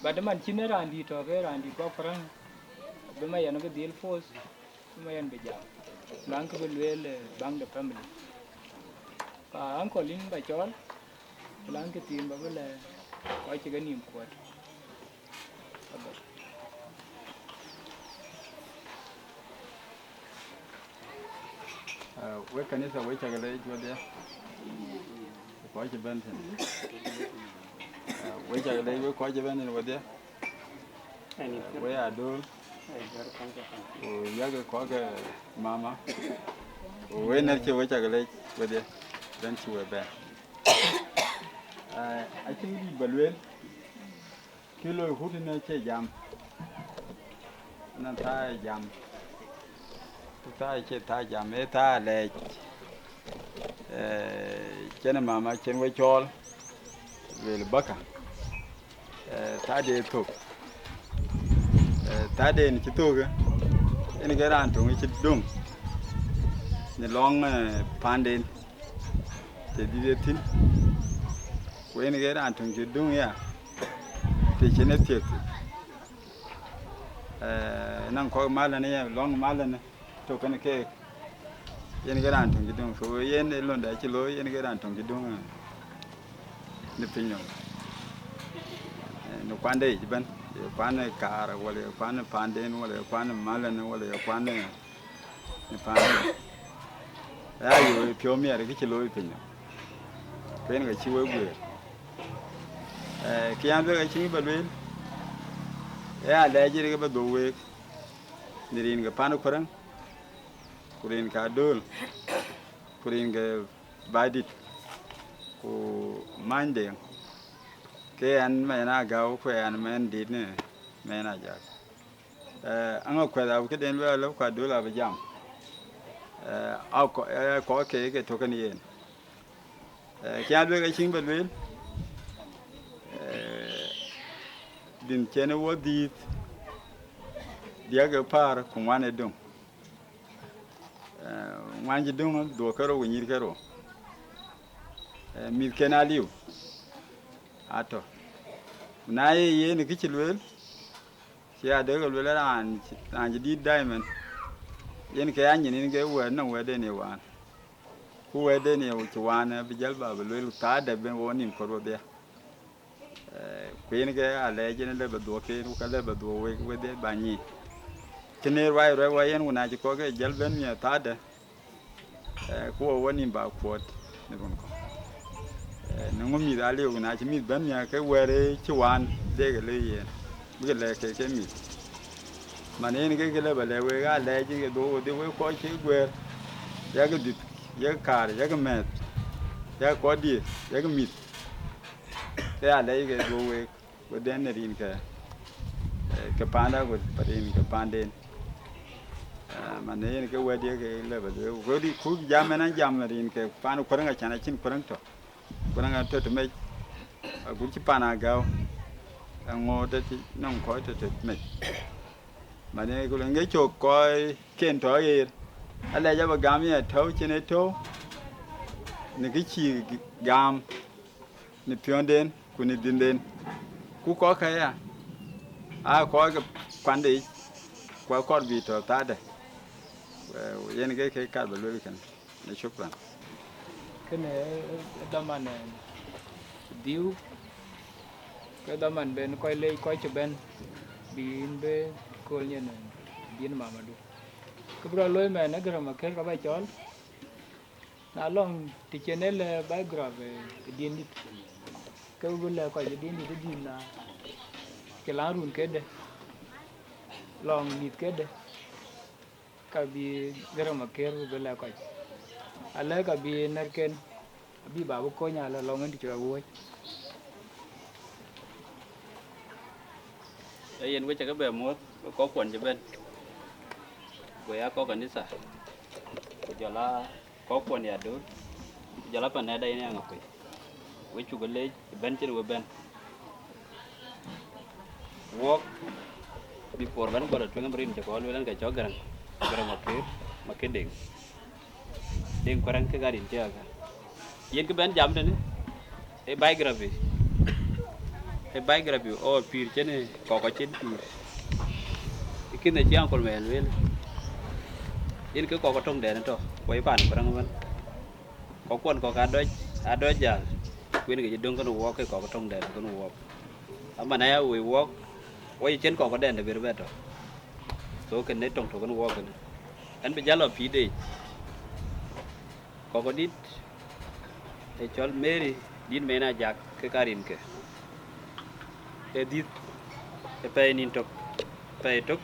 But man cïn ë raan dït tɔ̈, ke raan dït bɔ̈ Kuraŋ, abï mayen bï dhil force, bï mayen bï jam. Laŋkë bï lueel, eh, baŋ de family. Pa uncle yïn ba cɔɔl, ku laŋkë thiin ba bï lɛ kɔc cï kenïïm kuɔt. Ah, wek kanitha, wek cak leec wedhie, kɔc cï bɛ̈n thïn. Ah, wek cak leec, wek kɔc cï bɛ̈n thïn wedhie. Ah, wek Adol, ku yak kɔc ke mama, ku wek nɛ̈r cie, wek cak leec wedhie, bɛ̈n cï we bɛ̈n. Ah, acïn dït ba lueel. Kë loi kut tënë acie jam, na thaa ë jam, ku thaa acie thaa jam, ee thaa lɛɛc. Eh, cïn mama cïn we cɔɔl, lueel bäkë, eh, thaa de thök. Eh, thaa de cï thök, yen ke raan töŋ cï döŋ në lɔŋ, eh, panden, të dït ë thïn, ku yen ke raan töŋ cï döŋ ya, të cïn ë thiëk thïn. Eh, naŋ kɔc malɛn ë, lɔŋ malɛn ë, tök kën keek, yen ke raan töŋ cï döŋ. So yen ë londa cï looi, yen ke raan töŋ cï döŋ, eh, në piny nɔm. Kuande yic ëbɛ̈n, ye kuan ë kaar, wala ye kuan ë panden, wala ye kuan ë malän, wala ye kuan ë panden. Aya yök piɔ̈u miɛt kë cï looi piny nɔm, ku yen ka cï wek guëër. Eh, kë yan bï ka cï bä lueel, ë alɛɛc ë ke bä dhuɔ̈k week, në rin ke pan ë Kuräŋ, ku rin ke Adöl, ku rin ke Baidït, ku Many Deŋ, ke ɣɛn Many Agäu, ku ɣɛn Many Dït në Many Ajak. Eh, aŋa kuɛth abï këden lueel alë, ku Adöl abï jam. Eh, akɔ-, eh, kɔc ke ke tök kën yen. Eh, kë ya lueel ka cï bä lueel, eh, dïn cïn ë wɔ dhiëth, diäk ë päär ku ŋuan ë döŋ. Eh, ŋuan cï döŋ dhuɔ̈k ke rou ku nyïïr ke rou. Eh, mïthken aliu atɔ̈. Ku na ye yen kë cï lueel, cï adek lueel raan cï, raan cï dït daimën, yen ke ya nyin yen ke wɛ̈ɛ̈t nɔm wɛ̈ɛ̈tden ye waan. Ku wɛ̈ɛ̈tden ye cï waan abï jäl bä bï lueel, ku thaadë bï wo nïm kɔ̈r wedhie. Eh, ku yen ke alɛɛc yen lë bä dhuɔ̈k ken, ku ka lë bä dhuɔ̈k wek wedhie bä nyic. Kënë ruai ruai wä yen, ku na cï kɔ̈k ke jäl bɛ̈n miɛt thaadë, eh, ku wo wo nïm bä kuɔt në run kɔ̈k. Eh, në ŋö mïth aliu, ku na cï mïth bɛ̈n miɛt ke wɛ̈ɛ̈r ë cï waan dek lë yen, bï ke lɛ̈k ke, ke mïth. Man yen ke, ke lë bä lɛ̈k wek alɛɛc yen ke dhuɔ̈k wedhie, wek kɔc cï guëër, yak dhïth, yak kaar, yak mɛ̈th, yak kɔc diëër, yak mïth. Ke alɛɛc ke dhuɔ̈k week, wedhie në rin ke, eh, ke panda, ku rin ke panden. Eh, man yen ke wɛ̈ɛ̈t ye ke lë bä lueel. Ku di, ku jam ëna jam rin ke pan Kuräŋ, acän acïn Kuräŋ tɔ̈. Kuräŋ atɔ̈ të mec, agut cï pan Agäu, aŋoot ëtï nɔŋ kɔc tɔ̈ të mec. Man yen ku lëŋ ke cök kɔcken tɔ̈ ɣeer, alɛɛc abä gam ye tɔ̈u cïn ë tɔ̈u, në kë cï gam në piɔ̈nden ku në dhiënden. Ku kɔ̈k aya, aa kɔc ke kuande yic, ku akɔɔr bï tɔ̈ thaadë. Eh, yen ke, ke kaar bä lueel kënë. Në shukran. Kënë ë dhaman, eh, dhiu, ke dhaman ben kɔc leec, kɔc cï bɛ̈n, bï yïn bï kööl nyin, eh, dhiën mamadu. Kë bï rɔt looi mɛn ë Garaŋ Makër ka bä cɔl. Na lɔŋ të cïn ë lɛ biography, eh, ë diɛ̈n dït, ke bï lɛ̈k kɔc ë diɛ̈n dït ë dhïn na cï lan run kedë, lɔŋ mïth kedë, ka bï Garaŋ Makër bï lɛ̈k kɔc. Alë ka bï nɛ̈rken, abï bä bï kony alë lɔŋ ën të cï rɔt wuɔ̈c. Ee yen, we cä ke bɛ muɔ̈th, we kɔckuɔn cï bɛ̈n, we aa kɔc kanitha, ku jɔl aa kɔckuɔn ya dööt, ku jɔl aa pan nɛ̈ɛ̈tda yen ë Aŋakuei. We cuk leec ë bɛ̈n cïn we bɛ̈n. Wuɔk, before bɛ̈n gɔl ë tueŋ, rin cï kɔn lueel ɛn ke cɔk Garaŋ, Garaŋ Makër, Makër Deŋ. Deŋ Kuaraŋ kek aa rin cï aka. Yen kë bɛ̈n jam tënë, ee biography, ee biography ɣɔn pïïr cïn kɔc kɔc cïn pïïr. Ë kën ë cï Uncle Mɛɛn lueel, yen ke kɔc kɔc töŋdɛn ë tɔ̈, ku ye paan Kuaraŋ ëbɛ̈n. Kɔckuɔn kɔ̈k aa dɔc, aa dɔc jäl, ku yen ke cï döŋ kënë wuɔk, ke kɔc töŋdɛn kënë wuɔk. Aman aya woi wuɔk, woi cïn kɔc kɔcdɛn de bï bɛ tɔ̈. So kënë töŋ tök kënë wuɔk kënë. Ɛn bï jäl lɔ pïïr de yic. Kɔc kɔc dït, ee cɔl Mary dït Mɛɛn Ajak, kek aa rinke. Ee dhiëth ë pɛɛi nïn tök, pɛɛi tök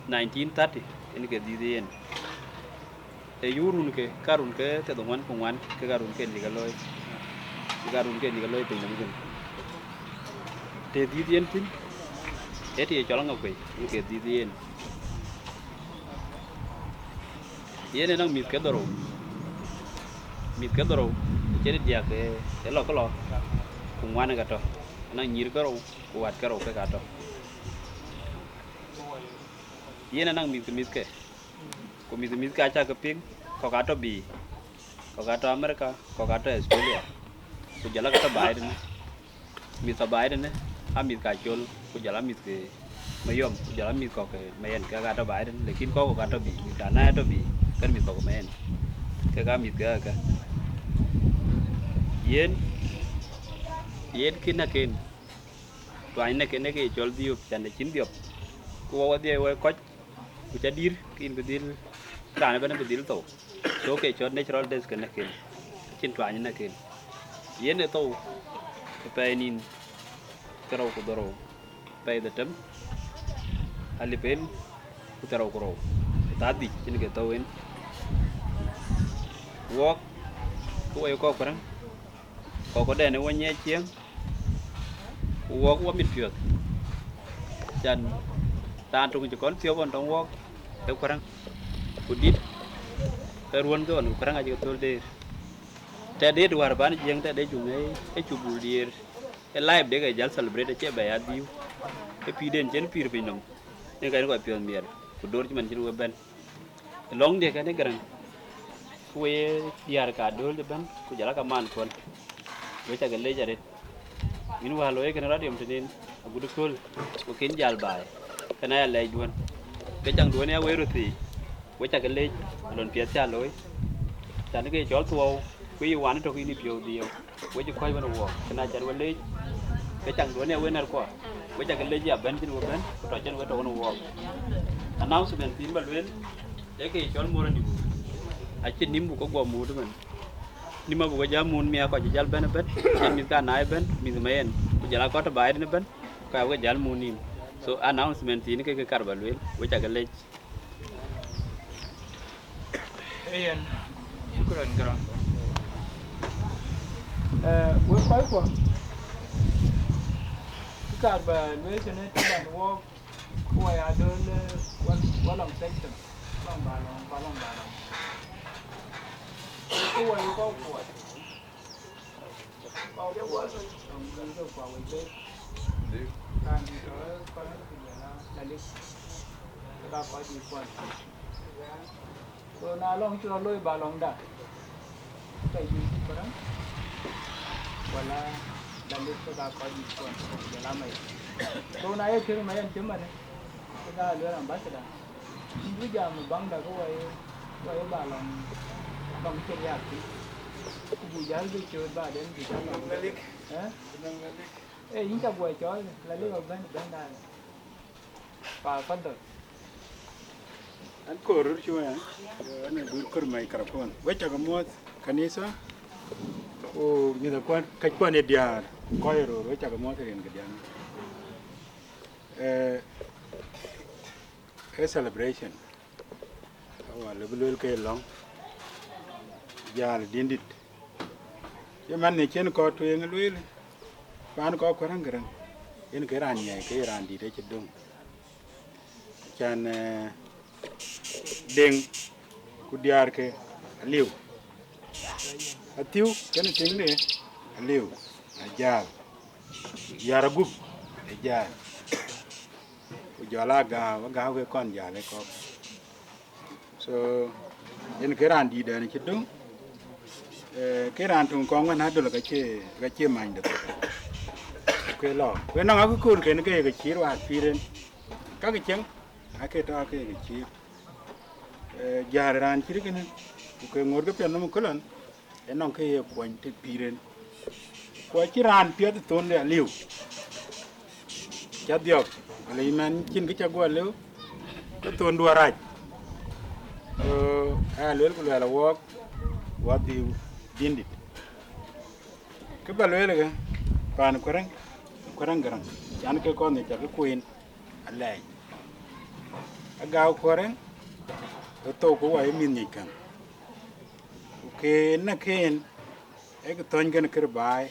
nineteen thirty, yen ke dhiëth yen. Ee yöök runke, ka runke thiërdhoŋuan ku ŋuan, kek aa runken yï ke looi, kek aa runken yï ke looi pinynhom kënë. Të dhiëth yen thïn, ee të ye cɔl Aŋakuei, yen ke dhiëth yen. Yen ënɔŋ mïth ke dhorou, mïth ke dhorou, cïn diäk, ee, ee lɔ ke lɔ, ku ŋuan ë ke tɔ̈, ënɔŋ nyïïr ke rou, ku wät ke rou kek aa tɔ̈. Yen ënɔŋ mïth ke mïthke, ku mïth ke mïthke acä ke piŋ, kɔ̈k aa tɔ̈ biic, kɔ̈k aa tɔ̈ America, kɔ̈k aa tɔ̈ Australia, ku jɔl aa ke tɔ̈ baai tënë. Mïth tɔ̈ baai tënë, aa mïth ke Acol, ku jɔl aa mïth ke Mayom, ku jɔl aa mïth kɔ̈k ke Mayen, kek aa tɔ̈ baai tënë, lakin kɔ̈k kɔ̈k aa tɔ̈ biic, mïth ke Anai aa tɔ̈ biic, kën mïth kɔ̈k ke Mayen, kek aa mïth ke ake. Yen, yen kën aken, tuany në kënë ke cɔl dhiöp, can de cïn dhiɔp. Ku wɔ wadhiɛ wɔ kɔc, ku ca dïr, ke yïn bï dhil, raan ëbɛ̈n bï dhil thou. So ke cɔl natural death kënë kënë, acïn tuany në kënë. Yen ë thou ë pɛɛi nïn thiërrou ku dhorou, pɛɛi dhetem, alip en ku thiërrou ku rou, thaa dhïc cïn ke thou en. Wɔk, ke wɔ ye kɔc kuärä, kɔc kɔ̈k dɛn ë wɔ nyiɛc cieŋ, ku wɔk wɔ mit piɔ̈ɔ̈th. Can raan töŋ cï kɔn thiɔ̈k ɣɔn tɔŋ wɔk ë kuärä, ku dït ë ruɔ̈n dhɔn ku kuärä acï ke thöl deer. Tɛ̈ deet wäär ban cieŋ tɛ̈ de cuŋ ë, ë cuk bul diëër. Ë life de ke jäl celebrate acie bɛ ya dhiu. Ë pïïrden cïn pïïr piny nɔm. Yen ka yen kɔc piɔ̈ɔ̈th miɛt, ku door cï man cïn we bɛ̈n. Ë lɔŋdiɛ̈ kɛn ë Gäräŋ, ku we ye diäär ka dööl ëbɛ̈n, ku jɔl aa kamaan kuɔn. We cä ke lec arëët. Yïn wäär looi kënë rɔt yom tënïn, agut ëkööl, ku kën jäl baai, kënë aya lɛcduön. Ke caŋduön ya wëi röt thii, we cä ke lec, lon piɛth cä looi. Can ke cɔl thuɔɔu, ku yï wan ë tök yïn ë piɔ̈u dhiëëu. We cï kɔc wën ë wɔɔk, kënë acän we leec, ke caŋduön ya we nɛ̈rkuɔ, we cä ke lec ya bɛ̈n cïn we bɛ̈n, ku tɔ cïn we tɔ wën ë wɔɔk. Announcement thiin bä lueel, ee ke cɔl muɔ̈r ë nïm, acïn nïm buk ke guɔ muut ëmën. Nïm abuk ke jäl muut miäk kɔc jäl bɛ̈n ëbɛ̈n, cïn mïth ka naai ëbɛ̈n, mïth ma yen, ku jɔl aa kɔc tɔ baai tën ëbɛ̈n, ku aa we ke jäl muut nïm. So announcement thiin ke ke kar bä lueel, we cä ke lec. Yen, shukran, Gäräŋ. Eh, wek kɔckuɔ, kë kaar bä lueel tënë tëdan wɔɔk, ku wɔ ya dööl, eh, wal-, walɔŋ section, lɔŋ ba lɔŋ, ba lɔŋ ba lɔŋ. Ku wɔ ye kɔckuɔ. So na lɔŋ cï rɔt looi ba lɔŋda, ke yïn cï Gäräŋ, wala Dalit ke ka kɔc yï kuɔn, ku jɔl a Mayɛn. So na ye kër Mayɛn cï mɛnë, ke ka lueel ambassador. Yïn bï jam ë baŋda ke wɔ ye, wɔ ye ba lɔŋ, lɔŋ cï riääk thïn. Ku buk jäl bï cööt baden bï jäl lɔŋ. Malik. Eh? Malik. Eh, yïn ca guɔ cɔɔl, la lëk ë bɛ̈n, bɛ̈n daai. Pa, padhol. An kor röt cuö ya, an ë dur kor microphone. We cä ke muɔ̈th kanitha, ku mïthëkuɔn, kackuɔn ë diäär, ku kɔc ë röör, we cä ke muɔ̈th rin ke diäär. Eh, ee celebration. Awal bï lueel ke lɔŋ, jäl dïndït. Cï man në cïn kɔc tueŋ lueel, paan kɔc kuäräŋ Gäräŋ, yen ke raan nyiɛɛi ke raan dït acï döŋ. Can, eh, deŋ ku diäärke aliu. Athiu kënë tiŋde aliu, ajäl. Yär agup, ajäl. Ku jɔl a gääu, agääu ke kɔn jäl ë kɔ̈k. So, yen ke raan dït ɛn cï döŋ, eh, ke raan töŋ kɔŋ wën adöl ka cie, ka cie many de thok. Ku ke lɔ. Ku ënɔŋ akëkööl kën ke ye ke cïïr wäär pïïr en. Ka ke cieŋ, ake tɔ ake ye ke cïïr. Eh, jäl raan cït kënë, ku ke ŋoot ke piɛth nɔm ë kölɔn, ënɔŋ ke ye kuɔny të pïïr en. Ku acïn raan piɛth ë thonde aliu. Cä dhiɔp, wala yï mɛn cïn kë cä guɔ lëu, ke thondu arac. Ku aya lueel ku luɛɛl awɔɔk, wɔ dhiu dïndït. Kë bä lueel ëkë, paan kuäräŋ, kuäräŋ Gäräŋ, can ke kɔn nhiëc cä ke kueen alɛɛc. Agääu kuäräŋ, ë thou ku wɔ ye mïth nyic käŋ. Ku keen në keen, ee kë thöny kën kër baai.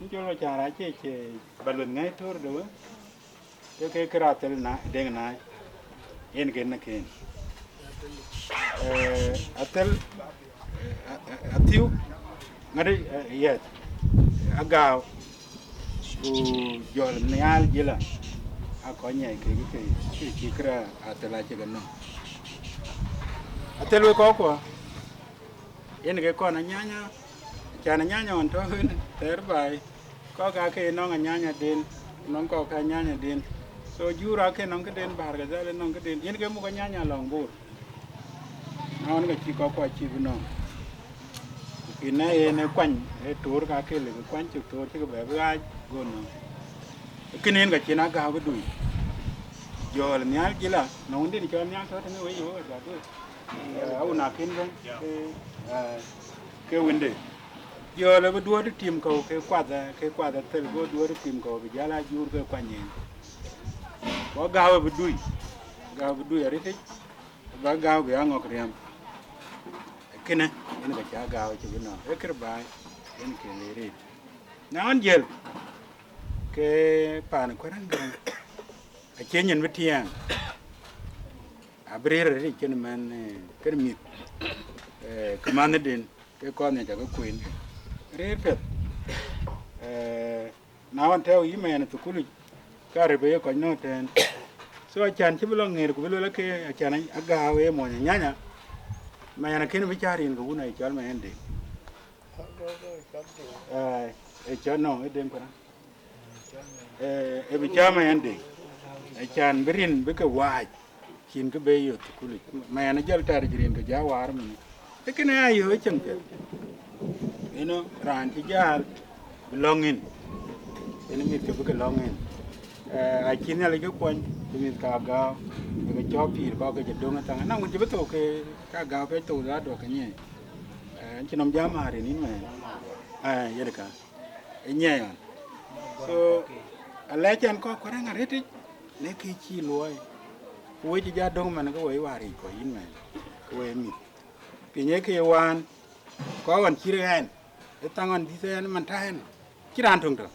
Yïn col wä can rac cie cie bä lueth ŋäc töör de wë, ke ke kër athel na deŋ naai, yen kën në keen. Eh, athel, eh, a- a- athiu, ŋäde, eh, yes, agääu, ku jɔl nhial jëlä, a kɔc nyiɛc kek ke, ke cï kër athel acï ke nɔm. Athel wek kɔckuɔ, yen ke kɔn anyanya, can anyanya ɣɔn tɔ ɣën thɛɛr baai, kɔk ake nɔŋ anyanyaden, nɔŋ kɔk ke anyanyaden. So jur ake nɔŋ këden, Bahr el Ghazal nɔŋ këden, yen ke muk anyanya lɔŋ Bor. Na ɣɔn ke cï kɔckuɔ cï bï nɔŋ. Ku kën na yen ë kuany, ë toor ka ke lëk kuany cök toor cï ke bɛ bï ɣaac go nɔŋ. Kënë yen ka cïn Agääu bï dui. Jɔl nhial jëla, na wënden cɔl nhial tɔ̈ tënë wei Yehowa jɔ dui. Eh, awun akën bɛ̈n, ke, eh, ke wënde. Jɔl abï duɔ̈t tim kɔ̈u ke kuath, ke kuath athel, go duɔ̈t tim kɔ̈u bï jäl ajuur ke kuany yen. Ku Agääu abï dui. Agääu abï dui arëtic, ba Agääu bï aŋɔk riɛm. Kënë, yen ka cï Agääu cï bï nɔ̈k. Ee kër baai, yen kë le rëët. Na ɣɔn jiël, ke paan Kuɛ̈r Aŋgɛ̈rɛ̈ŋ, acie nyin bï tiɛɛŋ, abï rëër arëtic cïn mɛn, eh, kën mïth, eh, ke mänhëden, ke kɔn nhiac akë kueen. Rëër piɛth. Eh, na ɣɔn tɛ̈ɛ̈u yï mɛɛn ë thukulic, ka rëër bï ye kɔc nɔ̈k tɛ̈ɛ̈n. So, acan cï bï lɔ ŋeer ku bï lueel ake, acan Agääu ë mony Anyanya, mɛɛn akën bï cä rin ke wun aye cɔl mɛɛn Deŋ. Eh, ë cɔl nɔ̈k ë Deŋ Kuɛ̈r. Eh, ë bï cä mɛɛn Deŋ. Acan bï rin bï ke waac, cïn kë be yök thukulic. Mɛɛn ajɔl tɛ̈r cï rin ke jɔ waar mën. Ee kënë aya yök ë cieŋ piɛth. Ënɔ, raan cï jäl bï lɔ̈ŋ yen. Yen mïth ke bï ke lɔ̈ŋ yen. Eh, acï Nhialic ke kuɔny, ke mïth ka Agääu, ke ke cɔk pïïr kɔ̈k ke cï döŋ ë thaŋ. Ënɔŋ wën cï bï thou ke, ka Agääu piac thou dhadu akë nyiɛɛi. Eh, cï nɔm jam määr yen yïn mɛɛn. Eh, yen ka. Ë nyiɛɛi ɣɔn. So, alɛc ɛn kɔc Kuɛ̈r Aŋgɛ̈rɛ̈ŋ arëtic, në kë cï luɔi. Ku we cï jɔ döŋ man ke we waar yic kɔc yïn mɛɛn, ke we mïth. Piny ee ke wään, kɔc ɣɔn cït ɣɛn, ë thaŋ ɣɔn dït ɣɛn man tɔ̈ ɣɛn, cï raan töŋ tɔ̈.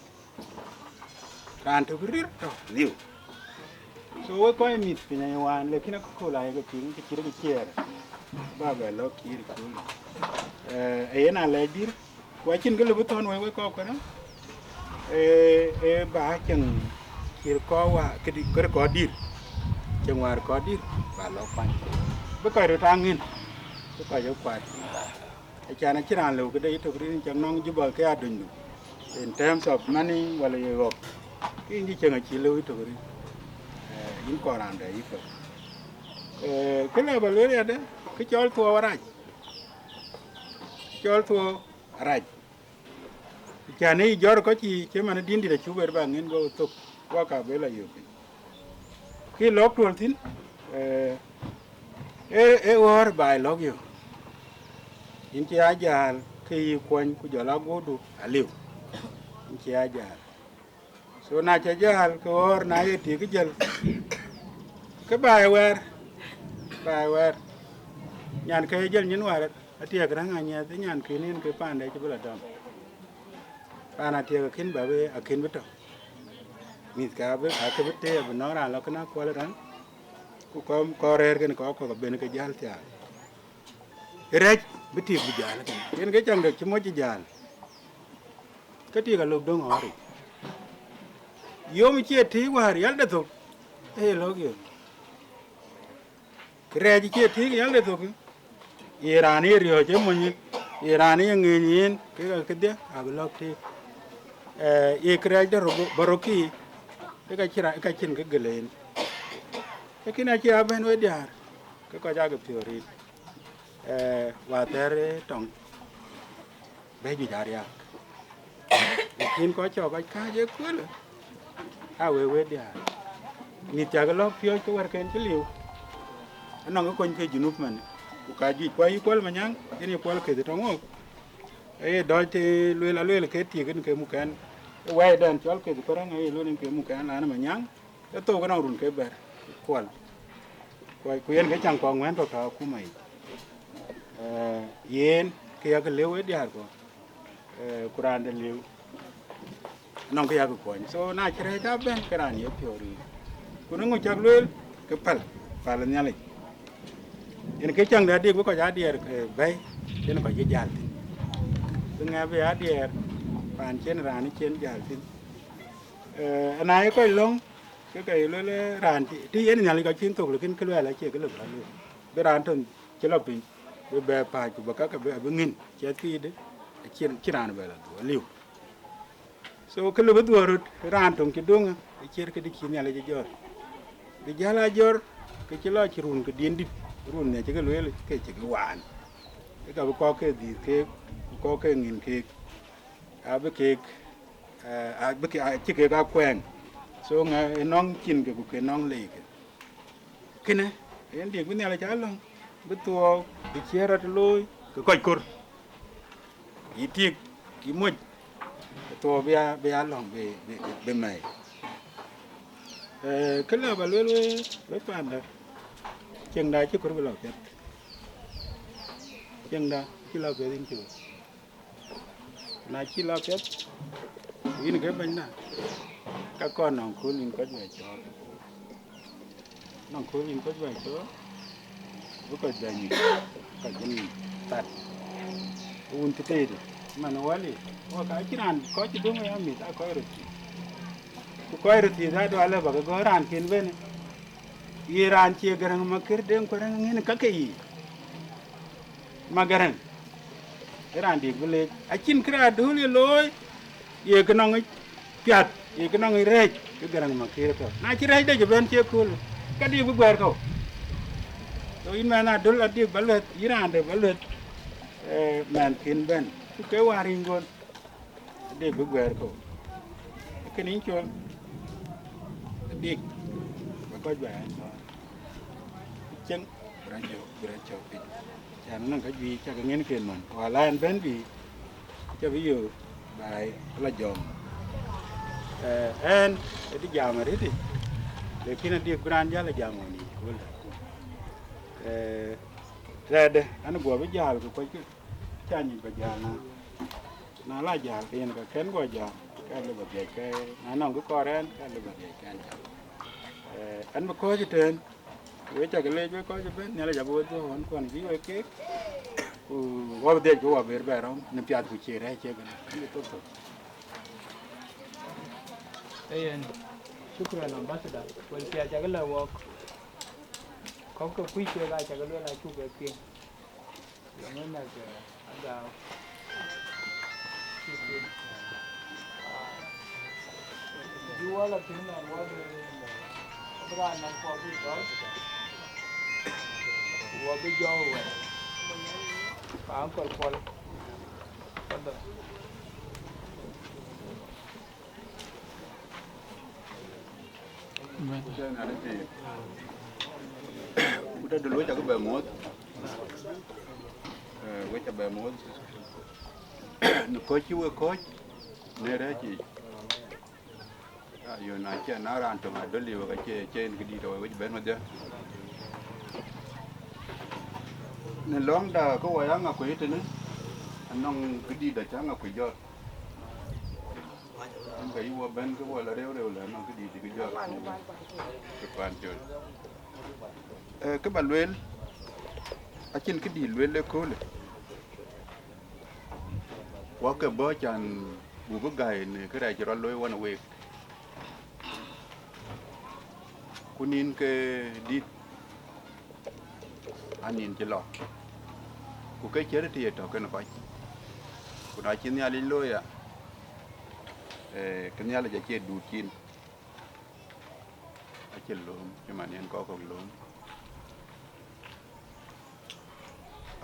Raan tök rïr tɔ̈ liu. So, we kɔc mïth piny aye wään, lakin akököl ayeke piŋ, ke cït ke ciɛɛr. Ba bɛ lɔ kiir kööl. Eh, ë yen alɛc dïr, ku acïn kë lëu bï thɔ̈n wei wek kɔc Kuɛ̈r. Eh, eh, ba cieŋ cït kɔc wa-, këdï, këdï kɔc dïr. Cieŋ wäär kɔc dïr, ba lɔ kuany. Bï kɔc röt aa ŋën, bï kɔc ë kuat. Acan acïn raan lëu këde yïtök rin cak nɔŋ Juba ke adönydu. In terms of money, wala ye ɣɔ̈k. Ke yïn cï cieŋ acï lëu yïtök rin. Eh, yïn kɔn raan dɛ yïtök. Eh, kë lɛ ba lueel yadë, kë cɔl thuɔɔu arac. Cɔl thuɔɔu arac. Acan ë yï jɔ̈ɔ̈r kɔc cï, cï man dïn dït acuk ber ba ŋën go thök, wak abël ayök piny. Kë lɔ̈k tuɔl thïn, eh, ee, ee ɣɔ̈ɔ̈r baai lɔ̈k yök. Yïn cï a jäl, ke yï kuɔny ku jɔl aguɔ̈ɔ̈rdu aliu. Yïn cï a jäl. So na cä jäl, ke ɣɔ̈ɔ̈r na ye tik jäl, ke baai wɛ̈ɛ̈r, baai wɛ̈ɛ̈r. Nyan ke ye jäl nyin wäär, Atiɛk Raŋ Anyiɛth, ë nyan kën en ke paande cï bï lɔ dɔm. Paan Atiɛk akën bä bï, akën bï tɔ̈. Mïthkë abï, akë bï tëë abï nɔ̈k raan lɔ kën Akuɔl Raŋ, ku kɔm, kɔn rɛ̈ɛ̈r kën kɔc kɔ̈k abën ke jäl thiaak. Ë rɛ̈c bï tik bï jäl kën. Yen ke caŋ dek cï moc cï jäl. Ke tik alok döŋ ɣɔ̈ric. Yom cie tik wäär yäl de thok, ee lɔ̈k yom. Kërɛɛc cie tik yäl de thok, ye raan ye riɔ̈ɔ̈c ë mony, ye raan ye ŋeeny yen, kek aa kedhie abï lɔ̈k tik. Eh, ye kërɛɛc de rɔt bä rɔt kï, ke ka cï ra-, ka cïn kë gël en. Lakin acï abɛ̈n we diäär, ke kɔc aake piɔ̈ɔ̈r rin. Eh, wäthɛɛr ë tɔŋ, bɛ̈ɛ̈c juëc aa riääk. Lakin kɔc cɔk kɔc kääc ëköölë, aa wek wek diäär. Mïth cak lɔ̈k piɔ̈ɔ̈c ke wärken cï liu, anɔŋ ke kony ke Junub man. Ku ka juëc, ku ayï Kuɔl Manyaŋ, yen ye Kuɔl Keth tɔŋ wok. Aye dɔc të lueel, alueel ke tik en ke mukɛn. Ë wɛ̈ɛ̈cdɛn cɔl Keth Kuɛ̈r Raŋ, aye lueel en ke mukɛn, lanë Manyaŋ, ë thok anɔŋ run ke bɛ̈t Kuɔl. Ku, ku yen ke caŋ kɔŋ wɛ̈n tɔ̈ tɔ̈ akuma yic. Eh, yen ke yak lëu ë diäär kɔ̈k, eh, ku raan de lëu, nɔŋ kë yak kuɔny. So na cï rɛ̈ɛ̈c abɛ̈n, ke raan ye piɔ̈u riir. Ku në ŋö cak lueel, ke päl, päl Nhialic. Yen ke caŋ de adik bï kɔc aa diɛɛr, eh, bɛ̈i, yen kɔc cï jäl thïn. Bï ŋɛk bï aa diɛɛr, paan cïn raan cïn jäl thïn. Eh, na ye kɔc lɔ̈ŋ, ke ke ye lueel, eh, raan tï, tï yen Nhialic kɔc cïn thok, lakin kë luɛɛl acie kë lëu bä lueel. Bï raan tɔ̈ cï lɔ piny, bï bɛ pääc, ku bï kakë bï, abï ŋïn, ciɛth kiitë, acïn, cïn raan bɛ lɔ dhuɔ̈k, aliu. So, kë lëu bï dhuɔ̈k röt, raan töŋ cï döŋ, ë ciɛ̈t këdï cï Nhialic ë jɔt. Bï jäl a jɔt, ke cï lɔ cï run ke diɛ̈n dït, run ë cï ke lueel, ke cï ke waan. Ke ka bï kɔ̈k ke dhiëth keek, ku kɔ̈k ke ŋïn keek, abï keek, eh, abï ke, acï keek aa kuɛɛŋ. Töŋ ë nɔŋ cin ke ku ke nɔŋ leike. Kënë, yen diëk bï Nhialic cä lɔ̈ŋ, bï thuɔɔu, bï ciëër rɔt looi, ke kɔc kor. Yï tik, yï moc, ke thuɔɔu bï ya, bï ya lɔ̈ŋ bï, bï, bï mɛi. Eh, kë lë ba lueel we, we panda, cieŋda cï kor bï lɔ piɛth. Cieŋda cï lɔ piɛth yïn cï we. Na cï lɔ piɛth, ku yïn ke bɛ̈nyda, ka kɔn nɔŋ kööl yïn kɔc bɛ cɔɔl. Nɔŋ kööl yïn kɔc bɛ cɔɔl, bï kɔc bɛ nyuc, kɔc bï nyuc that. Wun cï tëëde, man wali, wok acïn raan kɔc cï döŋ ya mïth, aa kɔc röt thiëëc. Ku kɔc röt thiëëc adu alë bä ke gɔ̈ɔ̈r raan ken bɛ̈n. Ye raan cie Gäräŋ Makër Deŋ Kuɛ̈rɛ̈ŋ ŋën kakë yiic. Ma Gäräŋ, ë raan diëk bï leec. Acïn kërɛɛc adöl ye looi, ye kë nɔŋ yic piath, ye kë nɔŋ yic rɛɛc, ke Gäräŋ Makër tɔ̈. Na cï rɛɛc dec ëbɛ̈n cie köölë, ka diëk bï guɛ̈ɛ̈r kɔ̈u. So yïn mɛnh adöl adiëk bä lueth, yïn raan de bä lueth, eh, mɛnh kën bɛ̈n. Ku ke wäär yïn gon. Dik bï guɛ̈ɛ̈r kɔ̈u. Kënë yïn col, dik bï kɔc bɛ ɣɛn thɔ̈ɔ̈r. Cieŋ bï rɔt cɔk, bï rɔt cɔk piny. Can nɔŋ ka juëc cak ŋiɛ̈n ke nɔn, ku ala ɛn bɛ̈n bï, ca bï yök baai la jɔm. Eh, ɛn ë dï jam arëëti, lakin adik bï raan jäl a jam ɣɔn yic kööl. Eh, rɛɛtdë, an guɔ bï jäl ke kuɔckë, ca nyic bä jäl na. Na la jäl ke yen ka kën guɔ jäl, ka lë bä dhiac ke, na nɔŋ kë kɔɔr ɛn, ka lë bä dhiac ke an jäl. Eh, an bï kɔ̈ɔ̈c ëtɛ̈ɛ̈n, we cak leec we kɔc ëbɛ̈n, Nhialic abï we dhuɔ̈k ɣɔn kuɔn bï we keek, ku wä bï dhiac ke wä ber bɛ rɔm në piath ku cie rɛ̈ɛ̈c cie kënë, an bï thok thok. Ee yen, shukran, Ambassador. Wël piath cak lɛ wɔɔk. Kɔ̈k ke kuc kek aa cak lueel acuk ke piŋ. Yɔŋ ë mɛ̈th, eh, agaaw. Cuk piŋ. Ah, bï wä lɔ thïn nɔn wä bï, wä bï raan nɔm kuɔ bï tɔ̈ɔ̈c. Wä bï jɔ̈ɔ̈k wɛ̈t. Ka Uncle Paul. Tafadhal. Ku tëdï luɔc akë bɛ muɔ̈th, eh, wec abɛ muɔ̈th në kɔ̈c cï we kɔ̈ɔ̈c në rɛ̈ɛ̈c yiic. Ayo, na cï na raan töŋ adöl liu, ka cie, cie yen këdït awec bɛ̈n wedhie. Në lɔ̈ŋda ke wɔ ya ŋa kuec tënë, anɔŋ këdït acä ŋa kuec jɔt. Yen ka yï wɔ bɛ̈n ke wɔ la reu reu lɛ, anɔŋ këdït cï jɔt ku ke pan col. Eh, kë ba lueel, acïn këdït lueel ëköölë. Wɔ ke bɔ̈ can buk bï gäi në kërɛɛc cï rɔt looi wɔn week. Ku nïn ke dït anïn cï lɔ, ku ke cï rëër tëë tɔ̈ kenë kɔc. Ku na cï Nhialic looi ya, eh, ke Nhialic acie duut cin, acï lööm cï man yen kɔc kɔ̈k lööm.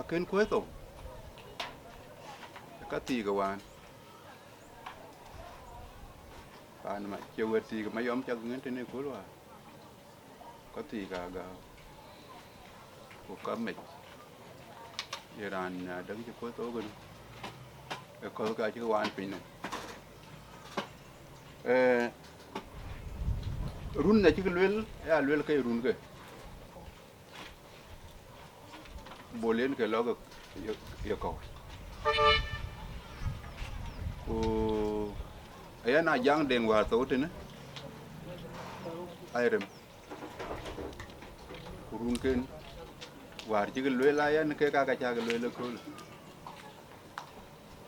Akën kuëth thou, ka thiik ë wään. Paan ma cie wët thiik ë mayɔm cak ŋën tënë ëkööl wäär, ka thiik agääu, ku ka mec, ye raan adäŋ cï kuöth thou kënë, ë kɔ̈th ka cï ke waan piny nɔm. Eh, run acïk luel, aya luel ke ye run ke. Bol yen ke lɔ ke ye, ye kɔ̈u. Ku aya na jaŋ deŋ wäär thou tënë, ai rem. Ku runken wäär cïk lueel aya në kek aa ka cäk lueel ëkööl.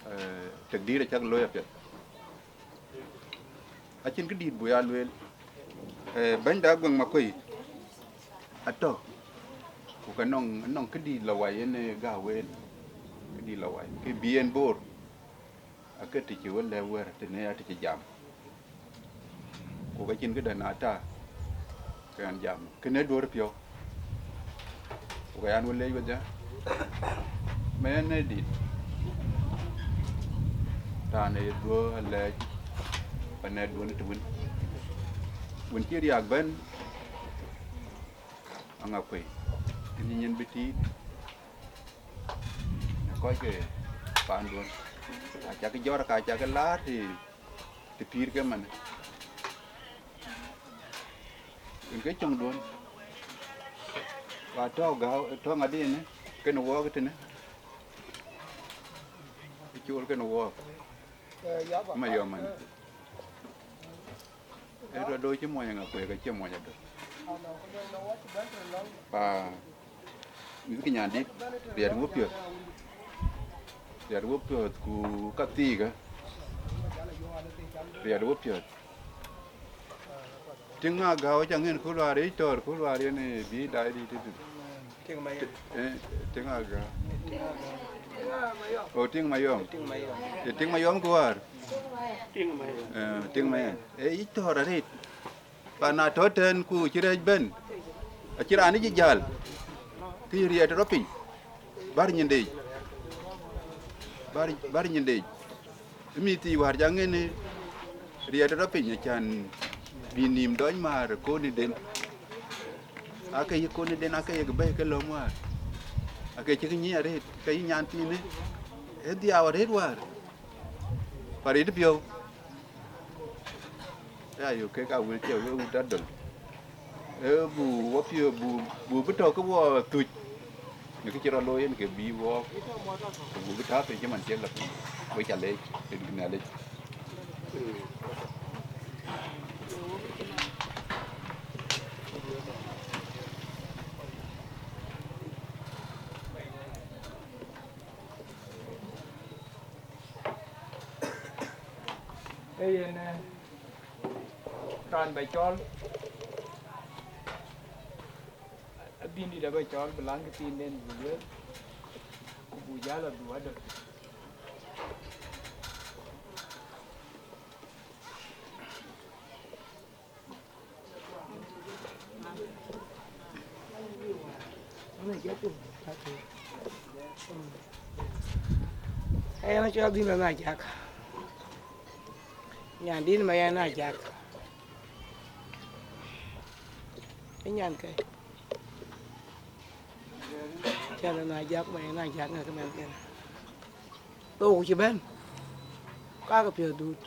Eh, tëk dïït acäk looi apiɛth. Acïn këdït buk ya lueel. Eh, bɛ̈nyda Aguek Makuei atɔ̈, ku ke nɔŋ, nɔŋ këdït lɔ wai yen ë gäu ween, këdït lɔ wai, ke bï en boor, ake të cï wën lɛ̈k wɛ̈ɛ̈r tënë ya të cï jam. Ku ka cïn këdɛn na ta, ke ɣɛn jam, kënë duɔ̈ɔ̈r piɔ̈u. Ku ka yan wën leec wedhie, mɛn ë dït, raan ë ye dhuɔ̈ɔ̈r alɛɛc, panɛɛt duɔ̈n të wën. Wën cï riääk bɛ̈n Aŋakuei, ë nyin bï tiit në kɔc ke paanduön. Acakï jɔt, ka cakï laar të, të pïïr ke man. Yen ke cöŋduön, wa tɔ̈ gääu, tɔ̈ ŋadï ënë, kën wɔɔk tënë, ë cool kën wɔɔk. Mayɔm man. Ë tɔ̈ do cï mony Aŋakuei, ke cie mony adö. Pa mïth ke nyandït, riɛt wok piɔ̈th. Riɛt wok piɔ̈th ku ka thiikë. Riɛt wok piɔ̈th. Tiŋ Agäu ca ŋën ku luaar yic tɔ̈ɔ̈r, ku luaar yen ë bï daai dït tëtui. Tiŋ Mayɔm. Eh, Tiŋ Agäu. O Tiŋ Mayɔm. Tiŋ Mayɔm. Ee Tiŋ Mayɔm ku wäär. Tiŋ Mayɔm. Eh, Tiŋ Mayɔm. Ee yic tɔ̈ɔ̈r arëët. Pan na tɔ̈ tɛ̈n ku cï rɛɛc bɛ̈n, acï raan ë cï jäl, kë riɛt rɔt piny, bär nyindeic, bär, bär nyindeic. Ë mïth thii wäär ca ŋën riɛt rɔt piny, acän bï nïïm dɔc määr ë koniden. Aake yï koniden, aake yek bɛ̈i ke lɔ̈m wäär, aake cïk nyic arëët, ke yï nyan thiinë, ë dhiau arëët wäär, pa rït piɔ̈u. Aya yök kek a wël cï wek wut adöl. Ee, bu wɔ piɔ̈u, bu, bu bï tɔ̈ ke wɔ thuc në kë cï rɔt looi yen, ke bï wɔɔk, ku bu bï tääu piny cï man cï lɔ piny. Wek ca leec, rin kï Nhialic. Ee yen, eh, raan bɛ cɔl, adïndït abɛ cɔl bï läŋ kë thiinden bï lueel, ku buk jäl adhu adöl. Ɣɛn acɔl Dhïn Mɛnh Ajak. Nyandït Mayɛn Ajak. Ë nyankë. Cän Mɛnh Ajak, Mayɛn Ajak ŋɛk mɛnhkënë. Thou ku cï bɛ̈n, ka ke piɔ̈ɔ̈th duut.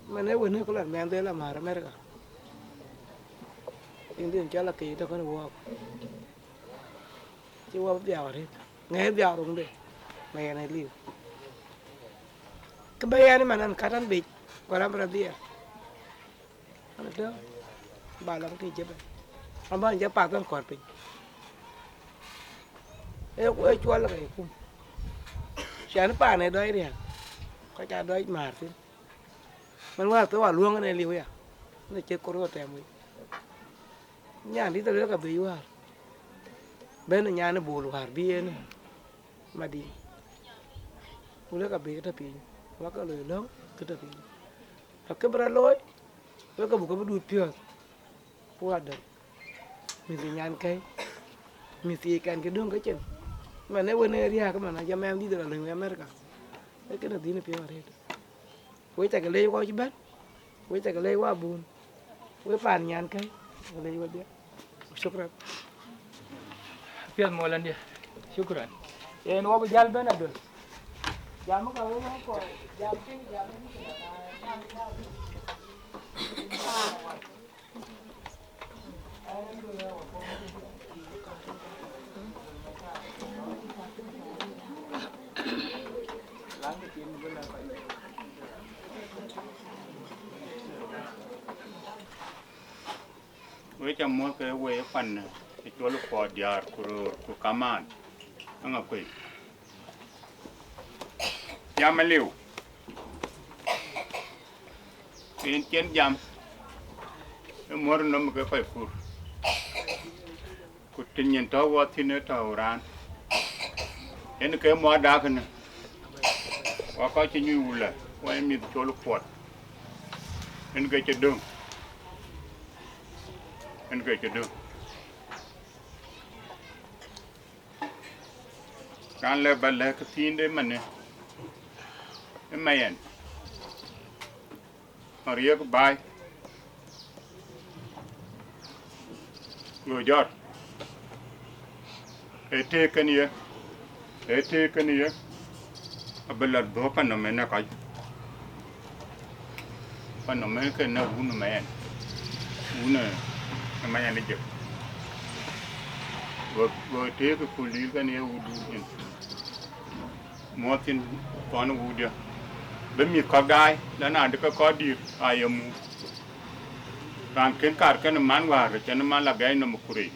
Man ee wën ë ku lɔ mɛnhde lɔ määr America. Tiŋ dhïn cɔl Akec tɔ̈ kënë wɔɔk. Cï wɔ bï dhiau arëët. Ŋɛ̈i dhiau roŋde. Mayɛn ë liu. Kë bɛ̈ yɛn ë man ɣɛn kät ɣɛn biic, ku rɛ̈m rɛ̈m dhiɛɛr. Ɣɛn ë tɔ̈, ba lɔŋ kë jëp ɣɛn. Ɣɛn bä ɣɛn jɔ path ɣɛn kɔ̈ɔ̈r piny. Ee, ee cuɔl ke kum. Cän paan ë dɔc riääk, kɔc aa dɔc määr thïn. Man wäär thou aluɔ̈ŋ ënë liu ya, ënë cï kor ɣöt tɛm wei. Nyandït aluel ka biic wäär, bɛ̈n ë nyan ë Bol wäär bï en ë Madïŋ. Ku lek ka biic kë tɔ̈ piny, wak ke loi lɔ̈ŋ kë tɔ̈ piny. Akë bï rɔt looi, wek ke buk ke bï duut piɔ̈ɔ̈th. Ku adöl, mïth ë nyankëi, mïth ë kɛn kë döŋ ke cin. Man ee wën ë riääk, man ajɔ mɛnhdït rɔt löny wei America. Ee kënë dhïn ë piɔ̈u arëët. Wek cä ke leec wɔ cï bɛ̈n, wek cä ke leec wɔ abun, wek paan nyankëi, cä ke leec wedhie. Shukran. Piɛth molandiɛ. Shukran. Yen wɔ bï jäl bɛ̈n adöl. Jam ka wek wɔ kɔɔr, jam piny, jam piny. Wek ca muɔ̈th ke wek ë pan ë Cuɔl Kuɔɔr diäär ku röör ku kamaan, Aŋakuei. Jam aliu. Yen cïn jam, ë muɔ̈r nɔm ke kɔc kur. Ku të nyin tɔ̈u wɔ thïn ë tɔ̈u raan. Yen ke muɔɔrda kënë, wɔ kɔc cï nyuc wulë, wɔ ye mïth Cuɔl Kuɔɔr. Yen ke cï döŋ. Yen ke cï döŋ. Raan lɛ̈k bä lɛ̈k kë thiinde manë, ë Mayɛn, Mariëk Baai, Go jɔt, ee tëëk kën ye, ee tëëk kën ye, abï lɔ dhuɔ̈k pan nɔm ënë kɔc, pan nɔm ënë kën ë wun ë mɛɛn, wun ë mɛɛn ë jëk. Go, go tëëk ku lil kën ye wudun nyin. Muɔ̈th thïn thɔn ë wutdiɛ̈, bï mïth kɔ̈k daai, lɛ̈ na dï ke kɔc dïïr aa ye muk. Raan kën kaar kën man wäär, cïn man la bɛ̈ɛ̈i nɔm ë kurei.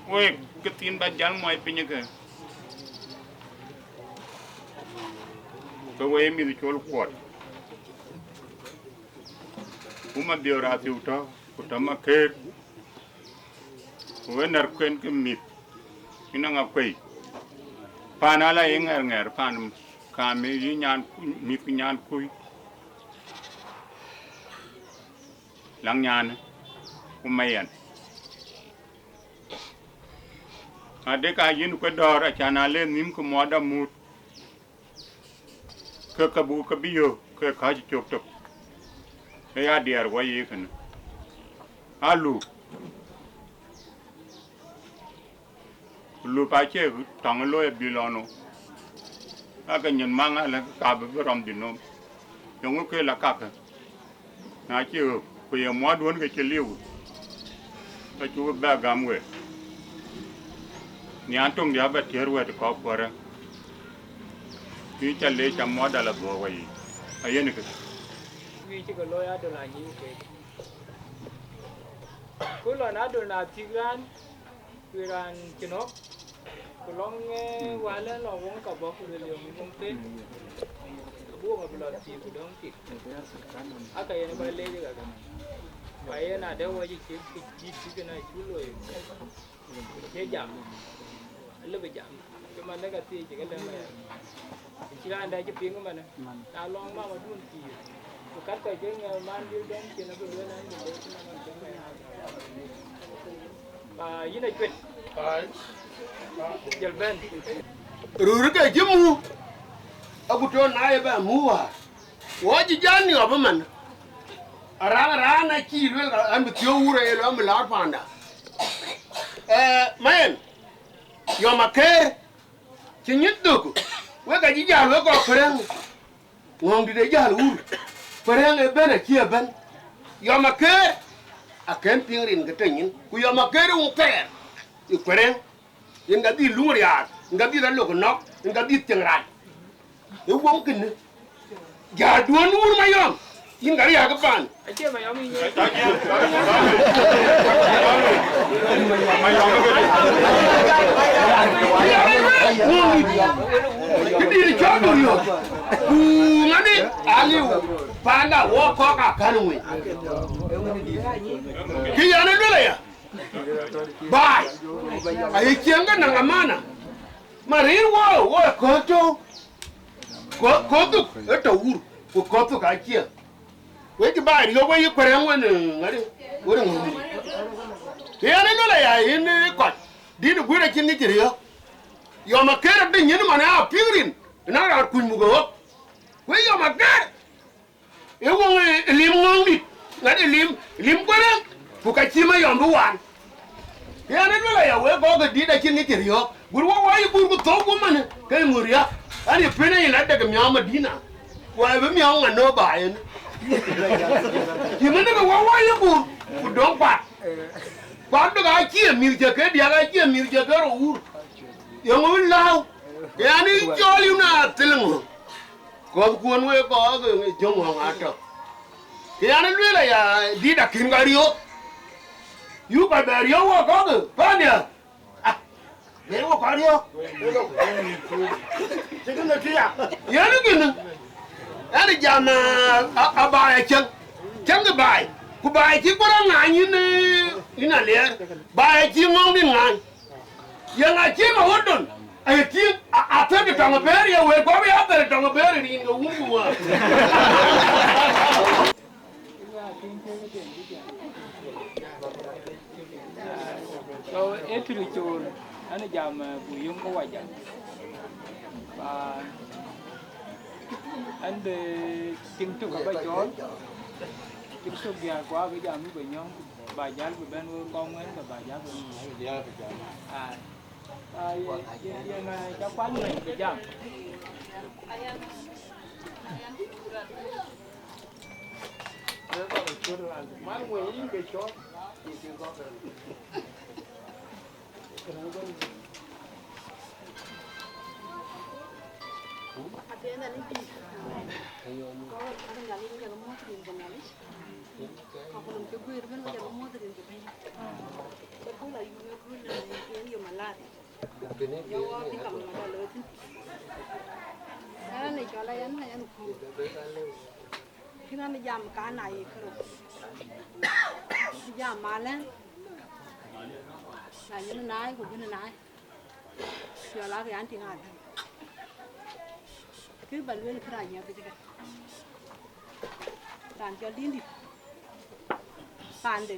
Wek ke thiin bä jäl muɔi piny ke, ke we ye mïth col kuɔt. Ku Mabiöör athiu tɔ̈, ku tɔ̈ Makëër, ku we nɛ̈r kuën ke mïth, yïn aŋa kuei. Paan ala ye ŋɛ̈r ŋɛ̈r, paan kaam yï nyan ku-, mïth ku nyan kuc, läŋ nyanë, ku mɛyɛn. Adek aa yïn kuec dɔ̈ɔ̈r, acan aa le nhïïm ke muɔɔt amut, ke ke buk ke bï yök ke kääc cök tök, ke ya diɛɛr wɔ yiic kënë. Alup, lup acie tɔŋ ë looi abï lɔ nu, ake nyin maŋ alë ka bï bï rɔm dhil nöm, yöŋ ke la kakë. Na cï ɣöök, ku ye muɔɔtduön ke cï liu, ke cuk bɛ gäm we. Nhian töŋdiɛ̈ abɛ tiɛ̈r wɛ̈t kɔ̈k kuɔrë, bï ca leec ca muɔɔt dal adhuɔ̈k wä yic. Ayen kë. Wïc cï ke looi adöl anyïïn keek. Ku lɔn adöl na thiëk raan, ku raan cï nɔ̈k, ku lɔŋ, eh, wäl ë lɔ wöŋ ka bɔ̈, ku luel yöŋ wöŋ thël, abï wöŋ abï lɔ thiëk ku döŋ thïk. Aka yen bä leec ë kakë. Ku ayen adë wɔ cï cï cï cï kën acuk looi. Cie jam, alëbë jam. Cï man dë ka thiëëc cï ke lëmë ya. Cï raan dɛ cï piŋ ëmënë. Na lɔŋ mamadun thiëëc, ku kat kɔc ke ŋɛ̈ɛ̈u man dhil dɔm cin abï lueel an, bï looi cï man dɔm ya. Pa yïn acuet. Ai. Jël bɛ̈n. Röörë ke cï mu, aku tɔ̈ na ye bɛ mu wäär. Wɔ cï jal niɔp ëmën. Araŋ raan acï luel an, bï thiɔ̈k wur aye lɔ, an, bï laar panda. Eh, mɛn, Yɔm Akëër, cï nyith dhök, wek acï jäl wek kɔk Perëŋ, ŋɔ̈ŋdït ë jäl wur, Perëŋ ëbɛ̈n acï ëbɛ̈n. Yɔm Akëër, akën piŋ rin ke tɔ̈ nyin, ku Yɔm Akëër ë wun thɛɛr ë Perëŋ, yen ka dhil luŋ riaar, yen ka dhil alok nɔ̈k, yen ka dhil thiëŋ rac. Ë wok kënë, jäl duön wur Mayɔm, yïn ka riääk ë paan. Acie Mayɔm yïn ye. Këdït cɔl Goriɔ̈ɔ̈k, ku ŋäni aliu, paanda wɔ kɔ̈k akan wei. Kë yɛn ë luel aya, baai, aye ciëŋ ke naŋ amana, ma rëër wɔ, wɔ ë kɔ̈th tɔ̈u. Kɔ̈th, kɔ̈th thok ë tɔ̈ wur, ku kɔ̈th thok acie. Wek cï baai riɔ̈k wek yï Kuɛrɛŋ wën, eh, ŋäri, wën ŋö. Ke yɛn ë luel aya yïn, eh, kɔc, dït ë guëër acïn kë cï riɔ̈k. Yɔm Akëër adï nyin man aa piŋ rin, ëna raan kuc muk ë ɣɔ̈k. Wek Yɔm Akëër, ë wöŋ ë, ë lim ŋɔ̈ŋdït, ŋäri lim, lim Kuɛrɛŋ, ku ka cï Mayɔm bï waan. Ke yɛn ë luel aya wek kɔ̈k ë dït acïn kë cï riɔ̈ɔ̈k. Guur wä wä yï guur ku thou guöp manë, ke ŋö riääk? An, ye pën ë yïn adek miaau Madina. Wä bï miaau ŋa nɔ̈k baai en? Cï manë ke wä wä yï guur, ku döŋ kuat. Kuat dök acie mïth cï ke diäk, acie mïth cï ke rou wur. Yeŋö wïn lääu? Ke an, yï cɔɔl yïn athil ŋö? Kɔ̈thkuön wek kɔ̈k ë jɔŋ ɣɔ̈ŋ atɔ̈. Ke yɛn ë lueel aya, dït akïn ka riɔ̈ɔ̈k. Yuk kɔc bɛ riɔ̈ɔ̈k wɔ kɔ̈k ë, pändiɛ̈. Ah, bɛ wɔ kɔc riɔ̈ɔ̈k. Cï kënë tïc ya. Yɛn ë kënë, ɛn ë jam, ah, ah, ah, baai acäŋ. Cäŋ kë baai. Ku baai cï guɔ rɔt ŋaany yïn, eh, yïn Aliɛɛr. Baai acï ŋɔ̈ŋdït ŋaany. Yeŋa cï ma wot don, aye tïŋ, a, a thël tɔŋ ë bëër ye wël, guɔ̈p ya thël tɔŋ ë bëër rin ke wun ku wäär. So, ee tïr cool, an, jam, eh, buk yöŋ ke wa jam. Ba, an, de tiŋ tök aba cɔɔl. Cï thök diäär ku aake jam bï nyɔ̈ŋ, ba jäl bï bɛ̈n wek kɔŋ wën, ke ba jäl bï. Ai. Ai, ye, ye, ye, na ca kuany mɛn bï jam. Ɣɛn ë cɔl Ayan, Ayan Kuur. Kïn ɣɛn jam ka na ye kërou. Jam malɛn. Na yen naai ku bïn naai. Cɔl ake an tïŋ adhäŋ. Kë ba lueel kë rac nyiɛth cï kë. Raan cɔl Dindït. Pande,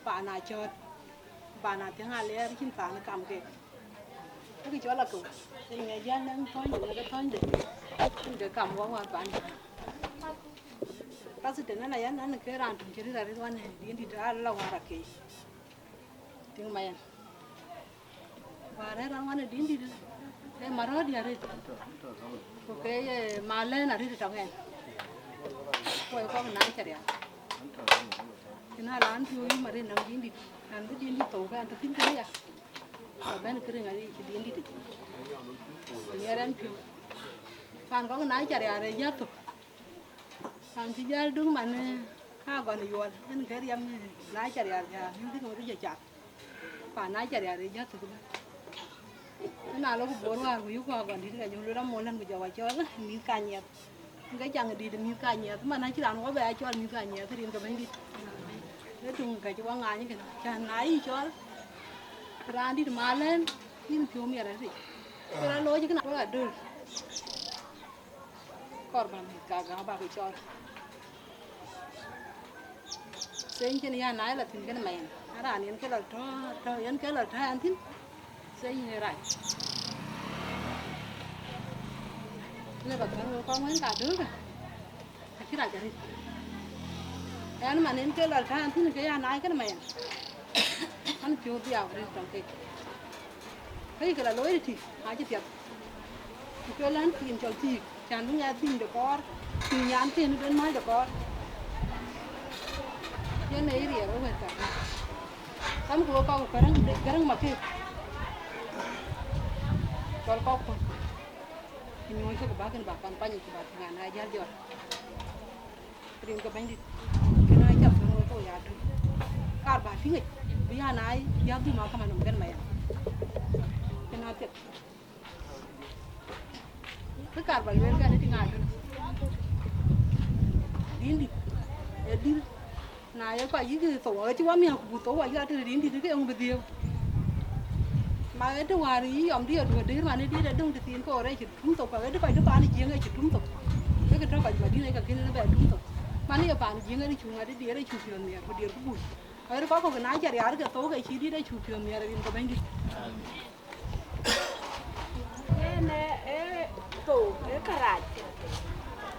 paan Acɔɔt, paan Athiäŋ Aliɛɛr, cïn paan kam kek. Akë cɔl akeu, ë ŋiɛc jäl nɛŋ thɔ̈nyde, ŋiɛc thɔ̈nyde, cïn ke kam wä wä paan. President ëna yɛn, an ke raan töŋ cï rït arït wan, Dindït ala wär akec. Tïŋ ma yɛn. Wäär rɛ̈ɛ̈r raan wan ë Dindït, ee Maröördït arëët, ku ke ye Malɛn arëët tɔŋ ɛn. Ku ee kɔk na Cariak. Cïn a raan piɔ̈u yï Maröör nɔm Dindït, an bï Dindït thou ke an tɔ thïn kënë ya. Ka bɛ̈n kë riŋ arëët cï Dindït yic. Ku nhiɛɛr ɛn piɔ̈u. Pan kɔk na Cariak rëë jäl thök. Pan cï jäl döŋ man, eh, ka gɔn yuɔl, en ke riɛm, eh, na Cariak, ya, yïn dï ŋot jɛ cak. Pan na Cariak rëë jäl thök bɛ̈n. Ëna lɔ ku Bor wäär ku yök ku agɔn dït ka jɔ luel amol lɛn ku jɔ wa cɔɔl, eh, mïth ka nyiɛth. Ke caŋ dït mïth ka nyiɛth, man acï raan wä bɛ a cɔɔl mïth ka nyiɛth, rin ke Bɛ̈nydït. Ë töŋ ka cï wa ŋany kënë, cän na yï cɔɔl, raan dït Malɛn, yïn piɔ̈u miɛt arëët. Ku raan looi cï kënë wa adöl. Kɔɔr ba mïth ka gäu ba ke cɔɔl. Theny cïn ya naai la thïn kënë ma yɛn. Araan yen ke la tɔ̈, tɔ̈, yen ke la tɔ̈ ɛn thïn. Theny ë rac. Le ba thɔ̈n wek kɔŋ wën ka döökë. Acï rac arëët. Ɛn man yen ke la tɔ̈ ɛn thïn ke ya naai kënë ma yɛn. An piɔ̈u dhiau arëët tɔŋ kek. Ke yï ke la looi tï, acï piɛth. Ku ke lɛ̈n thiin cɔl thiik, cän bï ŋɛk thiin de kɔɔr, thiin nyan thiin ben mäc de kɔɔr. Yen ee riɛɛr ë wɛ̈t ka. Kam ku we kɔk Gäräŋ, Gäräŋ Makëër. Cɔl kɔk kuɔn. Ku nyuɔ̈ɔ̈c ke ku bäk kën bäk kampany ku bäk ŋa na jäl jɔt. Rin ke Bɛ̈nydït, kënë acä piɔ̈u wek ke we ya döl. Kaar bä tïŋ yic, bï ya naai, bï ya dhum akama nɔm kën ma yɛn. Kënë apiɛth. Kë kaar bä lueel kɛn ë tïŋ adöl. Dindït, ë dïr, na ye kɔc yïk thou, acï wä miäk ku buk thou, ayï atëde dindït ke yɔŋ bï dhiëëu. Ma ë të wäär yï yɔm dï aduɔ̈t dëër man ë diëët adöŋ tëthiin ke ɣɔn rɛɛc cï tum thok, ka ë të kɔc të paan ë Jiëŋ ë cï tum thok. Ke ke tɔ kɔc Madina ë ka kën ë bɛ tum thok. Man ë ye paan ë Jiëŋ ë cuk ŋa dï diëër ë cuk piɔ̈ɔ̈th miɛɛr, ku diëër ku buc. Ka ë kɔk kɔ̈k na cä riaar ke thou ke cï dït ë cuk piɔ̈ɔ̈th miɛɛr rin ke Bɛ̈nydït. Yen ë, ë thou ë kërac,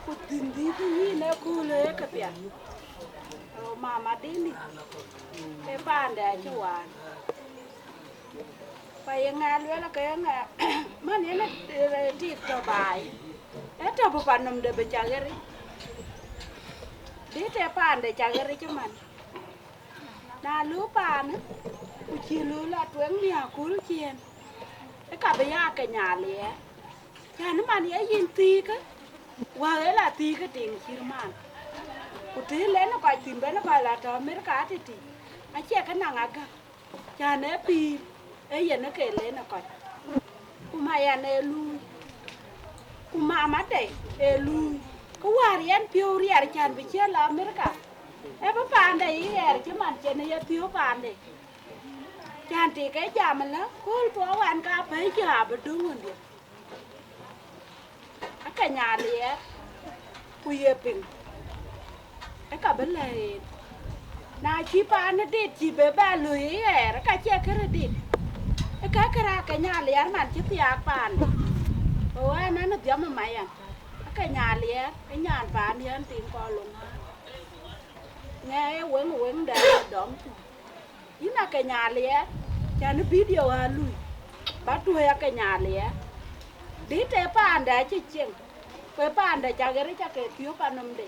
ku thïn dït yïn ë kööl ë këpiɛth. Mama Dini, ë paande acï waan. Ku ye ŋa lueel ke ye ŋa, man yen ë tik tɔ baai, ë tɔ bï pan nɔm de bï cak ɣeric. Dït ë paande cak ɣeric ëman. Na lɔ paanë, ku cï lɔ la tueŋ miäk kööl ciëën, ë ka bï ya ke nyaal ye. Cän man ye yïn thiikä, wäk ë la thiikä tiŋ cït man. Ku të len kɔc thïn ben kɔc la tɔ Amerika atiti, acie kë naŋ agäk. Cän ee pïïr, ee yen ë ke len ë kɔc. Ku ma yɛn ee luui, ku mamade ee luui. Kë wäär yɛn piɔ̈u riɛɛr cän bï ciël la Amerika, ee bï paande yï ɣɛɛr cï man cen ë ye piɔ̈u paande. Cän tik ke jam ëlä, kööl puɔ̈u wan ka pɛ̈i cä bï döŋ wëndiɛ̈. Ake nyaal ë ɣɛɛr, ku ye piŋ, ë ka bï lɛ̈k en. Na cï paan ë dit cï be bɛ luöi ë ɣɛɛr, ë ka cie kërë dit, ë ka kërë ake nyaal ë ɣɛɛr man cï thiaak paande. Ku ɛn, ɛn ë dhiɔm ë ma yɛn, ake nyaal ë ɣɛɛr, ë nyan paande yɛn tiŋ kɔn löŋ ɣɛɛr. Ŋɛk ee weŋ, weŋda ë dɔm tïŋ. Yïn Akeny Aliɛɛr, cän video aa lui, ba tuɔ̈c Akeny Aliɛɛr. Dit ee paanda acï cieŋ, ku ee paanda cak ɣer ca ke thiɔ̈k anomde.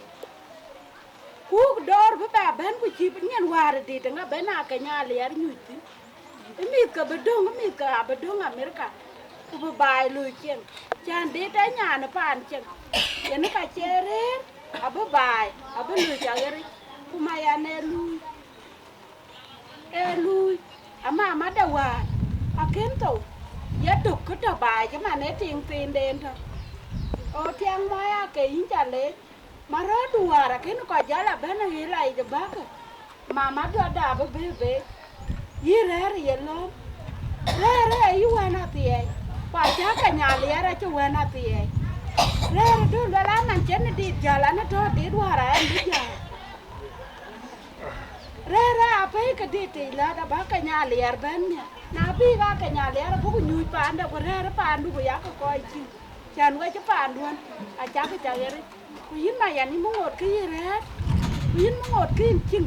Ku dɔ̈ɔ̈r bï bɛ bɛ̈n ku cï nyin wäär dit ŋa bɛ̈n Akeny Aliɛɛr nyuc thïn. Ë mïthke bï döŋ, ë mïthke abï döŋ Amerika, ku bï baai loi cieŋ. Cän dit ee nyan ë paan cieŋ, yen ka cie rëër, abï baai, abï loi cak ɣeric, ku mayan ee luui. Ee luui, amamade wäär, akën thou, ye tök kë tɔ̈ baai cï man ee tiŋ thiinden tɔ̈. O tiɛŋ mɔc ake yïn ca leec, ma röördu wäär akën kɔc jäl abɛ̈n aɣël ayic ë bäkë, mama duɔtda abï bɛ̈ɛ̈i bei, yï rɛ̈ɛ̈r ë ye lɔ̈ɔ̈m. Rɛ̈ɛ̈r ee yï wën athiɛɛi, ku acä Akeny Aliɛɛr acï wën athiɛɛi. Rɛ̈ɛ̈r du luel an, man cïn dit jäl, an, tɔ̈ dit wäär ɛn bï jäl. Rɛ̈ɛ̈r ë apɛi ke dit tei lät abä Akeny Aliɛɛr bɛ̈n miäk. Na bï ka Akeny Aliɛɛr abuk nyuc paande, ku rɛ̈ɛ̈r paandu ku yak kɔc cï, cän wec paanduɔn, acak ca ɣeric. Ku yïn ma yɛn yïn bï ŋot kë yï rɛ̈ɛ̈r, ku yïn bï ŋot kë yïn cïŋ.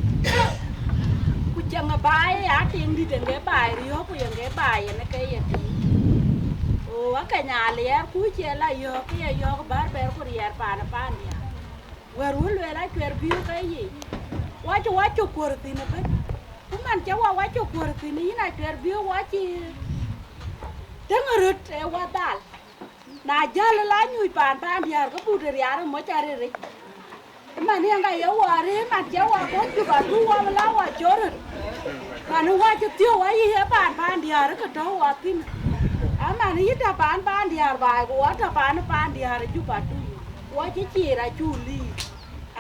Ku cieŋ ë baai ë ya tiŋ dït yen ke baai riɔ̈ɔ̈k, ku yen ke baai yen ke ye tiŋ. O Akeny Aliɛɛr, ku cie la yɔ̈ɔ̈k, ke ye yɔ̈ɔ̈k bär bɛ̈r ku riɛɛr paan ë paandiɛ̈. Wɛ̈t wun lueel acuɛɛr biöök ke yic, wa cï wa cök kuɔ̈r thïn ëbën. Ku man cï wa wa cök kuɔ̈r thïn, yïn acuɛɛr biöök wa cï tëŋ röt ë wa dhal. Na jäl la nyuc paan paandiäär ke but riaar ë moc arëëric. Man yen ka ye wa rëër, man cï wa kɔ̈k Juba du wa bï la wa cɔ̈t röt. Man wa cï thiɔ̈k wa yic ë paan paandiäär ke tɔ̈u wa thïn. Aman yï tɔ̈ paan paandiäär baai, ku wa tɔ̈ paan paandiäär Juba du. Wa cï ciir acuk liir.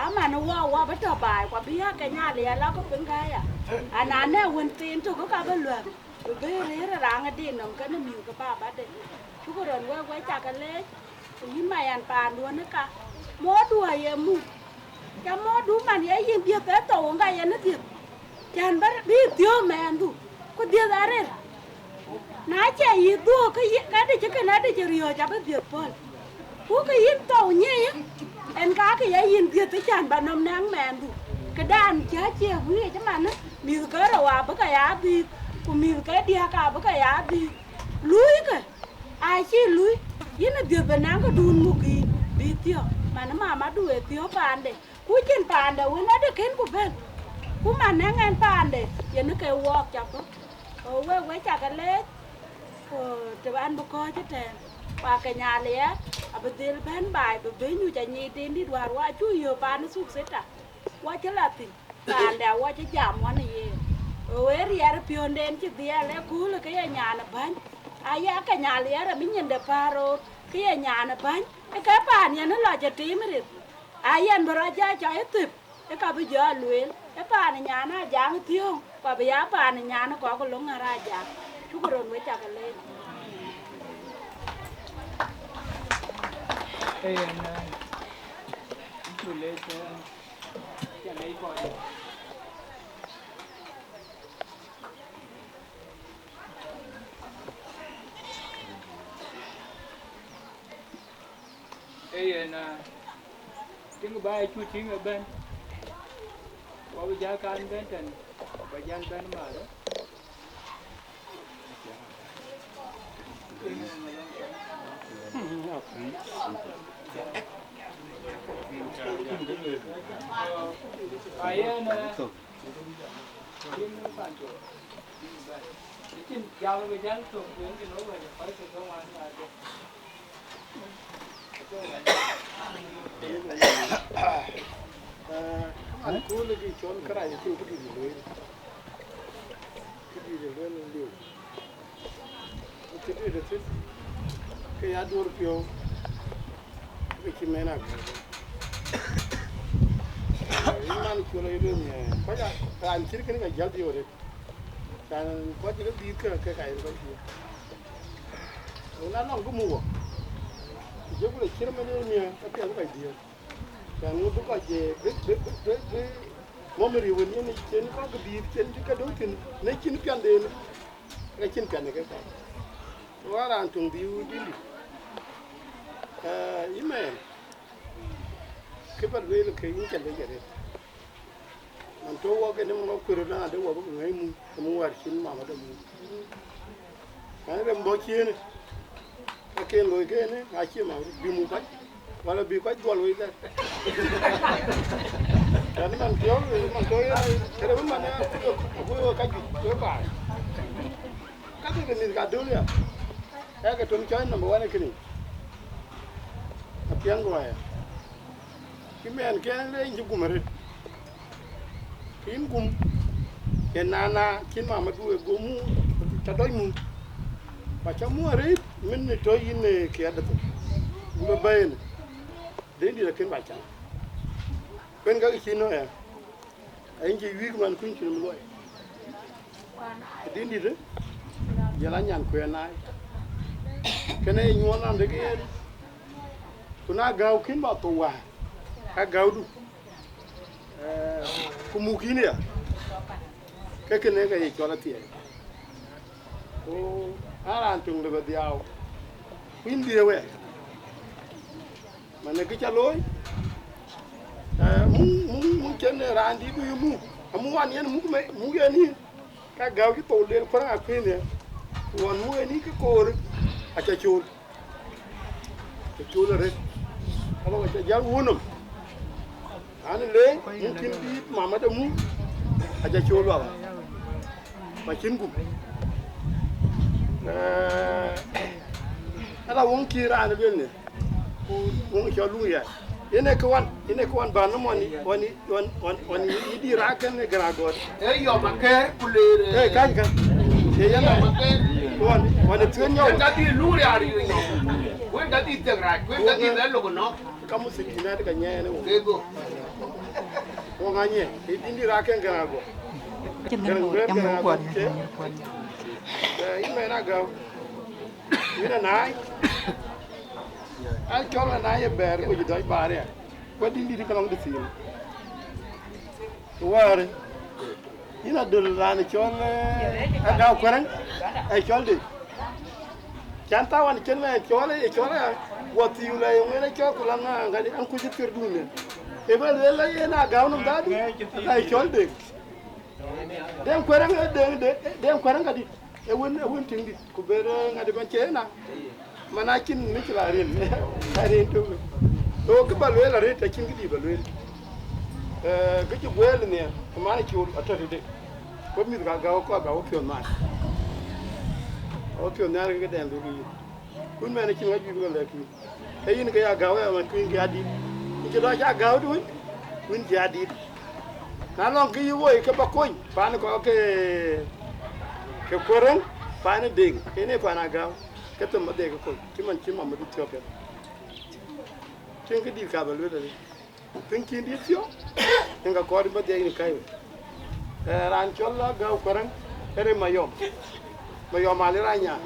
Aman wa, wa bï tɔ̈ baai, ku abï ya ke nyaal ya la ku piŋ ka ya. Ana nɛ wën thiin tök ka bï luäk, bï bɛ̈ɛ̈i rëër ë raŋ ë din nɔm kenë mïth ke babade. Cuk rɔn wek, wek cak ke leec, ku yïn ma yɛn paanduɔn ë ka. Modu aye muk. Ca modu man ye yïn dhiëth ë thou ŋa yen ë dhiëth. Cän bä bï thiöök mɛɛndu, ku dhiëth arëër. Na cie yï dhuöök ke yï, ke dï cï kën adï cï riɔ̈ɔ̈c abï dhiëth pɔ̈l. Ku ke yïn thou nyiëëi, en ka ke ye yïn dhiëth ë cän bä nɔm naŋ mɛɛndu. Këdan cä cie guiëc ëmanë, mïth ke rou abï ke ya dhiëth, ku mïth ke diäk abï ke ya dhiëth. Luui ke, acï luui, yïn ë dhiëth bï naŋ këdun muk yïn, bï thiɔ̈k, man ë mamadu ë thiɔ̈k paande. Ku cïn paande wën adï kën ku bɛ̈n, ku man nɛŋ ɛn paande yen ke wɔɔk cakë. Ee wek, wek cakë leec, ku të an bï kɔ̈ɔ̈c ëtɛ̈ɛ̈n, ku Akeny Aliɛɛr abï dhil bɛ̈n baai, bï bɛ̈ny nyuc anyic din dït wäär wa cuk yöök paan ë thuk thita, wa cï la thïn, paande awa cï jam wan ë yen. Ee riɛɛr piɔ̈nden cï dhiɛl ëkööl ke ye nyan ë bäny, aya Akeny Aliɛɛr abï nyinde päär roor ke ye nyan ë bäny, ë ke paan yen ë lɔ cï tiim rith. Ayɛn bï rɔt jɔ cɔc ë thep, ë ka bï jɔ lueel, ë paan ë nyan ë Ajaŋ thiöŋ, ku abï ya paan ë nyan ë kɔk ë löŋ ŋär Ajaŋ. Cuk röt wek cak leec. Ee yen, ee, cuk leec, ee, cak leec kɔc. Ee yen, aa, tiŋ ba ë cu tïŋ ëbɛ̈n, wa bï jäl kan bɛ̈n tɛ̈n, ba jäl bɛ̈n maarë. Ayen, aa, tiŋ Panto, tiŋ bɛ̈n. Cïn jam bï jäl thok, yen kën wɔ wɛ̈t ë kɔc ke thok wan ade. Ee, man kööl ë kë cɔl kërac acïn këdït ë lueel. Këdït ë lueel liu. Këdït ë thïn, ke ya duɔ̈r piɔ̈u, ke cï mɛn agɛ̈ɛ̈r. Ee, yïn man col aye lueel nhiɛɛr. Kɔc a, raan cït kënë ka jäl dhiëëu arëët. Raan kɔc cï ke dhiëëth ke, ke ka yen kɔc dhiëëth. Ku na nɔŋ bï muk wɔ, ku jɔku lɔ cït ëmën ë miëë, ka piɛth bï kɔc dhiëëth. Cän ŋö bï kɔc, ee, bï, bï, bï, bï, bï memory wën yen cïn kɔc ke dhiëëth cïn cï ke döŋ thïn, në cïn piɛnden, ke cïn piɛn ke kɔc. Ku ɣa raan töŋ dhiëëu dïndï. Ee, yï mɛɛn, kë ba lueel ke yïn cä lec arëët. Man tɔ̈ wɔ ke nɔm ŋɔk kueer röt, na de wɔ bï ke ŋäc muk, ke muk wäär cïn mama de muk. Kan rem bɔ̈ ciëën, ka ken loi kënë, acie mama bï muk kɔc, wala bï kɔc dhuɔl wei thɛɛr. Kan man piɔ̈u, man tɔ̈ yen, rem man ya, aguɔ ka juëc, wek baai. Ka ke ke mïth ka döl ya, ee ke töŋ cɔc number one kënë, apiɛŋ luɔi ya. Cï mɛn kɛn le yïn cï gum arëët, ke yïn gum, yen na na cïn mama du e gum mu, ca dɔc mu, ku aca mu arëët, min ni tɔ̈ yïn ë kiɛɛt dethok, gum ë bɛ̈ɛ̈i ënë, den dït akën ba cam. Kuen ka ke cïn nɔ̈ ya, ayïn cï wïïk man kuny cïn luɔi. Din dït, jɔl a nyan kuɛɛr naai. Kënë ye nyuɔɔth nɔm de ke yen. Ku na gäu kïn ba thou wäär, ka gäudu, eh, ku muk yïn ya, ke kënë ke ye cɔl athiɛɛi. Ku a raan töŋ lëu bï dhiau, ku yïn dhiëëu ë. Man ë kë ca looi, eh, muk, muk, muk cïn raan dït du yï muk, amuk wan yen muk me, muk yen yïn. Ka gäu cï thou lel kuäär akuëëny, ku ɣɔn muk yen yïn ke koor, aca cool. Aca cool arëët. Alɔ aca jäl wun nɔm. An le, muk cïn dït mama de muk, aca cool baba. Ba cïn gum. Eh, ala wöŋ cï raan luel në, ku wöŋ cɔl luŋ ya. Yen ee kë wan, yen ee kë wan bä nɔm wan, wan, wan, wan, wan yï dï raak kën ë gɛ̈n agɔɔt. Ee yɔm akɛ̈ɛ̈r ku leer, ee, kac ka. Ee yen yɔm akɛ̈ɛ̈r. Wan, wan ë thuëën nyɔu. Wën ka dhil luŋ riaar yï nyɔu. Wën ka dhil thek rac, wën ka dhil ë lok nɔ̈k. Ka muthik yïn adï ka nyiɛɛn ë wöŋ. Kego. Wöŋ anyɛ, yï dï raak kën gɛ̈n agɔɔt. Cïn gɛ̈n agɔɔt, cam gɔɔt, cam gɔɔt. Eh, yïn mɛn agäu. Yïn anaai. An cɔl anaai ë bɛ̈ɛ̈r, ku jï dɔc baar ya. Ku adï dït ka lɔŋ dï thiin. Wäär, yïn adöl raan cɔl, eh, agäu kuɛrɛŋ, ë cɔl dï. Can thawan cïn mɛn cɔl, ë cɔl ya. Guɔ thiu la ye ŋuɛn ë cɔl ku la ŋa ŋa dï, an kuc thiër dun ne. Ë bɛ luel la yen agäu nɔm dhadu, ë cɔl dï. Deŋ kuɛrɛŋ, eh, deŋ, deŋ, deŋ kuɛrɛŋ ka dï. Ë wën, ë wën tiŋ dït, ku ber, eh, ŋadï man cie na. Man acïn mïcïl aril, aril tök. So, kë ba lueel arëët, acïn kë dï ba lueel. Eh, kë cï guɛɛl nhiɛɛr, man col atɔ̈ tëde. Ku mïth ka gäu kɔɔr ba wä piɔ̈ɔ̈th man. Wä piɔ̈ɔ̈th nhiaar kë dɛn dhuk yï. Kun mɛn acïn ŋa juëc bï ke lɛ̈k yï. Ee yïn ke ya gäu ya man kuïn ke adït. Yïn cï lɔ ca gäu duöny, kuïn cï adït. Na lɔŋ kë yï woi ke ba kony, pan kɔ̈k ke, ke kuereŋ, pan deŋ, yen ee pan agäu, ke them adhie ke kony, cï man cï mam adït thiɔ̈k kën. Cïn kë dït ka ba lueel arëët. Piŋ cïn dït thiɔ̈k, yen ka kɔɔr ba dhie yïn käi we. Eh, raan cɔl agäu kuereŋ, ë rem Mayɔm. Mayɔm Ali Ranya,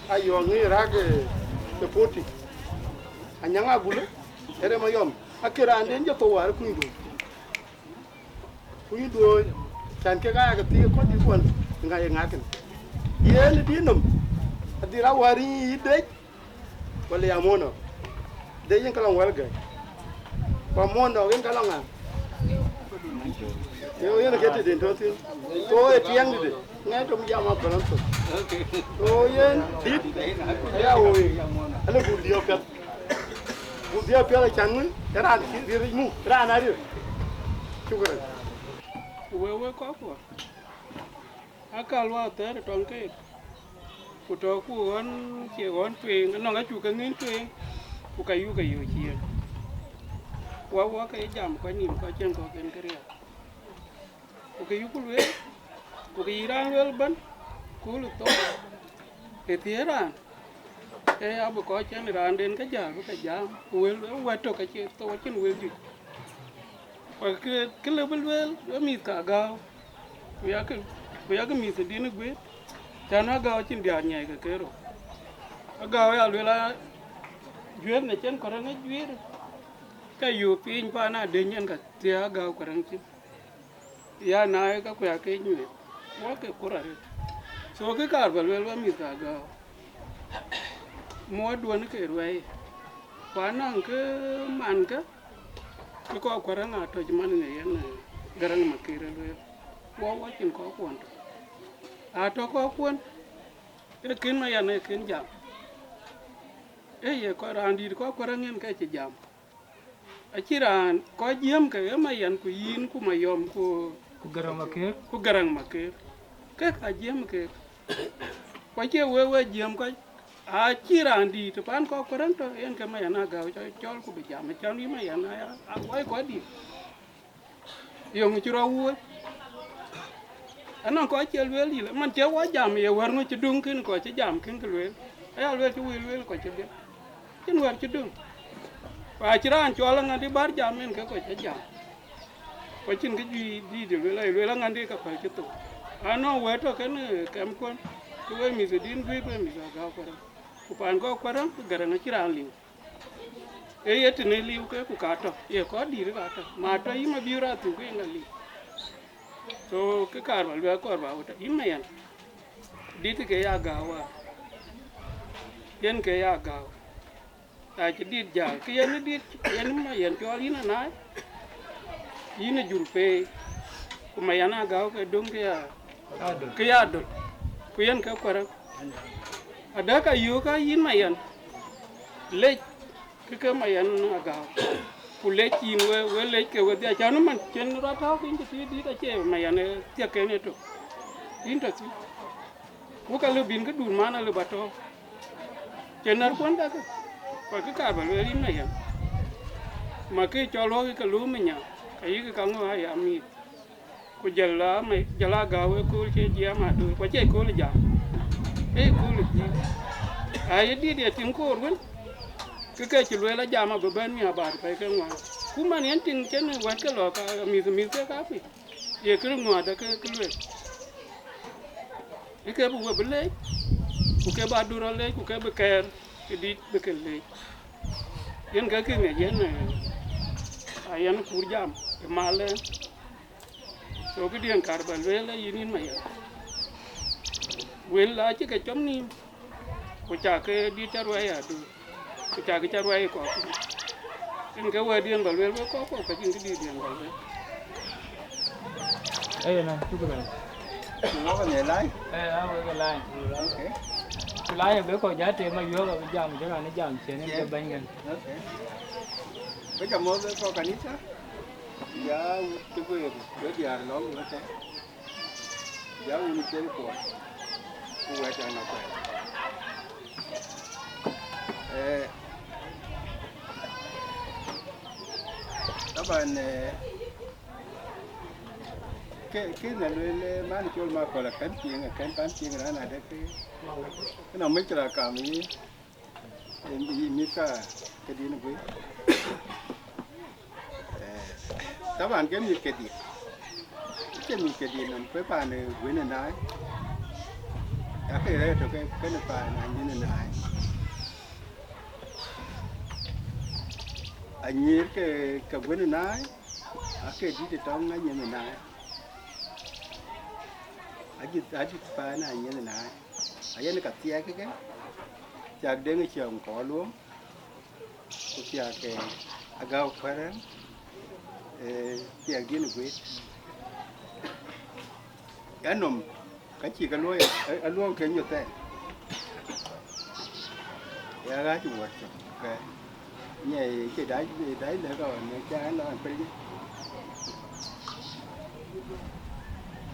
ayɔ̈ɔ̈ŋ ŋic raak, eh, ë poti. Anyaŋ agulë, ë rem Mayɔm. Akë raan den jɔ thou wäär kuny duööc. Kuny duööc, can kek aa ke thiëëk kɔc dït kuɔn, ŋa ye ŋakin. Yen ë dït nɔm, adhil a wäär yï dec, wala ya muɔ̈nɔ. Dec yen ka lɔŋ wɛl gäi. Ku muɔ̈nɔ yen ka lɔŋ ŋa. Yo, yen ke tëden tɔ̈ thïn. Ku ë tiɛŋ dïde, ŋɛk tɔ̈ jam a bɛ̈n thok. Ku yen dït, aya woi, ale buk dhiɔp piɛth. Buk dhiɔp piɛth acan ŋö, ë raan cï riëëc muk, raan a riëëc. Shukran. Ku wek, wek kɔckuɔ, aka luaak thɛɛr ë tɔŋ keek, ku tɔ̈ku ɣɔn cie ɣɔn tueŋ, anɔŋ acuk ke ŋïn tueŋ, ku ka yuk ke yök ciëën. Ku awɔ ke jam kɔc nïïm kɔc cieŋ kɔ̈k en këriëëc. Ku ke yuk lueel, ku ke yï raan lueel ëbɛ̈n, ku lë thok, ë thiëër raan, ee abï kɔc cɛn raanden ke jäl bï ke jam, ku wël, wɛ̈t tök acie thou acïn wël juëc. Ku kë, kë lë bï lueel, we mïth ka gäu, ku yakë, ku yakë mïth ë dïn ë guëër, cän agäu acïn diäär nyiɛɛi ke kerou. Agäu ya lueel a juëër në cïn kɔ̈rë ŋic juëër, ke yöök piny paan adeny yen ka thiëëk agäu kɔ̈rë ŋic cïn. Ya na ye ka kuɛ̈ɛ̈k ke nyuëëth, wɔ ke kur arëët. So kë kaar bä lueel we mïth ka gäu, muɔɔrduön ke ruɛ̈i, ku anɔŋ kë man kë, kë kɔɔr kuär aŋa tɔc man në yen, eh, Gäräŋ Makër ë lueel, wɔ wɔ cïn kɔckuɔn tök. Atɔ̈ kɔckuɔn, ee kën Mayen ee kën jam. Ee ye kɔc raan dït kɔc Kuaraŋ yen ke cï jam. Acï raan kɔc jiëëm ke ee Mayen ku yïn ku Mayɔm ku, ku Gäräŋ Makër, ku Gäräŋ Makër. Kek ajiëëm kek. Ku acie wek wek jiëëm kɔc. Acï raan dït pan kɔc Kuaraŋ tɔ̈, yen ke Mayen Agäu cɔl, cɔl ku bï jam, acän yï Mayen aya, awai kɔc dït. Yöŋ cï rɔt wuöc. Anɔŋ kɔc cie lueel yï, man cie wɔ jam, ye wär ŋö cï döŋ kën kɔc cï jam kën kë lueel. Aya lueel cï wëi lueel kɔc cï dhiëth. Cïn wär cï döŋ. Ku acï raan cɔl aŋädi bär jam en ke kɔc cï jam. Ku acïn kë juëc dïït lueel, aye lueel aŋädi ke päl cï thou. Anɔŋ wɛ̈t tɔ̈ kën, eh, kɛmkuɔn, ke wek mïth ë dïn guëër, wek mïth Agäu Kuaraŋ. Ku pan kɔc Kuaraŋ, Gäräŋ acï raan liu. Ee ye tënë liu ke ku ka tɔ̈, ye kɔc dït ka tɔ̈. Ma tɔ̈ yï Mabiör Athuk ke yen aliu. So, kë kaar ba luɛɛl kɔɔr ba wut yïn Mayen. Dït ke ya Agäu wa. Yen ke ya Agäu. Acï dït jäl. Kë yen dït, yen Mayen cɔl yïn anaai. Yïn ë jur peei. Ku Mayen Agäu ke döŋ ke ya, ke ya döl. Ku yen ke Kuaraŋ. Adäk ayök aa yïn Mayen. Lec. Kë ke Mayen Agäu. Ku lec yïn we, we lec ke wedhie, acän man cïn rɔt tɔ̈u piny tëtui dït acie Mayen ë thiëk en ëtök. Yïn tɔ̈ thïn. Ku ka lëu bïn këdun man alëu ba tɔ̈u. Cïn närkuɔn kakë. Kɔc kë kaar ba lueel yïn Mayen. Ma kë cɔl luɔk ke lum ë nya, ka yïk ka ŋö aya mïth. Ku jɔl a me, jɔl a Agäu ë kööl cie jiɛɛm aduur, ku acie kööl jam. Ee kööl jiëëm. Aye dït ye tïŋ koor wën, ke ke cï lueel ajam abï bɛ̈n miäk bäär pɛ̈i ke ŋuan. Ku man yen tïŋ cïn wɛ̈t ke lɔ ka mïth, mïth ke kakuc. Ye kërë ŋuäär de ke, ke lueel. Ë ke bï we bï leec, ku ke bï aduur rɔt leec, ku ke bï kɛɛr ë dït bï ke leec. Yen ke kï ŋic yen, eh, a yen kur jam ë mal ë. So këdiën kaar ba lueel ë yïn, yïn Mayen. Wël acï ke com nïïm, ku cak ke dït cä ruɛɛi aduur, ku cak ke cä ruɛɛi kɔ̈k. Yen ke wɛ̈tdiën ba lueel wek kɔ̈k kɔ̈k, ka cïn këdïtdiën ba lueel. Ee, na, shukran. Wok ë laai? Ee, a wek ë laai. Okay. Ku laai abï kɔc ja teem ayuɔ̈k abï jam cï raan ë jam ciën yen ke bɛ̈ny kën. Okay. Bï jam mɔ̈th wek kɔc kanitha. Ya wut cï guëër, we diäär lɔ̈ŋ wek tɛ̈. Ya wun cï kuɔɔc, ku wɛ̈t ë ŋa kuɛɛr. Eh, taban, eh, ke, ke na lueel, eh, man cɔl Makɔl akën cieŋ, akën pan cieŋ raan adë ke, ke nɔŋ mec la kam yï, yï mïth ka ke dïn guëër. Eh, taban ke mïth ke dït. Ke mïth ke dït nɔm ke paan, eh, wën ë naai. Ake rɛ̈ɛ̈r tök ke, kenë paan anyin ë naai. Anyïïr ke, ke wën ë naai, ake dït ë tɔŋ anyin ë naai. Adït, adït paan anyin ë naai. Ayen ka thiɛɛk ke, thiak deŋ ë ciɛɛŋ kɔɔr luɔm. Ku thiak, eh, Agäu Kuaraŋ, eh, thiak dïn ë guëët. Anɔm, ka cï ke luɔi, eh, aluɔm ke nyuɔth thɛɛr. Ya ɣaac wuɔt cök, ke nyɛ cï dac, dac lɛ̈k aɣɔn në cä ɛn lɔ ɛn piny.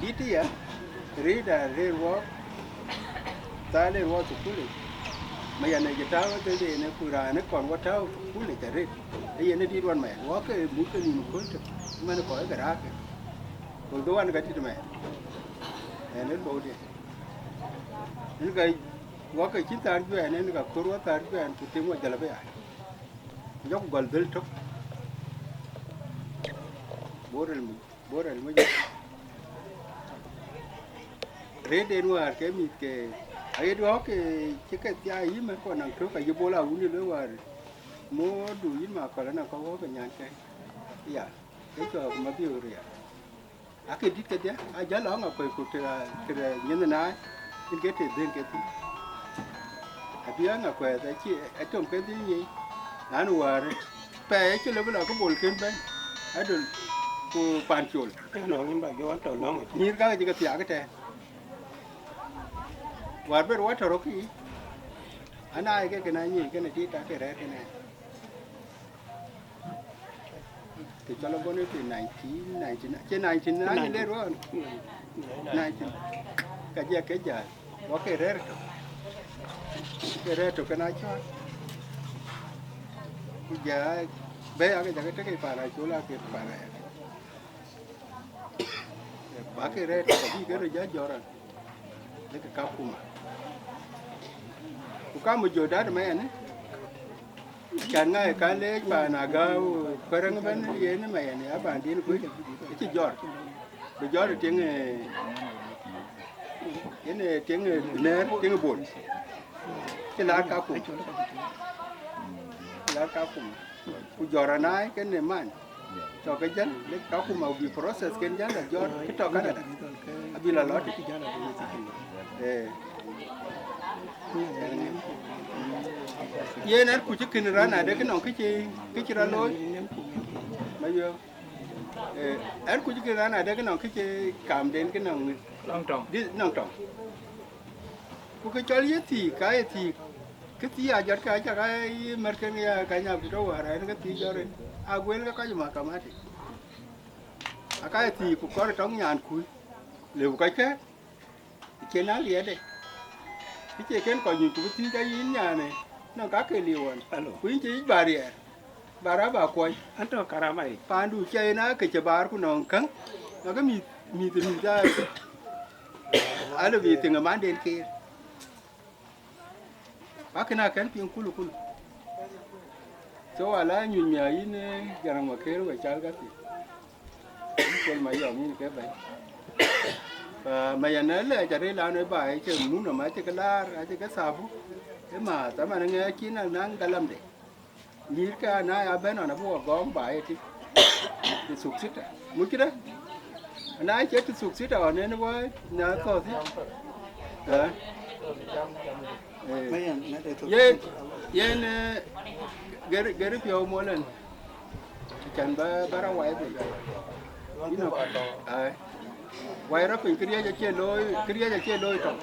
Dït ya, rëërda rëër wɔɔk, thaal rëër wɔɔk thukulic, ma yan ë jë tääu ëtëde në ku raan ë kɔn wä tääu thukulic arëët, ee yen ë dït wan mɛɛn, wɔɔk ke muk ke nïm ëkööl tök, man kɔc ke raak ke, kol ke wan ka dït mɛɛn, ɛn ë bɔ̈udiɛn. Yen ka wɔɔk ke cïn thaar juɛɛn, yen ka kor wä thaar juɛɛn, ku tim wä jäl abï ya. Ku jɔku gɔl dhël tök, bɔ̈ ril muk. Bɔ̈ rɛl wec. Rëëtden wäär ke mïth ke aɣet ɣɔ̈k ke cï ke thiai yï mɛ̈n kɔn naŋ tök, ayï Bol Awun ë lueel wäär, moordu yïn Makɔl anɔŋ kɔ̈k ɣɔ̈k ke nyankë. Ya, ke cɔɔk Mabiör ya. Ake dït kedhie, a jäl lɔ ŋa kuɛ̈i ku tëë, tëë nyin ë naai, yen ke tëë dhëŋ ke thïn. Abï a ŋa kuɛth acï, atom ke dhil nyic, an, wäär, pɛɛi acï lëu bï lɔ ke Bol kën bɛ̈n, adöl, ku Pancol. Ënɔɔŋ yïn ba jɔ tɔ lɔŋ. Nyïïr ka cï ke thiaak ëtɛ̈ɛ̈n. Wäär ber wa tɔ̈ rɔ̈k yiic, anaai ke kën anyic kënë cï tak ke rɛ̈ɛ̈r kënë. Të cɔl abɔ̈ në piny nineteen ninety-nine, cï nineteen ninety le ruɔɔn. Nineteen. Ka jɛ ke jäl, wa ke rɛ̈ɛ̈r tök. Ke rɛ̈ɛ̈r tök kën acɔl. Ku jɛ bɛ̈ɛ̈i ake jake tek paan acol ake paan rɛ̈ɛ̈r. Ba ke rɛ̈ɛ̈r tök abï ke röt jɔ jɔt rɔt. Lek Kakuma. Ku ka mujö dat mɛɛn, can ŋa ë ka leec paan Agäu Kuɛrɛŋ ëbɛ̈n yen mɛɛn ya paan din kuc, acï jɔt. Bï jɔt ë tiŋ, eh, yen ë tiŋ, eh, nɛ̈ɛ̈r, tiŋ Bol. Cï laar Kakuma. Cï laar Kakuma. Ku jɔt anaai kënë man. Tɔ̈ ke jël, lek Kakuma bï process ken jël la jɔt, kë tɔ̈ Canada. Abï la lɔt. Eh. Yen ɛn kuc kën raan adek nɔŋ kë cï, kë cï rɔt looi. Mayuëëu. Eh, ɛn kuc kën raan adek nɔŋ kë cï kamden kë nɔŋ. Nɔŋ tɔŋ. Di-, nɔŋ tɔŋ. Ku kë cɔl ye thiik, ka ye thiik. Kë thii ajɔt ka cak a yï mɛ̈t kën ya ka nya ku tɔ wäär ɛn ke thii jɔt rin. Aguel ke kɔc mahakama tï. Aka ye thii ku kɔr tɔŋ nyan kuc. Lëu kɔc kë. Cien na liɛɛde. Kë cie kën kɔc nyuc ku bï thii ka yïn nyane. Nɔŋ ka ke liu ɣɔn. Alo. Ku yïn cï yic ba riɛɛr. Ba rap ba kuɔny. An tɔ karama yic. Paandu cie yen a ke cï baar ku nɔŋ käŋ. Ake mïth, mïth, mïth a. Alo bï thiŋ ë manden keer. Akën akën piŋ kulu kulu. So, ala nyuc mia yïn, eh, Garaŋ Maker we cal ka thïn. Yïn Col Mayɔm yïn ke bɛ̈ny. Pa Mayen ë lɛc arëël an ë ba ë cï mun nɔm acï ke laar, acï ke thabu. Ë ma thaman ŋɛk cïn a naŋ galamde. Nyïïr ke ana ya bɛ̈n ɣɔn abï wɔ gɔɔm ba ë tï. Të thuk thïta. Muc këdë? Ana cie të thuk thïta ɣɔn en wɔ na thɔ̈th. Eh. Eh. Yen, yen, eh, gɛr, gɛr piɔ̈u mol ɛn. Can ba, ba rɔ wai piny. Yïn ë, ai. Wai rɔ piny, këriëëc acie looi, këriëëc acie looi tɔŋ.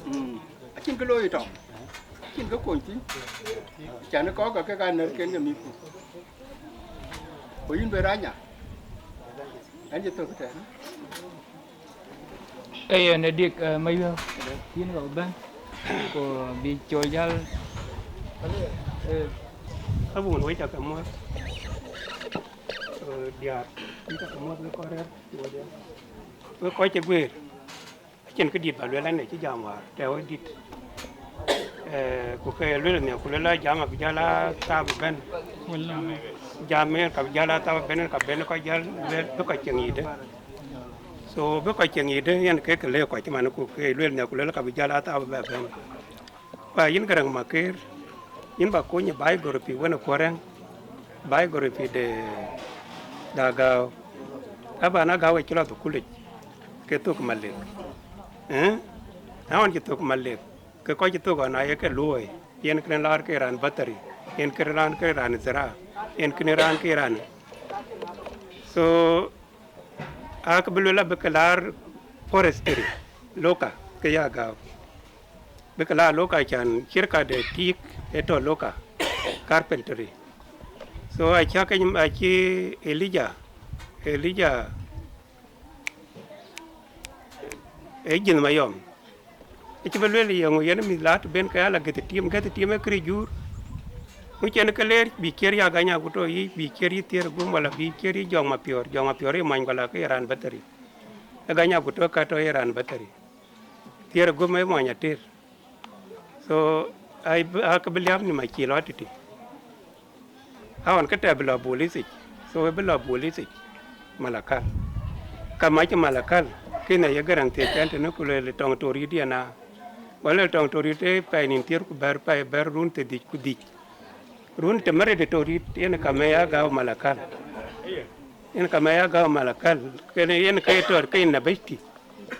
Mm. Acïn kë looi tɔŋ. Acïn kë kony thïn. Can kɔ̈k ke ka nɛ̈r ken ke mïthku. Ku yïn be ranya. Ɛn cï thök tɛ̈n. Ee yen ë dik, eh, Mayuëëu, yïn ka bɛ̈n, ku bï cɔl jäl, eh. Abun wec akë muɔ̈th, eh, diäär, wec akë muɔ̈th wek kɔc rɛ̈ɛ̈r, wek kɔc cï guëër. Acïn këdït ba lueel, an, ë cï jam wäär, tɛ̈ wec dït. Eh, ku ke lueel nhial, ku lueel a jam abï jäl a thaap ëbɛ̈n. Jam en ka bï jäl a thaap ëbɛ̈n, en ka ben kɔc jäl lueel bï kɔc cieŋ yïdë. So, bï kɔc cieŋ yïdë, yen ke ke lëk kɔc cï man, ku ke lueel nhial, ku lueel ka bï jäl a thaap ëbɛ̈n. Ba yïn Garaŋ Maker, yïn ba kony ë biography wën ë Kuɔrɛŋ, biography de, de Agäu. Taban Agäu acï lɔ thukulic, ke thök Malek. Ëë? Na ɣɔn cï thök Malek, ke kɔc cï thök ɣɔn aye ke luɔ̈ɔ̈i, yen kënë laar ke raan bathari, yen kënë raan ke raan zira, yen kënë raan ke raan. So, Aake bï lueel abï ke laar forestry, loka, ke ya Agäu. Bï ke laar loka can cirka de tik ë tɔ loka, carpentry. So acä ke, acï Elijah, Elijah, ë jïth Mayɔm. Acï bï lueel yeŋö yen mïth la të ben ke ala gɛ̈th tim, gɛ̈th tim ee këric juur. Ŋö cïn ke leer bï ciɛ̈r ya Gany Aguto yic, bï ciɛ̈r yï Thiëër Gum, wala bï ciɛ̈r yï Jɔŋ Mapiɔ̈ɔ̈r, Jɔŋ Mapiɔ̈ɔ̈r ë mɔny kɔla ke ye raan bathari. Ee Gany Aguto ka tɔ ye raan bathari. Thiëër Gum ë mɔny Ater. So, ai, aake bï liääp nïm acï lɔ tïtï. Aɣɔn ke tɛ̈ bï lɔ bolithic, so ë bï lɔ bolithic, Malakal. Ka mac Malakal, kënë aye Garaŋ thiëc ɛn tënë ku lueel tɔŋ Torit yen a. Wala tɔŋ Torit ë pɛɛi nïn thiëër ku bɛ̈r, pɛɛi bɛ̈r run thiërdhïc ku dhïc. Run të märët ë Torit, yen ka mɛc Agäu Malakal. Yen ka mɛc Agäu Malakal, kënë yen ke tɔ̈ ke yïn Nebeshti.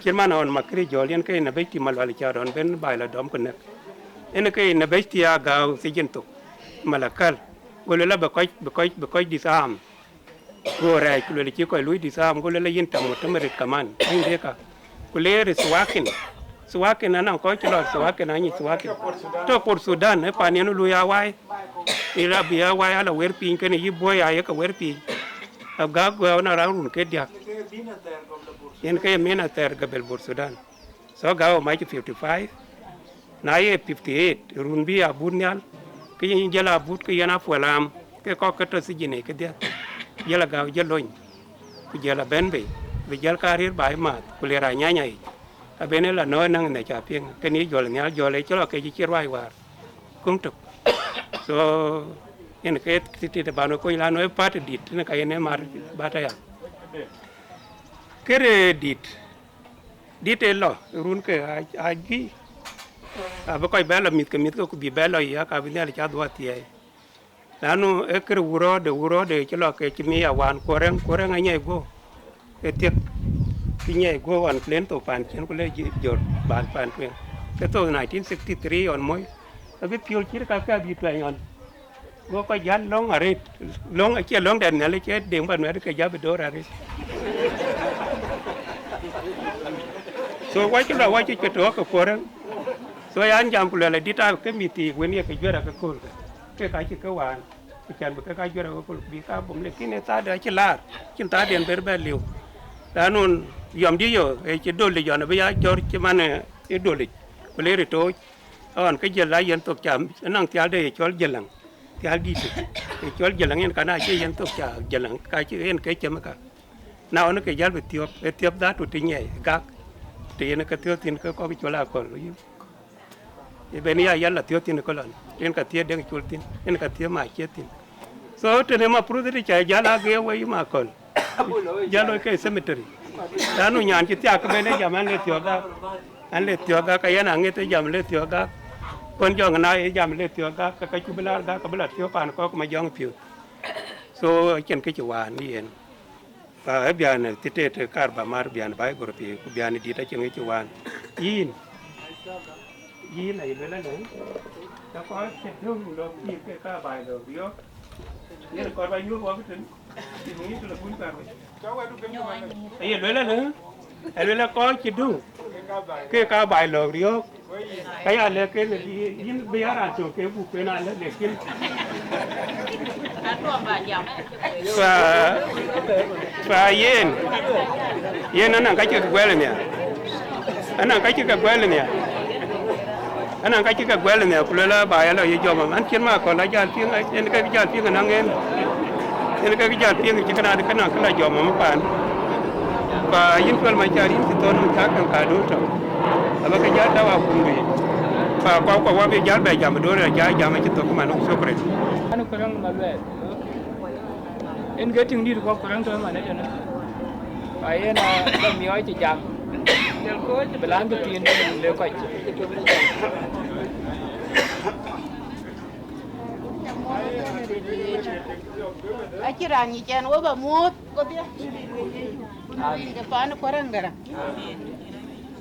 Cït man ɣɔn Makiri Jɔl, yen ke yïn Nebeshti Malual cä rɔn ben baai lɔ dɔm ku nɛ̈k. Yen ke yïn Nebeshti Agäu thijin thok, Malakal. Go lueel abï kɔc, bï kɔc, bï kɔc disarm. Go rɛɛc, ku luel cï kɔc lui disarm, go luel yïn tam mutamarit kaman, yïn deka. Ku leer ë Suwakin. Suwakin anɔŋ kɔc cï lɔ Suwakin, anyic Suwakin. Tɔ̈ Port Sudan, ë pan yen lui awai. Ë rap bï awai ala wer piny kënë yï buɔi ayek wer piny. Agak guɛɛu na raan run ke diäk. Yen ke ye min athɛɛr gabel Port Sudan. So gak ë mac fifty five, na ye fifty eight, run bï abut nhial, ke yen jël abut ke yen apuɔl am, ke kɔk ke tɔ̈ sijin ë kedhie, jël agak jël lony, ku jël abɛ̈n bei, bï jël karir baai maath, ku ler anyanya yic, abɛ̈n ë la nɔ̈ɔ̈c naŋ ë ca piŋ, ke ni jɔl nhial jɔl ë cï lɔ ke cï cï ruai waar, kuŋ tök. So, yen ke titit ban we kony lan we party dït, tënë ka yen ë mar bata ya. Kërë dït, dït ë lɔ, run ke a, a juëc, abï kɔc bɛ lɔ mïthke mïthke, ku bï bɛ lɔ ya, ka bï Nhialic adhuɔ̈k thiɛɛi. Lanu ee kërë wurɔɔde, wurɔɔde cï lɔ ke cï mi ya wan, kuɔrɛŋ, kuɔrɛŋ anyai guɔ, ke thiek, cï nyai guɔ ɣɔn plane thok pan cien, ku le jor bal pan tueŋ. Ke thok nineteen sixty three ɣɔn moi, abï piöl cït ka ke abï tuɛny ɣɔn. Go kɔc jäl lɔ̈ŋ arëët, lɔ̈ŋ acie lɔ̈ŋ dɛn Nhialic, cie deŋ ba nuɛɛt ke jäl bï door arëët. So wacï lɔ wacï cï tɔ̈ ke kuɔrë. So yan jam ku luɛl adït aa ke mïth thiik wën ye ke juɛ̈r ake kööl ke, ke ka cï ke waan, ku cän bï ke ka juɛ̈r ake kööl ku bï ka bom, lakin ë thaade acï laar, cïn thaade en ber bɛ liu. Lanun yɔm dï yo, ë cï dolic ɣɔn abï ya jɔ̈r cï man ë dolic, ku le ri tooc. Ɣɔn ke jël la yen thok cam, ënɔŋ thialde ye cɔl jëlëŋ, thial dït, ye cɔl jëlëŋ, yen ka na cie yen thok ca jëlëŋ, ka cï yen ke cem ka. Na ɣɔn ke jäl bï thiɔp, ë thiɔp dhatu të nyiɛɛi gak, të yen ke thiɔp thïn ke kɔk col akɔl. Ye ben ya yal la thiɔp thïn ke lɔn, yen ka thiëëc deŋ col thïn, yen ka thiëëc mac ciëth thïn. So tënë ma purudhi të ca jäl a geer wei ma kɔl. Jäl wei ke cemetery. Lanu nyan cï thiak ke ben ë jam an le thiɔ̈k gak. An le thiɔ̈k gak, ka yɛn aŋet ë jam le thiɔ̈k gak. Kuɔn jɔŋ na ye jam le thiɔ̈k gak, ka ka cu bï laar gak, ka bï la thiɔ̈k pan kɔk ma jɔŋ piöth. So acïn kë cï waan yen. Ka ë bian thitet kar ba mar bian ba gor pi, ku bian dït acïn kë cï waan. Yïn. Yïn aye luel alë, ke kɔc cï döŋ lɔ pïïr ke ka baai lɔ riɔ̈ɔ̈k, yen kɔc ba nyuɔ̈th wɔ bï tën, cï ŋic telefon kar wec. Aye luel alë, aluel a kɔc cï döŋ ke ka baai lɔ riɔ̈ɔ̈k, ka ya lɛ̈k ke yïn bï ya raan tök ke buk kueen alë, lakin Fa, fa yen, yen anɔŋ ka cï ke guɛl nhial. Anɔŋ ka cï ke guɛl nhial. Anɔŋ ka cï ke guɛl nhial, ku luel aba ya lɔ ye jɔm, an cïn ma kɔl ajal piŋ, en ke jal piŋ anɔŋ en. En ke jal piŋ cï këna de këna këla jɔm am pan. Fa yin cuɛl ma car yin cï thon ka kan ka do tɔ. Aba ke jal ta wa kum bi. Fa kɔ kɔ wa bi jal bɛ jam do ra ja jam cï thok man, shukran. An kërëŋ ma luɛɛl. En ke tiŋ dït kɔk kërëŋ tɔ̈ man ëtënë. Ka yen a ba miɔɔc cï jam. Bï lan tëthiin le kɔc. Acï raan nyic ɛn we ba muɔ̈th kedhie. Ke pan kërëŋ gërä.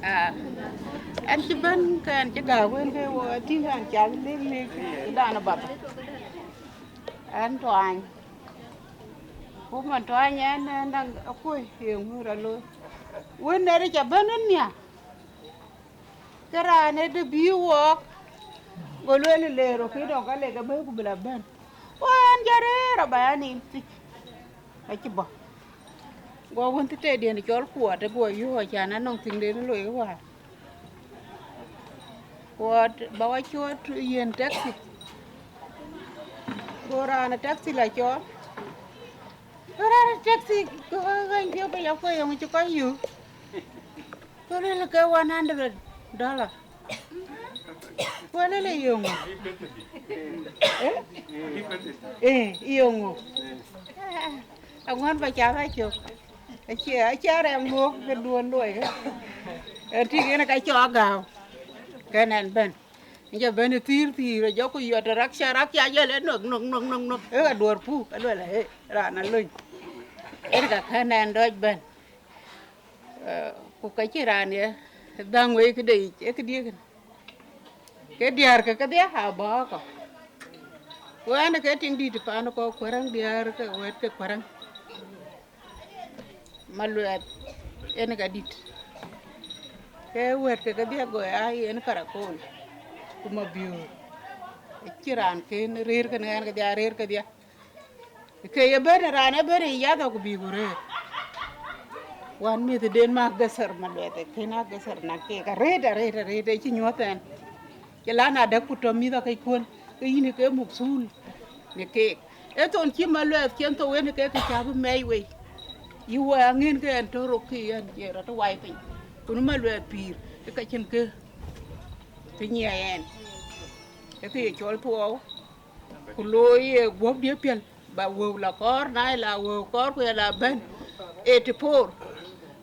Ah, ɛn cï bɛ̈n ke ɛn cï gäk wën ke wo tïŋ ɛn cak lëk lëk dan bath. Ɛn tuany. Ku man tuany ɛn, ɛn daŋ akuc ye ŋur alo. Wën nɛr ca bɛ̈n ënhial. Ke raan ë dë bï wɔɔk, go lueel ë leer, okï dɔŋ ka lek ëbɛ̈n ku bï la bɛ̈n. Ku ɛn jɔ rëër aba ya nin thic, acï bɔ̈. Go wën thïtëëdiɛn cɔl Kuɔt, ë guɔ yöök acan anɔŋ thiŋden loi ë wäär. Kuɔt ba wa cuɔt yen taxi. Go raan ë taxi la cɔɔl. Go raan ë taxi, go ɣɛny piɔ̈u ba ya kuɔ̈c yɔŋ cï kɔc yöök. Go lueel ke one hundred dollar. Go lueel ë yöŋö? Eh? Eh, yöŋö? Aŋuän ba cath acök. Acie, acie rɛm ŋuɔ̈k ke duön luɔi ke. Ë tïŋ yen ka cɔk gääu. Kën ɛn bɛ̈n. Jɔ bɛ̈n ë thïïr thïïr, jɔ ku yɔt ë rakca, rakca jɔ le nok, nok, nok, nok, nok. Ë ka duɔ̈r puk, aluel, ë, raan alony. Yen ka kën ɛn dɔc bɛ̈n. Eh, ku ka cï raan ye dhäŋ wei këde yic, ee këdiëë kënë. Ke diäär ke kedhie aa bɔ̈ kɔ̈k. Ku ɛn ke tiŋ dït pan kɔ̈k kuäräŋ diäär ke wɛ̈t ke kuäräŋ. Maluɛth en ka dït. Ke wɛ̈t ke kedhie gɔ̈i aa yen Karakol ku Mabiöör. Acïn raan kën rëër kënë, ɣɛn kedhie arëër kedhie. Ke ye bɛ̈n raan ë bɛ̈n ë yath ku bï ku rëër. Wään mïthëden ma Ageser Maluɛth ë kën Ageser na keek arëët, arëët, arëët, ë cï nyuɔ̈th ɛn. Cï la na dɛ̈k ku tɔ̈ mïth akëckuɔ̈n, ke yïn ke muk thul në keek. Ee thon cï Maluɛth cïn thou en ke kë cä bï mɛɛc wei. Yï wɛ̈ɛ̈r aŋën ke ɛn tɔ̈ rok kë ɛn cie rɔt wai piny. Ku në Maluɛth pïïr, ke ka cïn kë, kë nyiɛɛi ɛn. Ee kë ye cɔl thuɔɔu, ku looi ye guɔ̈pdiɛ̈ piɛl, ba wëu la kɔɔr, na ye la wëu kɔɔr ku ye la bɛ̈n eighty four,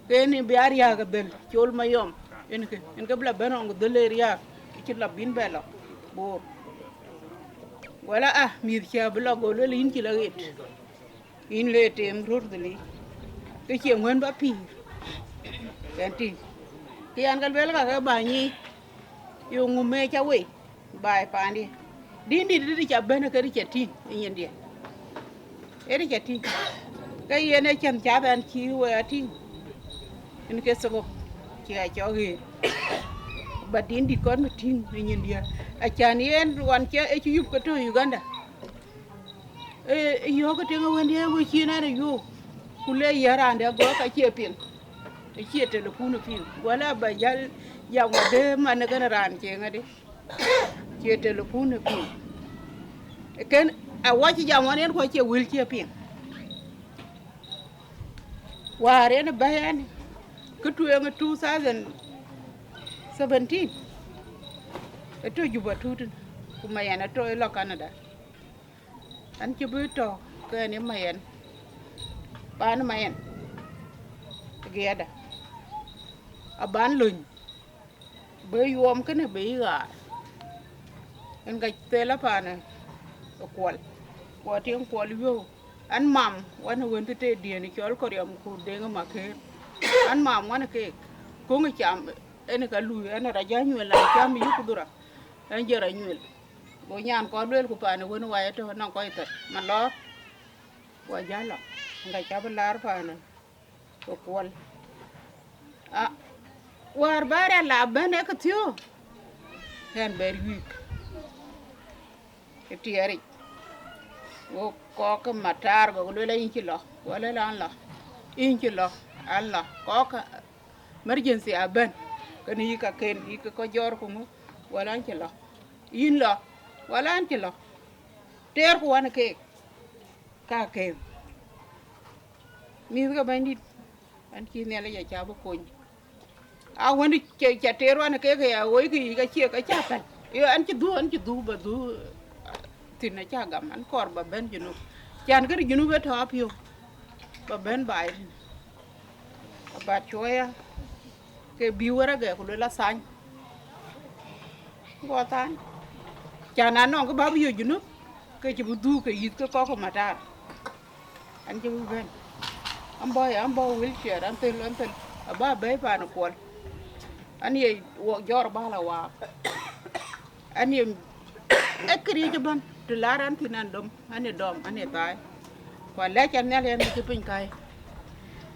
ke en bï a riääk ë dhël col mayɔm. En ke, en ke bï la bɛ̈n ɣɔn ku dhël ë riääk, cï la bïn bɛ lɔ Bor. Wala a mïth cä bï lɔ go lueel yïn cï la ɣet. Yïn le tem röör dhili, ke cie ŋuën ba pïïr. Kɛn tïŋ, ke yɛn ke lueel ka ke bä nyiic, yo ŋu mëë cä wei, baai paandiɛ̈. Dïn dït dït ca bɛ̈n ke dï ca tïŋ ë nyin diɛ̈. Ë dï ca tïŋ. Ke yen ë cäm cath ɛn cï wei a tïŋ. En ke thok cï a cɔk ɣeer. Ba dïn dït kɔn bï tïŋ ë nyin diɛ̈. Acan yen ɣɔn cï ë cï yup ke tɔ̈ Uganda. Ee, yɔ̈ɔ̈k ke tiŋ ë wëndiɛ̈ ë wec cïn ɛn ë yöök, ku le yɛ̈ raandɛ gɔ̈k ka cie piŋ, ë cie telepun ë piŋ, wala ba jäl jam wadë man ë kën raan cie ŋadï, cie telepun ë piŋ. Kën awɔc jam wan yen ku acie wël cie piŋ. Wäär en ë bɛ̈ɛ̈n, kë tueŋ ë two thousand seventeen, ë tɔ̈ Juba tuutin, ku Mayen ë tɔ̈ ë lɔ Canada. An cï bï tɔ̈ ke ɛn ë Mayen, paan Mayen, Giɛda, aban löny, bï yuɔɔm kënë bï ɣaar. En ka thel apaan ë Kuɔl, ku atiŋ Kuɔl wiëu. An mam wan ë wën tëtëëdiɛ̈n cɔl Kɔriɔm ku Deŋ ë Makëër. An mam wan ë keek, köŋ ë cam, en ë ka luui, ɛn ë rɔt jɔ nyuel, an cam yï kudhura, ɛn jɔ rɔt nyuel. Go nyan kɔn lueel, ku paan ë wën wai ëtök nɔŋ kɔc thar, man lɔɔr, wa jäl lɔ, ŋa cä bï laar paan ë ke Kuɔl. A, wäär bä rɛ̈n la bɛ̈n ë ke thiöök, ɛn bɛ̈r wïïk ë tiɛɛric. Go kɔɔk ke matar, gokï lueel, yïn cï lɔ, wala an lɔ, yïn cï lɔ, an lɔ, kɔɔk ke emergency abɛ̈n, kënë yï kaken, yï ke kɔc jɔɔr ku ŋö, wala an cï lɔ, yïn lɔ, wala an cï lɔ, teerku wan ë keek, ka kem. Mïth ke Bɛ̈nydït, an cï Nhialic acä bï kony. A wën cä, cä teer wan ë keek ya woi kë yic, acie ke cä päl. Yo, an cï dhuk, an cï dhuk, bä dhuk thïn, acä gam, an kɔɔr bä bɛ̈n Junub. Can kënë Junub ë tɔ̈ apiɔ̈u, bä bɛ̈n baai tënë. Abat cuɔya, ke bï wërëgɛ ku luel athany. Go athany. Can anɔŋ kë bä bï yök Junub, ke cï bï dhuk ke yïth ke kɔ̈k ë matar. An cï bï bɛ̈n. An bɔ̈, an bɔ̈ wheelchair, an thël, an thël. Aba bɛ̈ɛ̈i paan ë Kuɔl. An ye wok jɔɔr bä la waak. An ye, ee këriëëc ëbɛ̈n, të laar an thïn an dɔm, an ye dɔm, an ye thaai. Ku alɛc an Nhialic an cï piny kai.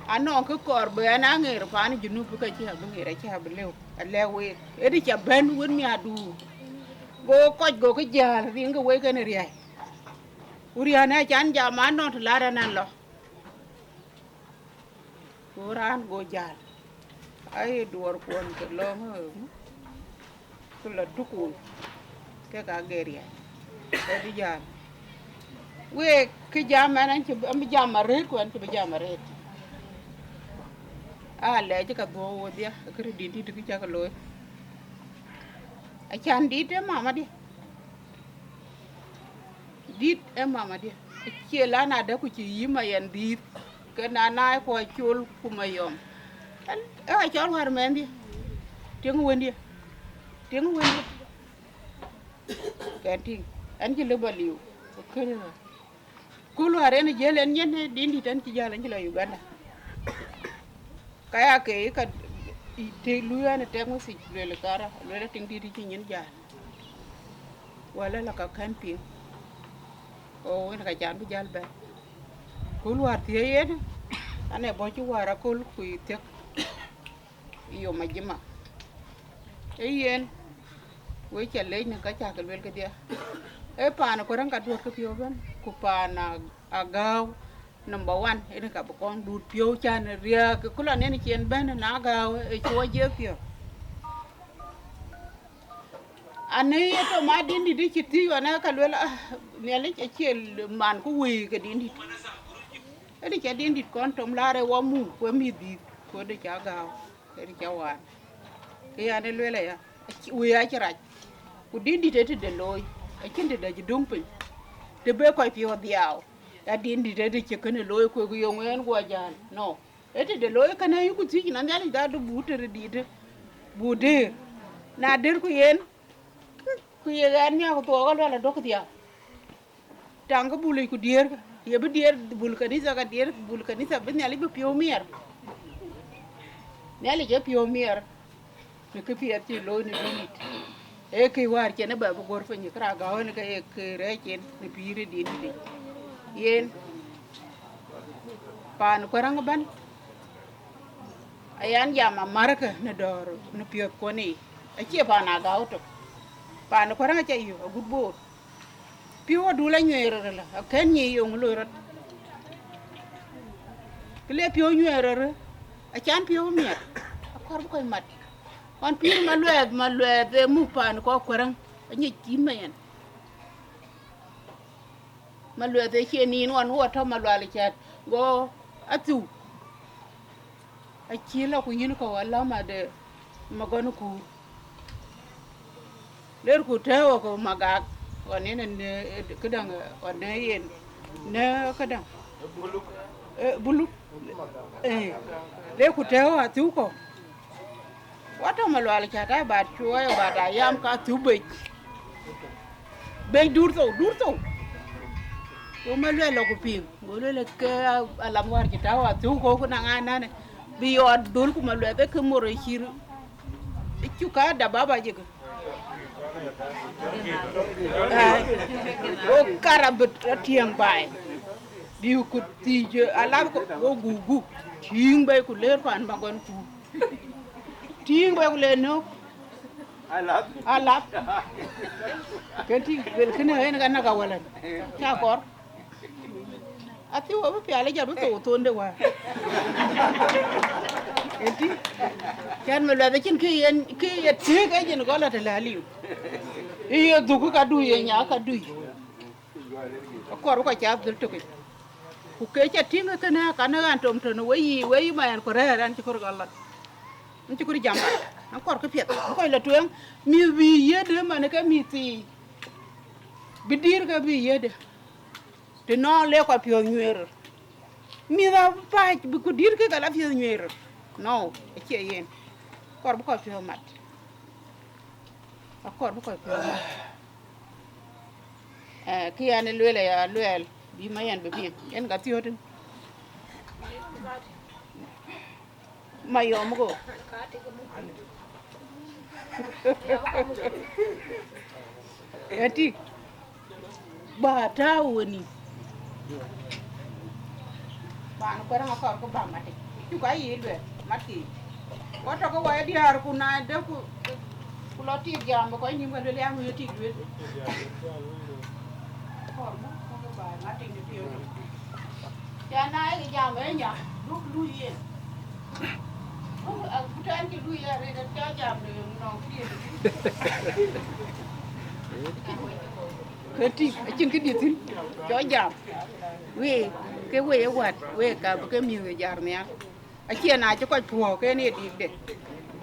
Anɔŋ kë kɔɔr bï ɛn aŋeer paan ë Junub bï ke cï abï ŋeer, acï abï lëu. Alɛ̈k week, ëdï ca bɛ̈n wën miäkduur. Go kɔc gokï jäl, riŋkï wek kën riäi. Ku riän ë can jam anɔŋ të laar ɛn an lɔ. Go raan go jäl. Aye duɔɔr kuɔn ke lɔ̈ŋ, ë, ku lɔ tukul, ke ka geria, ke bï jäl. Week kë jam ɛn, an cï, an bï jam arëët, ku an cï bï jam arëët. A lɛc ka dhuɔ̈k wodhia, këdï dït dït kë cäk looi. Acan dït ë mamadiɛ̈. Dït ë mamadiɛ̈. Acie la na dɛ̈ ku cï yï Mayɛn dhiëëth, ke na naai ku acol ku Mayɔm. Ɛn, ë acɔl wäär mɛnhdiɛ̈. Tiŋ wëndiɛ̈. Tiŋ wëndiɛ̈. Kɛn tïŋ. Ɛn cï lëu bä liu. Kënë. Ku luär en ë jiël en nyin, ë, dïn dït ɛn cï jäl, ɛn cï lɔ Uganda. Ka ya ke ka, i, të luui ɛn ë tɛ̈k message, lueel kara, lueel tiŋ dït cï nyin jäl. Wala la ka kɛ̈n piŋ. O, en ka can bï jäl bɛ̈n. Ku luär thiëëc yen, An ee bɔ̈ cï wäär aköl ku ye thiëk yom ajima. Ee yen, wek ca leec në ka cäk luel kedhie. Ee paan Kuaraŋ ka duɔ̈t ke piɔ̈u ëbɛ̈n, ku paan A-, Agäu number one, yen ka bï kɔn duut piɔ̈u cän riääk, ku lɔ nɛn cï en bɛ̈n në Agäu, ë cï wɔ jiëk piɔ̈u. Anë ye tɔ̈ ma din dït cï thiëc ɣɔn, ë ka luel, ah, Nhialic acie man ku wëi ke din dït. Ëdï ca din dït kɔn tɔ̈m laar ë wɔ muk, ku ë mïth dhïth, ku ëdï ca gääu, ëdï ca waan. Kë yan ë luel aya, aci, wëi acï rac. Ku din dït ë tëde looi, acïn tëde cï döŋ piny. Të be kɔc piɔ̈ɔ̈th dhiau, ya din dït ëdï cï kënë looi, ku ë ku yöŋ en guɔ jäl. No. Ë tëde looi kënë ayuku thiëc nɔn Nhialic, dhadu bu tëri dït, bu dëër. Na dëër ku yen, ku ye ɣɛn miäk ku thuɔɔk alual adök dhiau. Taŋ ke bul yic ku diëërkë, ye bï diëër bul kanitha, ka diëër bul kanitha, bï Nhialic bï piɔ̈u miɛr. Nhialic ee piɔ̈u miɛr në kë piɛth cï looi në dït. Ee kë wäär cïn ë bɛ bï gör piny, kë raan gäu en ke ye kë rɛɛc en në pïïr ë din dït. Yen paan Kuaraŋ ëbɛ̈n, ayan jam amärkë në dɔ̈ɔ̈r në piɔ̈thkuɔn yiic, acie paan Agäu tök. Paan Kuaraŋ aca yök agut Bor. Piɔ̈u adul anyuɛɛr röt ëlä, akën nyic yöŋ loi röt. Kë le piɔ̈u nyuɛɛr röt, acan piɔ̈u miɛt, akɔɔr bï kɔc mat. Ɣɔn pïïr Maluɛɛth, Maluɛɛth ee muk paan kɔc Kuaraŋ, anyic kïn ma yɛn. Maluɛɛth ë cie nin ɣɔn wɔ tɔ̈ Malual cät, go Athiu. Acï lɔ ku yïn kɔ̈u aläm ade magɔn kuur. Lerku tɛ̈ɛ̈u ë kɔ̈u Magak, ɣɔn yen në këdäŋ, ɣɔn në yen, në këdäŋ, eh, Buluk. Eh, lerku tɛ̈ɛ̈u Athiu kɔ̈u. Watɔ̈ Malual cät, abat cuɔɔi, abat ayam ka Athiu bec. Bec dur thou, dur thou. Go Maluɛɛth lɔ ku piŋ, go lueel ke alam wäär cï tääu Athiu kɔ̈u ku naŋ anɛn, bï yɔɔt dhöl ku Maluɛɛth ë ke mor ë cïr. Ë cuk ka da baba jikë. Ai, go kar abï rɔt tiɛŋ baai. Bï ku thiic alath kɔ̈u, go gugu. Tïŋ bei ku leer paan magɔn kuur. Tïŋ bei ku le nök. Alath. Alath. Kën tïŋ, luel kënë en ka näk awälän. Ca kɔr. Athiu abï pial ë jɔt bï thou thonde wäär. Kën tïŋ. Cän Maluɛɛth acïn kë yen, kë ye tëëk ë jin gɔl atëlä aliu. Ë ye dhuk ka dui, ye nya ka dui. Akɔɔr bï kɔc cath dhöl tökic. Ku ke ca tïŋ ë kënë, kan ë ɣɛn tom tön ë weyiic, weyiic ma ɣɛn ku rɛ̈ɛ̈r ɣɛn cï kɔɔr ɣɔn lat. Ɣɛn cï kɔɔr jam ɣɛn. Ɣɛn kɔɔr kë piɛth. Bï kɔc la tueŋ, mïth bï yiëëdë man ke mïth thii. Bï dïïr ke bï yiëëdë. Të nɔɔk le kɔc piɔ̈ɔ̈th nyuëër. Mïth apäc bï ku dïïr ke ka la piɔ̈ɔ̈th nyuëër. No, acie yen. Akɔɔr bï kɔc piɔ̈ɔ̈th mat. Akɔɔr bï kɔc piɔ̈ɔ̈th mat. Eh, kë yɛn ë lueel aya, luɛɛl, bï ma yɛn bï piŋ, yen ka thiööt tïn. Ma yɔm go. Ëtïk, ba tääu wëni. Paan Kuaraŋ akɔɔr ku ba matic. Cuk ayï luɛɛl, matic. Wɔ tɔ̈ ke wɔ ye diäär, ku na de ku, ku lɔ tik jam, bï kɔc nïm ke lueel, ya ŋö ye tik lueel. Kɔɔr buk, buk ba matic në piɔ̈u. Ya na ye jam ë nya, duk luui yen. Buk, a, buk tɛ̈n cï luui ya rëët, cä jam de nɔŋ këdiën. Ke tik, acïn këdiën thïn, cɔ jam. Wek, ke wek ë wät, wek ka bï ke mïth ë jar nhial. Acie na cï kɔc puɔ̈ɔ̈k, ke en ye dikde.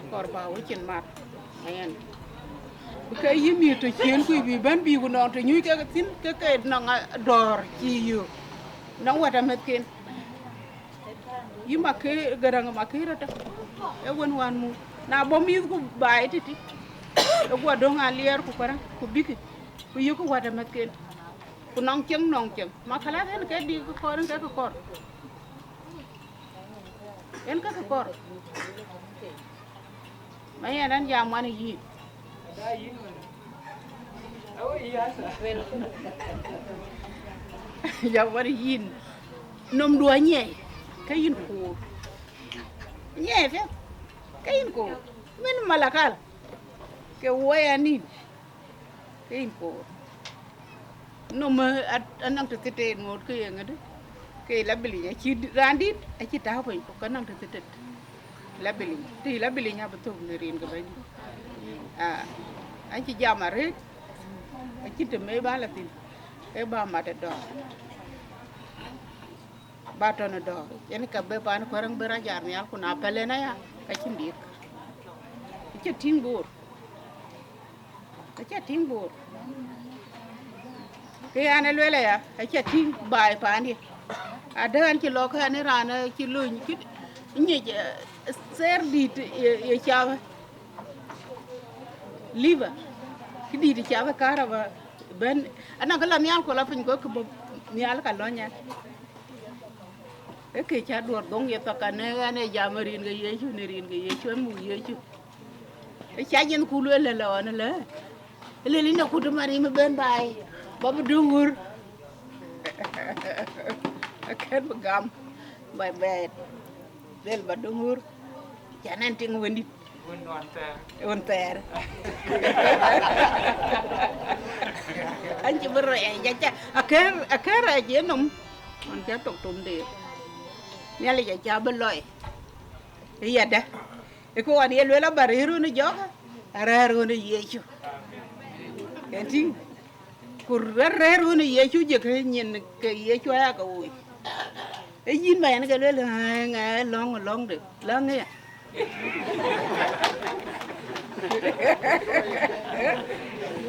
Kɔɔr ba wecin mat, ayen. Bï ke yï mïth tɔ̈ ciëën kuc bï bɛ̈n bï ku nɔŋ të nyuc kek thïn, ke ke nɔŋ, a, dɔ̈ɔ̈r cï yök. Nɔŋ wät amɛ̈thken. Yï Makëër, Gäräŋ Makëër atɔ̈. Ee wën wään muk. Na bɔ̈ mïthku baai tïtï. Ee guɔ döŋ Aliɛɛr ku Kuaraŋ, ku bïkï. Ku yökï wät amɛ̈thken. Ku nɔŋ cieŋ, nɔŋ cieŋ. Ma kalath en ke dï kë kɔɔr, en ke kë kɔɔr. En ke kë kɔɔr. Ma yɛn an jam wan yïn. Jam wan yïn. Nom duɔ nyiɛc. Ke yïn koor. Nyiɛɛi piɛth. Ke yïn koor. Min Malakal. Ke woi anïn. Ke yïn koor. Nɔm, eh, at-, anɔŋ të thitet ŋoot ke ye ŋädë. Ke la bilic, acï d-, raan dït, acï tääu piny, ku ka nɔŋ të thitet. La bilic. Të la bilic abï thök në rin ke bɛ̈nydït. Ah, an cï jam arëët. Acïn të mëë ba la thïn. Ke ba mat ë dɔ̈ɔ̈r. Ba tɔ̈ në dɔ̈ɔ̈r, yen ka bï paan Kuɛ̈rɛ̈ŋ bï rɔt jar nhial, ku na pɛ̈l en aya, ka cïn diëk. Acï tïŋ Bor. Acï tïŋ Bor. Ke an, ë luel aya, acï tïŋ baai paandië. Adë an cï lɔ ke an, raan acï lööny, cï nyic, eh, ther dït ye, ye cath liver, kë dït cath karaba bɛ̈n, anɔŋ kë la nhial ku la piny, ku kë bɔ̈ nhial ka lɔ̈ny an. Ee kë cä duɔ̈r dhoŋ ye thok, ka në ɣɛn ee jam ë rin ke Yecu, në rin ke Yecu, ë muk Yecu. Ë ca yen ku lueel lë lɔn lë, lël yïn akut ë marim ëbën baai, ba bï döŋ ɣöör. Akën bï gam, ba bɛɛt, lël ba döŋ ɣöör. Can ɛn tiŋ wëndït. Wën nuan thɛɛr. Wën thɛɛr. An cï bï rɛɛc, aca, akën, akën rɛɛc ye nɔm. An cä tok tom de. Nhialic aca bï lɔi. Ë yadë. Ë kë ɣɔn ye lueel aba rëër ɣön ë jɔkä, arɛ̈ɛ̈r ɣön ë Yecu. Yen tïŋ. Ku rɛ̈ɛ̈r ɣön ë Yecu jëkë nyin ke Yecu aya ke woi. Ë yïn ba yɛn ke lueel, ŋa, ŋa, lɔ̈ŋ, lɔ̈ŋ de, lɔ̈ŋ ëya.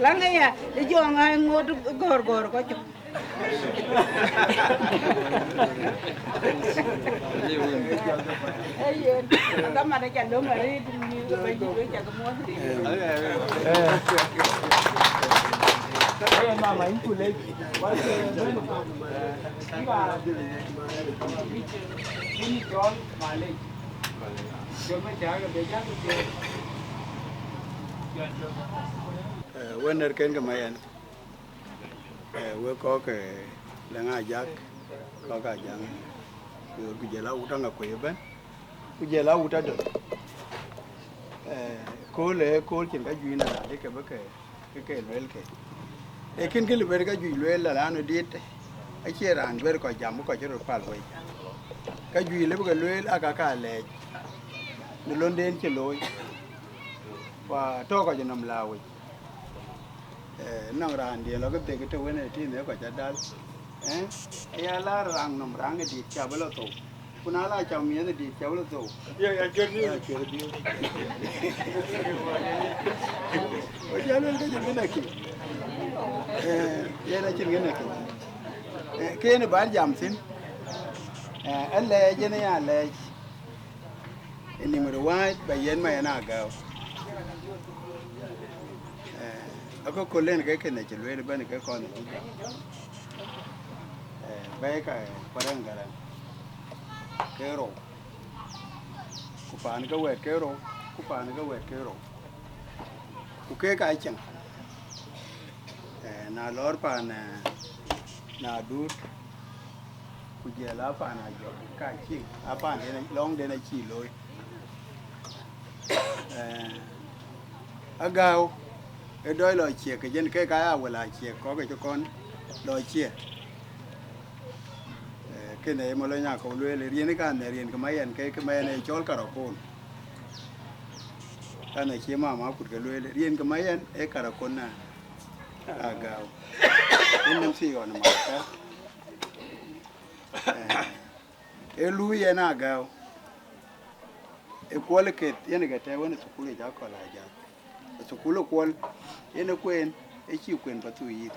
Lɔ̈ŋ ëya, ë jɔ ŋa ŋot gɔ̈ɔ̈r gɔ̈ɔ̈r kɔc cök. Ee yen, dhaman aca löm arëët, mïth ke Bɛ̈nydït wek cak muɔ̈th. Ee, mama, yïn ku lec. Eh, wën nɛ̈r kën ke Mayen. Eh, wek kɔ̈k, eh, Lɛŋ Ajak, kɔ̈k Ajaŋ, ku jël awut Aŋakuei ëbɛ̈n, ku jël awut Adöl. Eh, kööl ee kööl cïn ka juëc në raan dï ke bï ke, ke, ke lueel ke. Ee kën kë lë bɛ̈n ka juëc lueel la raan ë diit, acie raan duëër kɔc jam bï kɔc cï röt pal wei. Ka juëc lë bï ke lueel aka ka lɛɛc në lönden cï looi, ku tɔ̈ kɔc ë nɔm lääu wei. Eh, nɔŋ raandiɛ̈n lɔ ke dhek të wën ë tïŋ ë kɔc adal. Eh, aya la raŋ nɔm raŋ ë diit ca bï lɔ thou. Ku na la cam miɛth ë diit ca bï lɔ thou. Ya, ya, cuet biu. Ya, cuet biu. Ku ca luel ke cïn kë däk. Eh, yen acïn kë däk. Eh, kën ë bän jam thïn. Eh, ë lɛɛc, yen aya lɛɛc. Ë nïm ruääc ba yen Mayen Agäu. Eh, akököl en ke kënë cï lueel ëbɛ̈n ke kɔn ë Juba. Eh, bɛ̈ɛ̈i ka Kuɛrɛŋ Gäräŋ ke rou, ku paan ke wɛ̈ɛ̈t ke rou, ku paan ke wɛ̈ɛ̈t ke rou, ku keek aa cieŋ. Eh, na lɔɔr paan, eh, na duut, ku jël a paan a jɔk ka cieŋ, a paanden lɔŋden acï looi. Eh, Agäu ë dɔc lɔ ciëk, ke jën kek aya wël a ciëk kɔ̈k ë cï kɔn lɔ ciëk. Eh, kënë ë Malony Akɔu lueel, riɛn ë kan në riɛn ke Mayen, ke, ke Mayen ë cɔl Karakon. Kan acï mama akut ke lueel, riɛn ke Mayen ë Karakon na Agäu. Ë nɛm thii ɣɔn ë Malakal. Eh, ë luui yen Agäu. Ë kuɔl ë keth yen ke tɛ̈ɛ̈u yen ë thukul yic akɔ̈l ajäth. Ë thukul ë kuɔl yen ë kueen, ë cï kueen Pathuyith.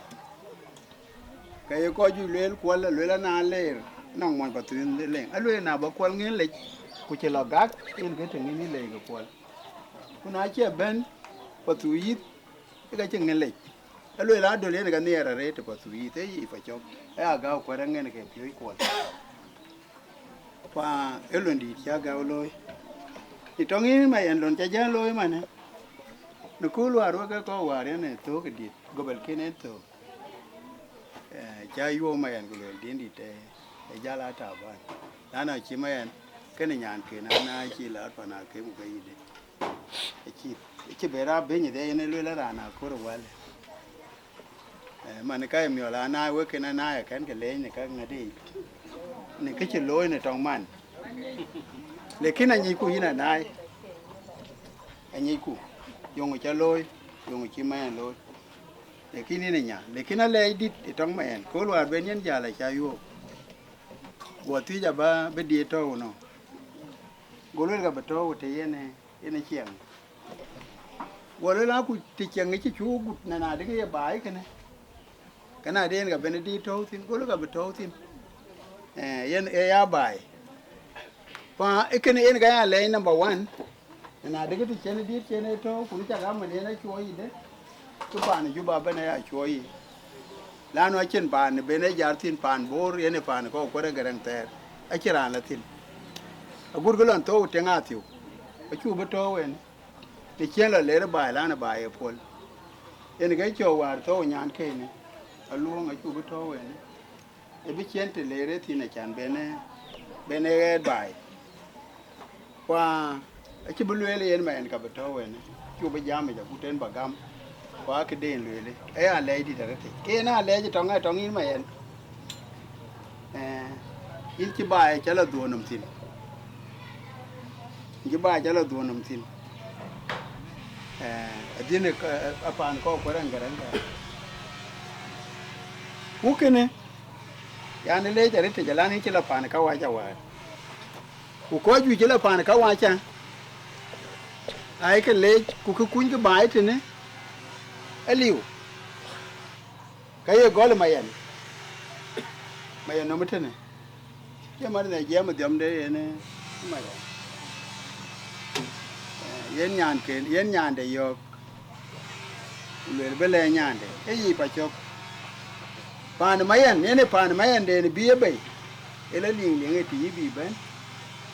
Ke ye kɔc juëc lueel kuɔl, alueel ana leer, nɔŋ mony Pathuyith leŋ. Alueel na bä kuɔl ŋiɛ̈n lec, ku cï lɔ gak, yen ke të ŋiɛ̈n yï lec ke kuɔl. Ku na cï bɛ̈n Pathuyith, ke ka cï ŋiɛ̈n lec. Alueel Adöl yen ke nhiɛɛr arëët ë Pathuyith, ë yic Pacök, ë Agäu Kuɛrɛŋ yen ke piööc kuɔl. Ku ë lon dït cï Agäu looi. Ë tɔŋ yïn Mayen lon ca jäl looi manë. Në kööl wäär wek ke kɔc wäär yen ë thöök ë dït, gobel kën en thöök. Eh, ca yuɔ̈ɔ̈k Mayen ku lueel diɛ̈n dït, eh, ë jäl aa taban. Nana cï ma ɛn, kënë nyan ke nana cï la pan akem ke yïde. Acï, acï be ra beny de yen luel raan akor wal. Eh, man ka miɔl ana we ken ana ya kan ke leny ne ka ngadi. Ne ke ci loy ne tong man. Lekin anyi ku yina nai. Anyi ku. Yong cha loy, yong chi ma ɛn loy. Lekin ina nya, lekin alɛɛc dit e tɔŋ ma ɛn, ko luaar ben yen jal aca yuɔɔk. Guɔ thiec aba bï diet tɔ̈u nɔ. Go luel ka bï tɔ̈u të yen, yen ciɛŋ. Guɔ luel aku të ciɛŋ ë cï cu gut nɛn adï ke ye baai kënë. Kënë adï yen ka ben diet tɔ̈u thïn, go luel ka bï tɔ̈u thïn. Eh, yen e ya baai. Pa e kënë yen ka ya lɛɛc number one. Na dek të cen dït cen e tɔ̈u, ku cak amen yen acuɔɔc yïde, ke paan Juba ben aya cuɔɔc yic. Lanu acïn paan ben e jar thïn, paan Bor yen e paan kɔ̈k kuɛrɛ Gɛrɛŋ thɛɛr, acïn raan la thïn. Agut ke lɔn thou teŋ athiu, acu bï tɔ̈u en, të cien lɔ ler baai, lanu baai e puɔl. Yen ke cɔk wäär thou nyan kenë, aluɔŋ acu bï tɔ̈u en. Ë bï ciɛn të leer ë thïn acan ben ë, ben ë ɣɛɛt baai. Kua acï bï lueel yen ma ɛn ka bï tɔ̈u wën, cu bï jam yic agut en ba gam, kua këden lueel ë ya lɛɛc dït arëtic. Ke yen a lɛɛc tɔŋ ë tɔŋ yïn ma ɛn. Eh, yïn cï baai ca la dhuɔn nɔm thïn. Yïn cï baai ca la dhuɔn nɔm thïn. Eh, adhin ë, eh, apan kɔ̈k kuɛrɛŋ Gɛrɛŋ ka. Ku kënë, yan, leec arëtic alan yïn cï la pan kawaca wäär. Ku kɔc juëc cï la pan kawaca, aye ke leec, ku kë kuny kë baai tënë, aliu. Ka ye gɔl ë ma ɛn, ma ɛn nɔm tënë. Ye man ë jiɛɛm ë dhiɔmde yen ë ma ɛn. Eh, yen nyanken, yen nyande yɔ̈ɔ̈k. Ku luel bï lɛɛc nyande, ee yic pa cök. Paan ma ɛn, yen ë paan ma ɛn den bï e bei. Ë la liŋ liŋ ë të yï bï bɛ̈n,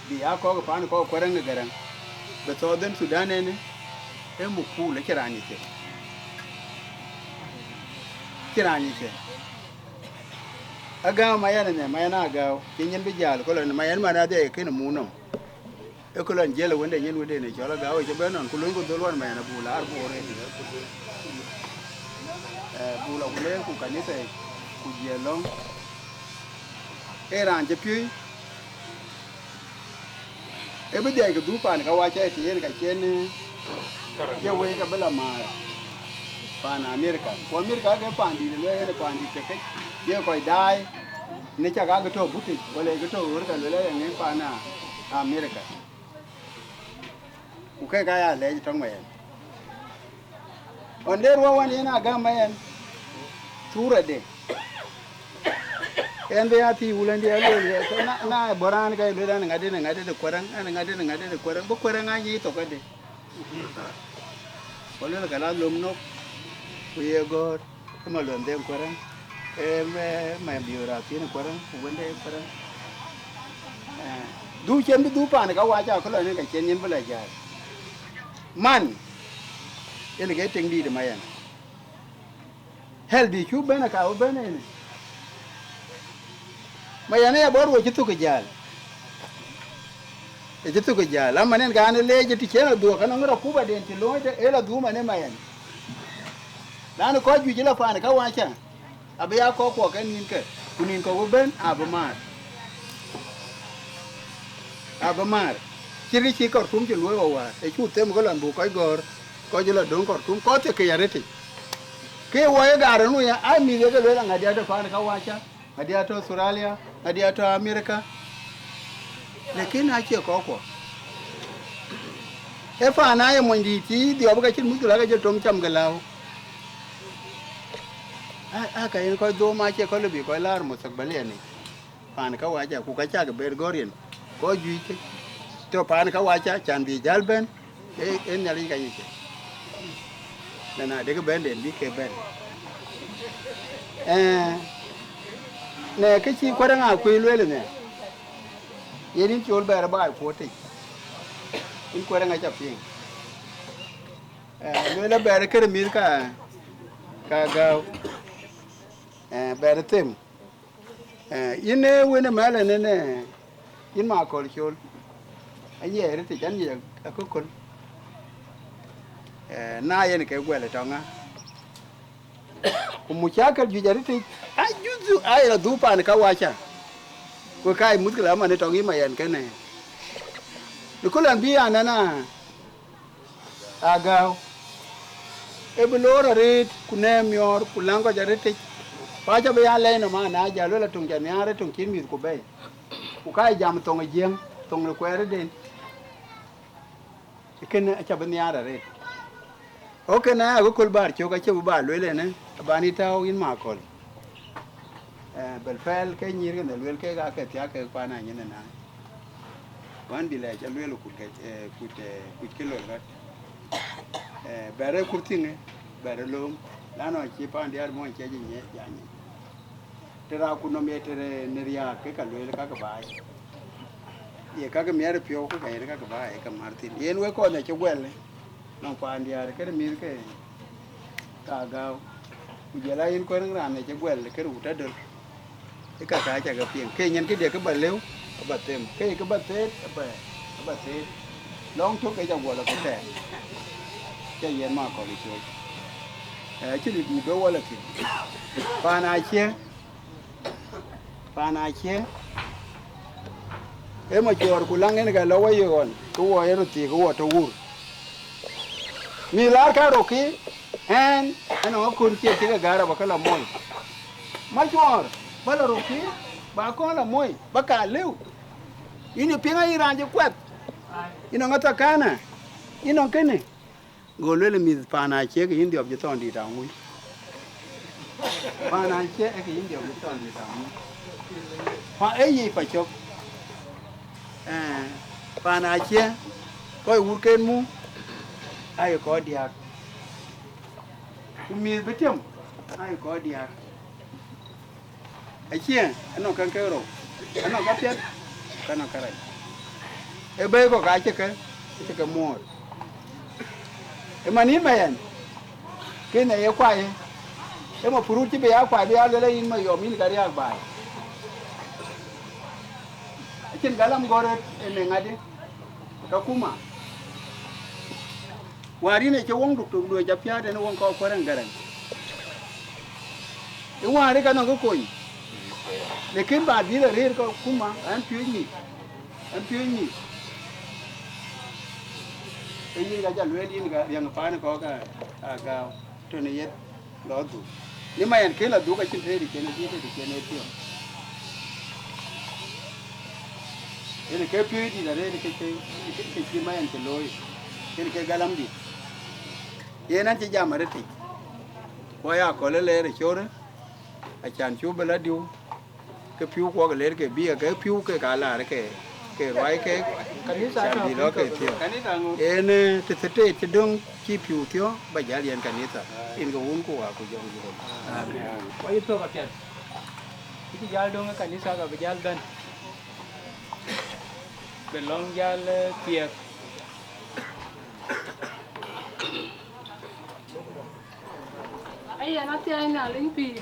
bï aa kɔ̈k paan kɔ̈k kuɛrɛŋ ë Gɛrɛŋ. Bï Southern Sudan en ë muk puul, acïn raan yic ke. Acïn raan yic ke. Agääu ma ɛn ënɛ, ma ɛn agääu, cï nyin bï jäl, ku lɔ ma ɛn man adhie kënë muk nɔm. Ë ku lɔn jiël ë wënde nyin wënde në cɔl agääu ë cï bɛ̈n nɔn, ku luny ku dhöl wan ma ɛn abuk laar buk rëëc. Eh, buk lɔ ku leer ku kanitha yic, ku jiël lɔ̈ŋ. Ee raan cï piööc, ee bï dhiac ke dhuk paan kawaca ë të yen ka cien, eh, ye wei ka bï la määr paan Amerika. Ku Amerika ke paan dït, lueel yen paan dït ke kec, ye kɔc daai, në cak ake tɔ̈u butic, wala ke tɔ̈u ɣör ka lueel yen ŋic paan Amerika. Ku kek aya lɛɛc tɔŋ ma ɛn. Ɣɔn de ruɔ̈u wan yen agäm ma ɛn, thurade. Ɛn bï ya thiëc wulëndiɛ̈ alueel, na, na bɔ̈ raan ka ye lueel an, ŋadï në ŋadï de kuɛrɛŋ, an, ŋadï në ŋadï de kuɛrɛŋ, bï kuɛrɛŋ aa nyic thok ade. Ku lueel ka la lom nok, ku ye gɔ̈ɔ̈r. Ë ma luɛn dhëŋ kuɛrɛŋ, ë ma, ma biöör athiin kuɛrɛŋ, ku wënde kuɛrɛŋ. Eh, dhuk cen bï dhuk paan ka wac akë lɔ nin ka cien nyin bï la jäl. Man, yen ke tiŋ dïït ma yɛn. Hɛl bï cuk bɛ̈n aka bï bɛ̈n ënë. Ma yɛn ë ya bɔ̈ ruɔ̈c cï thuk ë jäl. Ë cï thuk ë jäl. Ama nin ka an ë leec ë të cien adhuɔ̈k, anɔŋ rakubaden cï loony të, ë la dhuk man ë ma yɛn. Laanu kɔc juëc ë la paan ka waca, abï ya kɔ̈k kuɔ ke nïnkë, ku nïn kɔ̈k bï bɛ̈n, abï maar. Abï maar. Cït kë cï Khartoum cï luöi wɔ wäär, ë cuk them ke lɔn buk kɔc gɔ̈ɔ̈r, kɔc ë la döŋ Khartoum, kɔc thiek ke ya rëtic. Ke wɔ ye gaar ënu ya, aa mïth ye ke lueel aŋadiɛ̈ tɔ̈ paan ka waca, ŋadiɛ̈ tɔ̈ Australia, ŋadiɛ̈ tɔ̈ America. Lakin acie kɔckuɔ. Ee paan aa ye mony dïït cï dhiɔp ke cïn muckila ke jɔ tom cam ke lääu. Aa, aa, ka yen kɔc dhom acie kɔc lɔ bï kɔc laar mustakbalian yic. Paan ka waca, ku ka cak ber gɔ̈r yen, kɔc juëc ke tɔ̈ paan ka waca, can bï jäl bɛ̈n, ee, ee Nhialic ka yic ke. Na, na dek bɛ̈n den bï ke bɛ̈n. Eh, në kë cï kuɛrɛŋ akuëi lueel ënë, yen yïn col bɛ̈ɛ̈r baai kuɔ̈t tei, yïn kuɛrɛŋ aca piŋ. Eh, lueel abɛ̈ɛ̈r kërë mïth ka, ka gääu, eh, bɛ̈ɛ̈r them. Eh, yïn ee wën ë mɛ̈l ënënë, Yïn Makol Col, aye rëtic, an ye akököl. Eh, na yen ke guɛl ë tɔŋ ŋa? Ku mucakël juëc arëtic, a juëc aye la dhuk paan kawaca. Ku ka ye muthkila man ë tɔŋ yï Mayen kënë. Në köl an bï an nana, Agäu, ë bï loor arëët, ku nɛɛm miɔɔr, ku läŋ kɔc arëtic. Ku aca bï ya lɛc nɔm an, na jal wël a töŋ ca nhiaar ë töŋ cïn mïth ku bɛ̈i. Ku ka ye jam thoŋ ë Jiëŋ, thoŋ ë kuɛɛrëden. Kënë aca bï nhiaar arëët. Ɣɔ̈k kënë akököl bäär cök, acie bï ba lueel ënë, abän yï tääu yïn Makol. Eh, bel pɛl ke nyïïr kënë lueel kek aa ke thiak kek paan anyin ëna. Wän bï lɛc alueel kut ke, eh, kut, eh, kuc ke lol rɔt. Eh, bɛ̈ɛ̈r ë kurthiŋë, bɛ̈ɛ̈r ë lööm, lan ɣɔn cï paan diäär mɔny cɛ jë nyiɛc jany. Të raak ku nɔm ye të në riääk ke ka lueel kakë baai. Ye kakë miɛt ë piɔ̈u ke ka yen kakë baai ke mär thïn. Yen wek kɔn acï guɛl, nɔŋ paan diäär kënë mïth ke ka Agäu. Ku jɔl a yen kuɛ̈n raan acï guɛl kënë wut adöl. Ë ka ka ca ke piŋ. Ke nyin këdiɛ̈ kë ba lëu, aba them. Ke kë ba theet, aba, aba theet. Lɔŋ tök ke ca guɔ lɔ ke tɛɛr. Ca yen Makol ë col. Eh, acï dït mïth bï wɔ lɔ thïn. Paan acie, paan acie. Ë Macuɔɔr ku läŋ en ka lɔ wɔ ye ɣɔn, ke wɔ ye röt thiëk, ke wɔ tɔ wur. Mïth laar ka rökï, ɛn, ɛn ɔŋ akön ciɛk cï ke gäär abä ke lɔ moi. Macuɔɔr, bä lɔ rökï, ba kɔn lɔ moi, ba ka lëu. Yïn ë piŋ ayï raan cï kuɛth. Yïn ɔŋ athakana, yïn ɔŋ kënë. Go lueel mïth paan acie ke yïn dhiɔp cï thɔn dït aŋuc. Paan acie ke yïn dhiɔp cï thɔn dït aŋuc. Pa ë yic pa cök. Eh, paan acie, kɔc wurken mu, aye kɔc diäk. Ku mïth bï tiam, aye kɔc diäk. Acie, anɔŋ kɛn ke rou, anɔŋ ka piɛth, ka nɔŋ ka rac. Ë bɛ̈i kɔ̈k acï ke, acï ke muɔɔr. Ë man yïn Mayen, kënë ye kuai, ë ma purut cï bï ya kuai bï ya luel yïn Mayɔm yïn ka riääk baai. Acïn galam gɔ̈ɔ̈r ë në ŋadï, ka kuma. Wäär yïn acï wöŋ duk tuk duöc apiäät en wöŋ kɔ̈k kuär ɛn gɛrɛn. Ë wäär ë ka nɔŋ kë kony. Lakin ba dhil arëër ka kuma, ɛn piööc mïth. Ɛn piööc mïth. Ke yïn ka jɔ lueel yïn ka riäŋ paan kɔ̈k ka Agäu. Tɔ̈ në yeth lɔ dhuk. Ni Mayen kën lɔ dhuk acïn tëë të cïn ë dhiëth të cïn ë piɔ̈u. Yen ke piööc dït arëët ke cï, ke cï Mayen cï looi. Yen ke galam dït. Yen an cï jam arëtic. Ku aya akɔ̈l ë leer ë corë, acan cuk bï lɔ diu. Ke pïu kuɔk ler ke bï ke pïu ke ka laar ke, ke ruai ke, kanitha can tɔ̈ bï lɔ ke piɔ̈u. Kanitha ŋö? En, eh, të thëtëët cï döŋ cï pïu thiɔ̈k, ba jäl yen kanitha, yen ke wun ku wa ku jɔŋ juöl. Amen. Wa yï thök apiɛth. Kï cï jäl döŋ ë kanitha ka bï jäl bɛ̈n. Bï lɔ̈ŋ jäl, eh, thiɛk. Ayen athiɛɛi Nhialic pïïr.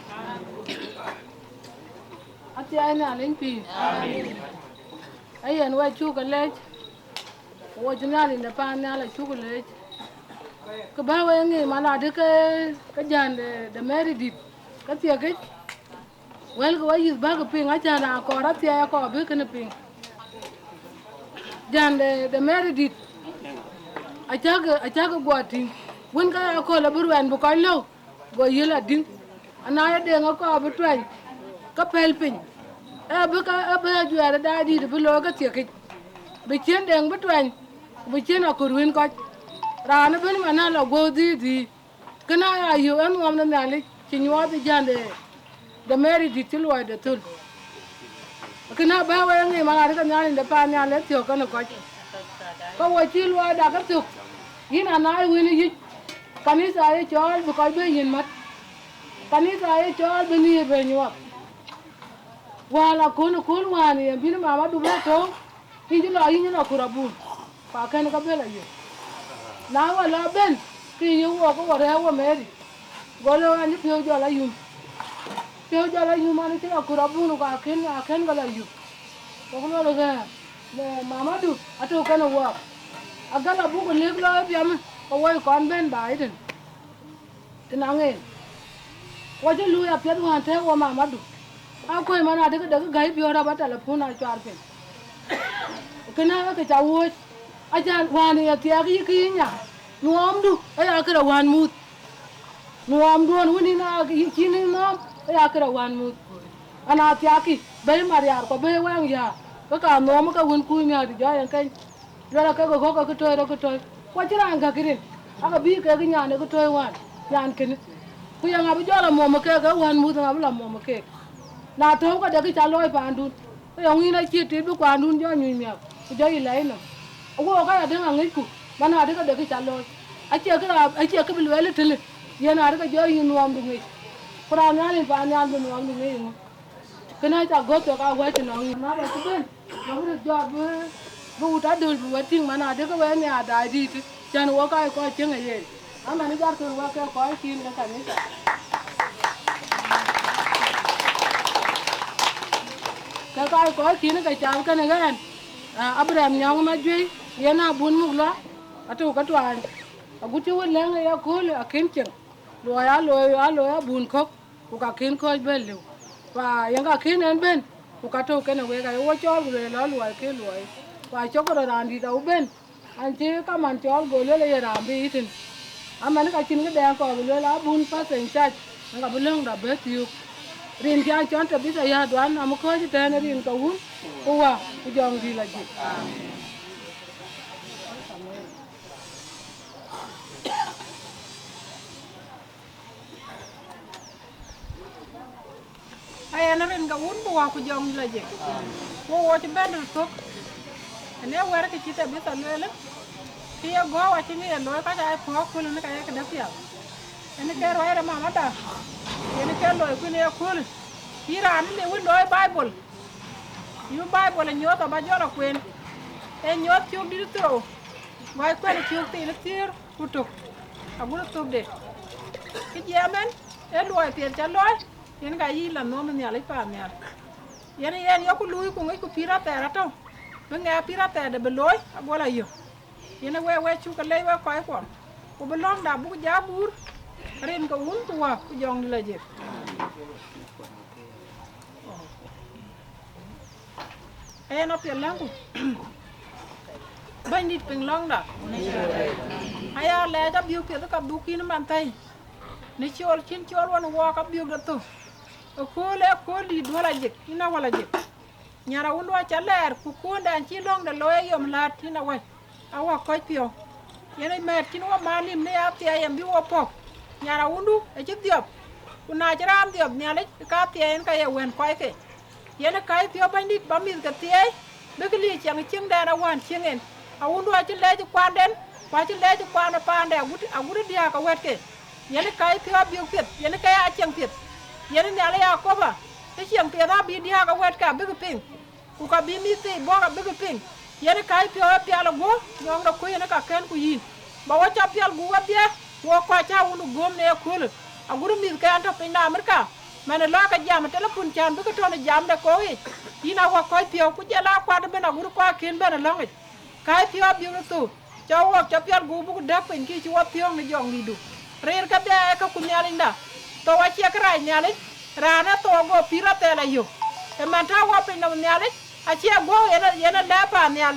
Athiɛɛi Nhialic pïïr. Ayen we cuk ke lec. Wo cï Nhialic de paan nhial acuk leec. Kë bä we ŋic man adï ke, ke jän de, de Mary dït. Ke thiekic. Wëlkï wa yïth bäkï piŋ, acän raan kɔɔr athiɛɛi akɔɔr bï kënë piŋ. Jän de, de Mary dït, acäkï, acäkï guɔ tïŋ. Wën ka aköl abï ruɛn bï kɔc lëu, go yiël adïŋ. Ana ye deŋ akɔɔr bï tuɛny, ke pɛ̈l piny. Ee bï ka, ee bï ajuɛɛr ë daai dït bï looi ke thiekic. Bï ciën deŋ bï tuɛny, ku bï ciën akut ruën kɔc. Raan ëbën man aa lɔ guɔ̈u dhïïr dhïïr. Kënë aya yök ë nuɔm de Nhialic cï nyuɔɔth ë jän de, de Mary dït cï luɔi de thöl. Kënë abä wek ŋic man arëk Nhialic de paan nhial ë thiɔ̈k kenë kɔc. Ke wo cï luɔida ke thök, yïn anaai wën ë yic, kanitha aye cɔɔl bï kɔc bï yïn mät. Kanitha aye cɔɔl bï nhiëër bɛ nyuɔɔth. Wäl akön ë kööl wään ë yen bïn mama du bɛ tɔ̈u, yïn cï lɔ yïn cï lɔ kur abun, ku akën ke bɛ̈n ayök. Na wä lɔ bɛ̈n, ke yï wok ke wo rɛ̈ɛ̈r wo Mary, go lë an cï piɔ̈u jɔl ayum. Piɔ̈u jɔl ayum an cï lɔ kur abun, ku akën, akën ke lɔ yum. Go ku lueel ɣɛɛr. Mamadu atɔ̈u kënë wɔɔk. Agal abuk lëk lɔ biam, ke woi kɔn bɛ̈n baai tën. Tën aŋeen. Wɔ cï luui apiɛth wään tëëk wɔ Mamadu. Akuëc man adï ke dek gäi biöör aba telepun acuaar piny. Kënë ke ca wuöc. Acan wään ye thiaak yï kë yï nya. Nuɔɔmdu aya kërë wään muth. Nuɔɔmduön wën yïn aa cïn yïn nɔ̈ɔ̈m aya kërë wään muth. Ana thiaakï bɛ̈i mariaar ku bɛ̈i wɛŋ yäär, ke ka nhuɔɔm ke wën kuc miäk të jɔ yen keny. Luɛl akek ë ɣɔ̈k ke kë tɔ̈i rɔt kë tɔ̈i. Ku acïn raan gäk rin, ake bï kek nyan ë kë tɔ̈i wään, nyan kënë. Ku yeŋa bï jɔl amuɔm ë kek, ë wään muth ŋa bï la muɔm ë kek? Na tɔ̈u ke dek kë ca looi paandun, ke yɔŋ yïn acïï tit bï kuaandun jɔ nyuc miäk, ku jɔ yï lɛɛi nɔm. Awook ka ya dëŋ aŋicku, man adï ke dek kë ca looi. Acie kë raan, acie kë bï lueel ë tëlë, yen adï ke jɔ yïn nuɔɔmdu ŋic. Ku raan nhial yen paannhial bï nuɔɔmdu ŋic ŋö? Kënë aca gɔ̈th thok aa wɛ̈c ënɔɔŋ yïn. Na ba cï bɛ̈n, na bï röt jɔt bï, bï wut adöl bï wek tïŋ, man adï ke wek nhiaar daai dïït, cän wok aa kɔc cieŋ ë yen. Aman ë jɔt kën wek ke kɔc kïn ke kanitha. Ke kɔc kɔc kïn ke cath kënë ɣɛn, ah, Abraham Nyɔŋ Majuëc, yen abun muk lɔ, atɔ̈u ke tuany. Agut cï wut lɛ̈ŋ ë yakööl akën cieŋ. Luɔi aa looi, aa looi abun kɔ̈k. Ku ka kën kɔ̈ɔ̈c bɛ̈n lëu. Ku yen ka kën ɛn bɛ̈n, ku ka tɔ̈u kenë wek, aye wo cɔɔl, ku lueel lɔ luɔi ke luɔi. Ku acɔk rɔt raan dït awu bɛ̈n, an cï kaman cɔɔl, go lueel aye raan bï yï tïn. Aman ka cïn këdɛɛŋ kɔɔr bï lueel abun path in cac, yen ka bï löŋda bɛ̈ thiök. Rin cä cɔn Tabitha Yäär Duan, amï kɔ̈ɔ̈c ëtɛ̈ɛ̈n, rin ke Wun, ku Wä, ku Jɔŋdït Lajik. Ayen rin ke Wun ku Wä ku Jɔŋdït Lajik. Wo wo cï bɛ̈n röt thök. Ënë wɛ̈t kë cï Tabitha lueel, kë ye gɔ̈u acïn kë ye looi, ka ca ye puɔ̈k köl, ënë ka ye këde piath. Ënë ke ruac rɔt mamada, yen ke looi kuïn ye köl. Yïn raan ënë wën looi Baibol, yï Baibol ë nyuɔɔth aba jɔl akueen. Ee nyuɔɔth cök dït thou, guai kuɛn cök thiin thiëër ku tök, agut thökde. Kë jiɛɛm ɛn, ee luɔi piɛth ca looi, yen ka yï la nhuɔm ë Nhialic paannhial. Yen yen yok luui ku ŋic ku pïïr athɛɛr atɔ̈u, bï ŋɛk pïïr athɛɛrde bï looi, ago la yök. Yen ë wek, wek cuk ke lec wek kɔckuɔ, ku bï lɔ̈ŋda buk jak guur, rin ke Wun ku Wä ku Jɔŋdït Lajik. Yen apiɛth läŋku. Bɛ̈nydït piŋ lɔ̈ŋda. Aya lɛɛc abiök piɛth ka dhuk yïn man thɛ̈i. Në cool cïn cool wën wɔɔk abiök de thou. Ëkööl ë kööl dït duɔ̈l ajik, yïn awäl ajik. Nyar awundu acä lɛɛr, ku kööndɛn cï lɔ̈ŋde looi ë yom läät, yïn awäc. Awä kɔc piɔ̈u. Yen ë mɛ̈ɛ̈t cïn wä malim në ya thiɛɛi, yen bï wä pɔ̈k. Nyar awundu acï dhiɔp, ku na cï raan dhiɔp Nhialic, ka thiɛɛi yen ka ye wën kɔcke. Yen ë ka yï piɔ̈u Bɛ̈nydït, ba mïthke thiɛɛi, bïk liic ciɛŋ ë ciëŋdɛn awään cieŋ en. Awundu acï lɛɛc ë kuanden, ku acï lɛɛc ë kuan ë paande agut, agut ë diääk awɛ̈tke. Yen ë ka yï piɔ̈u abiök piɛth, yen ë ke ya cieŋ piɛth. Yen ë Nhialic Yakoba, ë cieŋ piɛth abï diääk awɛ̈tke abïk piŋ. Ku ka bï mïth thii bɔ̈k abïk piŋ. Yen ë ka yï piɔ̈u ë pial ë guɔ̈p, nyɔŋde kuc yen ë ka kɛ̈n ku yïn. Ba wo cä pial gup wedhie, wo kɔc cä wun ë guöm në ëköölë. Agut mïthken tɔ̈ piny de Amerika, man ë lɔ ke jam ë telepun cän bï ke tɔ̈ në jamde kɔ̈u yic. Yïn awä kɔc piɔ̈u, ku jɔl aa kuat ëbɛ̈n agut kɔc kën bɛ̈n ë lɔ̈ŋ yic. Ka yï piɔ̈u abiök ë thou, cä wok cä pial gup buk däk piny kï cï wä thiɔ̈ɔ̈ŋ në Jɔŋdïtdu. Rëër kedhie ee ke ku Nhialicda, thou acie kërac Nhialic, raan ee thou ago pïïr athɛɛr la yök. Ëmɛn tɔ̈ wä piny nɔm Nhialic, acie guɔ̈u yen, yen ë lɛ̈ɛ̈r paannhial.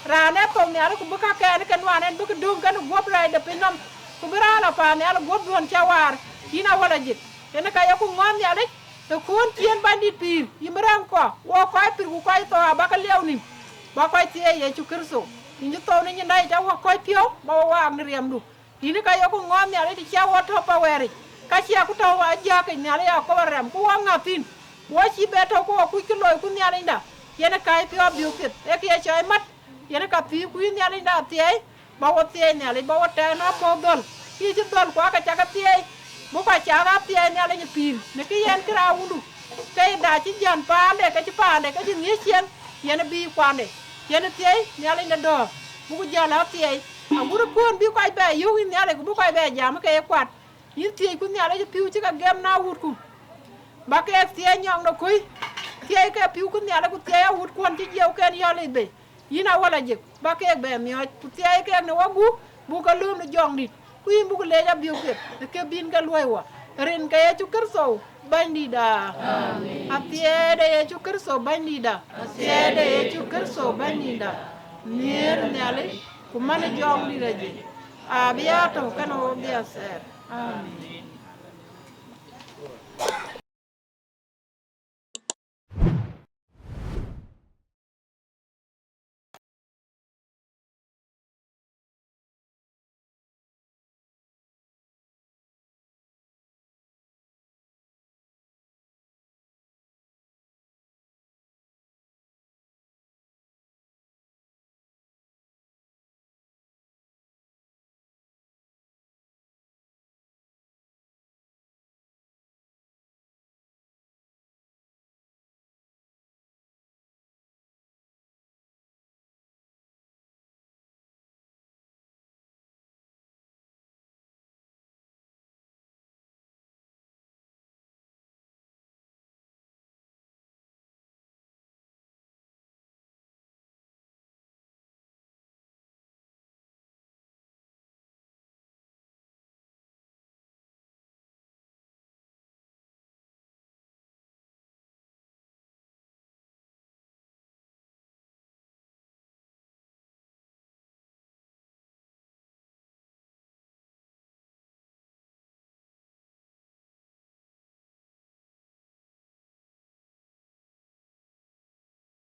Raan ee thou Nhialic ku bï kakɛn ke nuan en bïk döŋ kenë guöp rɛɛcde piny nɔm, ku bï raan la paannhial ë guöpduön cä waar, yïn awäl ajik. Yen ë ka yeku ŋɔ̈ɔ̈th Nhialic, ëkööl cï en Bɛ̈nydït pïïr, yïn bï rɛ̈ŋ kɔ̈u, wo kɔc pïïr ku kɔc thou abäk ke liɛu nïm, ba kɔc thieei Yecu Kërtho. Yïn cï thou në nyinda yic, awä kɔc piɔ̈u, ba wo waak në riɛmdu. Yïn ë ka yeku ŋɔ̈ɔ̈th Nhialic të cï a wo tɔ̈u pawɛɛric, ka cï aku tɔ̈u ajääk yic Nhialic Yakoba rɛm, ku wo ŋäth thïn, wo cïï be tɔ̈u ku wo kuc kë loiku Nhialicda. Yen ë ka yï piɔ̈u abiök piɛth, ee kë ye cɔɔi mat, yen ë ka thiëëku yï Nhialicda thiɛɛi, ba wo thiɛɛi Nhialic, ba wo tɛ̈ɛ̈n ë puɔ̈u dhöl, kë cï dhöl ku aake cä ke thiɛɛi, bï kɔc cath aa thiɛɛi Nhialic ë pïïr, në kë yen kërac wundu, ke yï da cï jän paande, ke cï paande, ke cï ŋiëc ciëŋ, yen ë bïï kuande, yen ë thiɛɛi Nhialic në dɔ̈ɔ̈r, buk jäl aa thiɛɛi, agut ë kuön bï kɔc bɛ yök yïn Nhialic, ku bï kɔc bɛ jam ke ye kuat, yïn thiëëcku Nhialic ë pïu cï ke gem në awutku, ba keek thiɛɛi nyɔŋ de kuc, thiɛɛi ke pïuku Nhialic, ku thiɛɛi awutkuɔn cï jiëëuken yɔ̈l yic bei. Yïn awala jik ba keek bɛ miɔɔc, ku thiɛɛi keek në wagup, buk ke lööm në Jɔŋdït, ku yïn buk leec abiöök piɛth ë ke bïn ke luɔi wɔ, rin ke Yecu Kërtho Bɛ̈nydïïtda. Athiɛɛi de Yecu Kërtho Bɛ̈nydïïtda, athiɛɛi de Yecu Kërtho Bɛ̈nydïïtda, nhiëër Nhialic ku man ë Jɔŋdït ajiëc, abï ya tɔ̈u kenë ɣok dhia thɛɛr. Amen.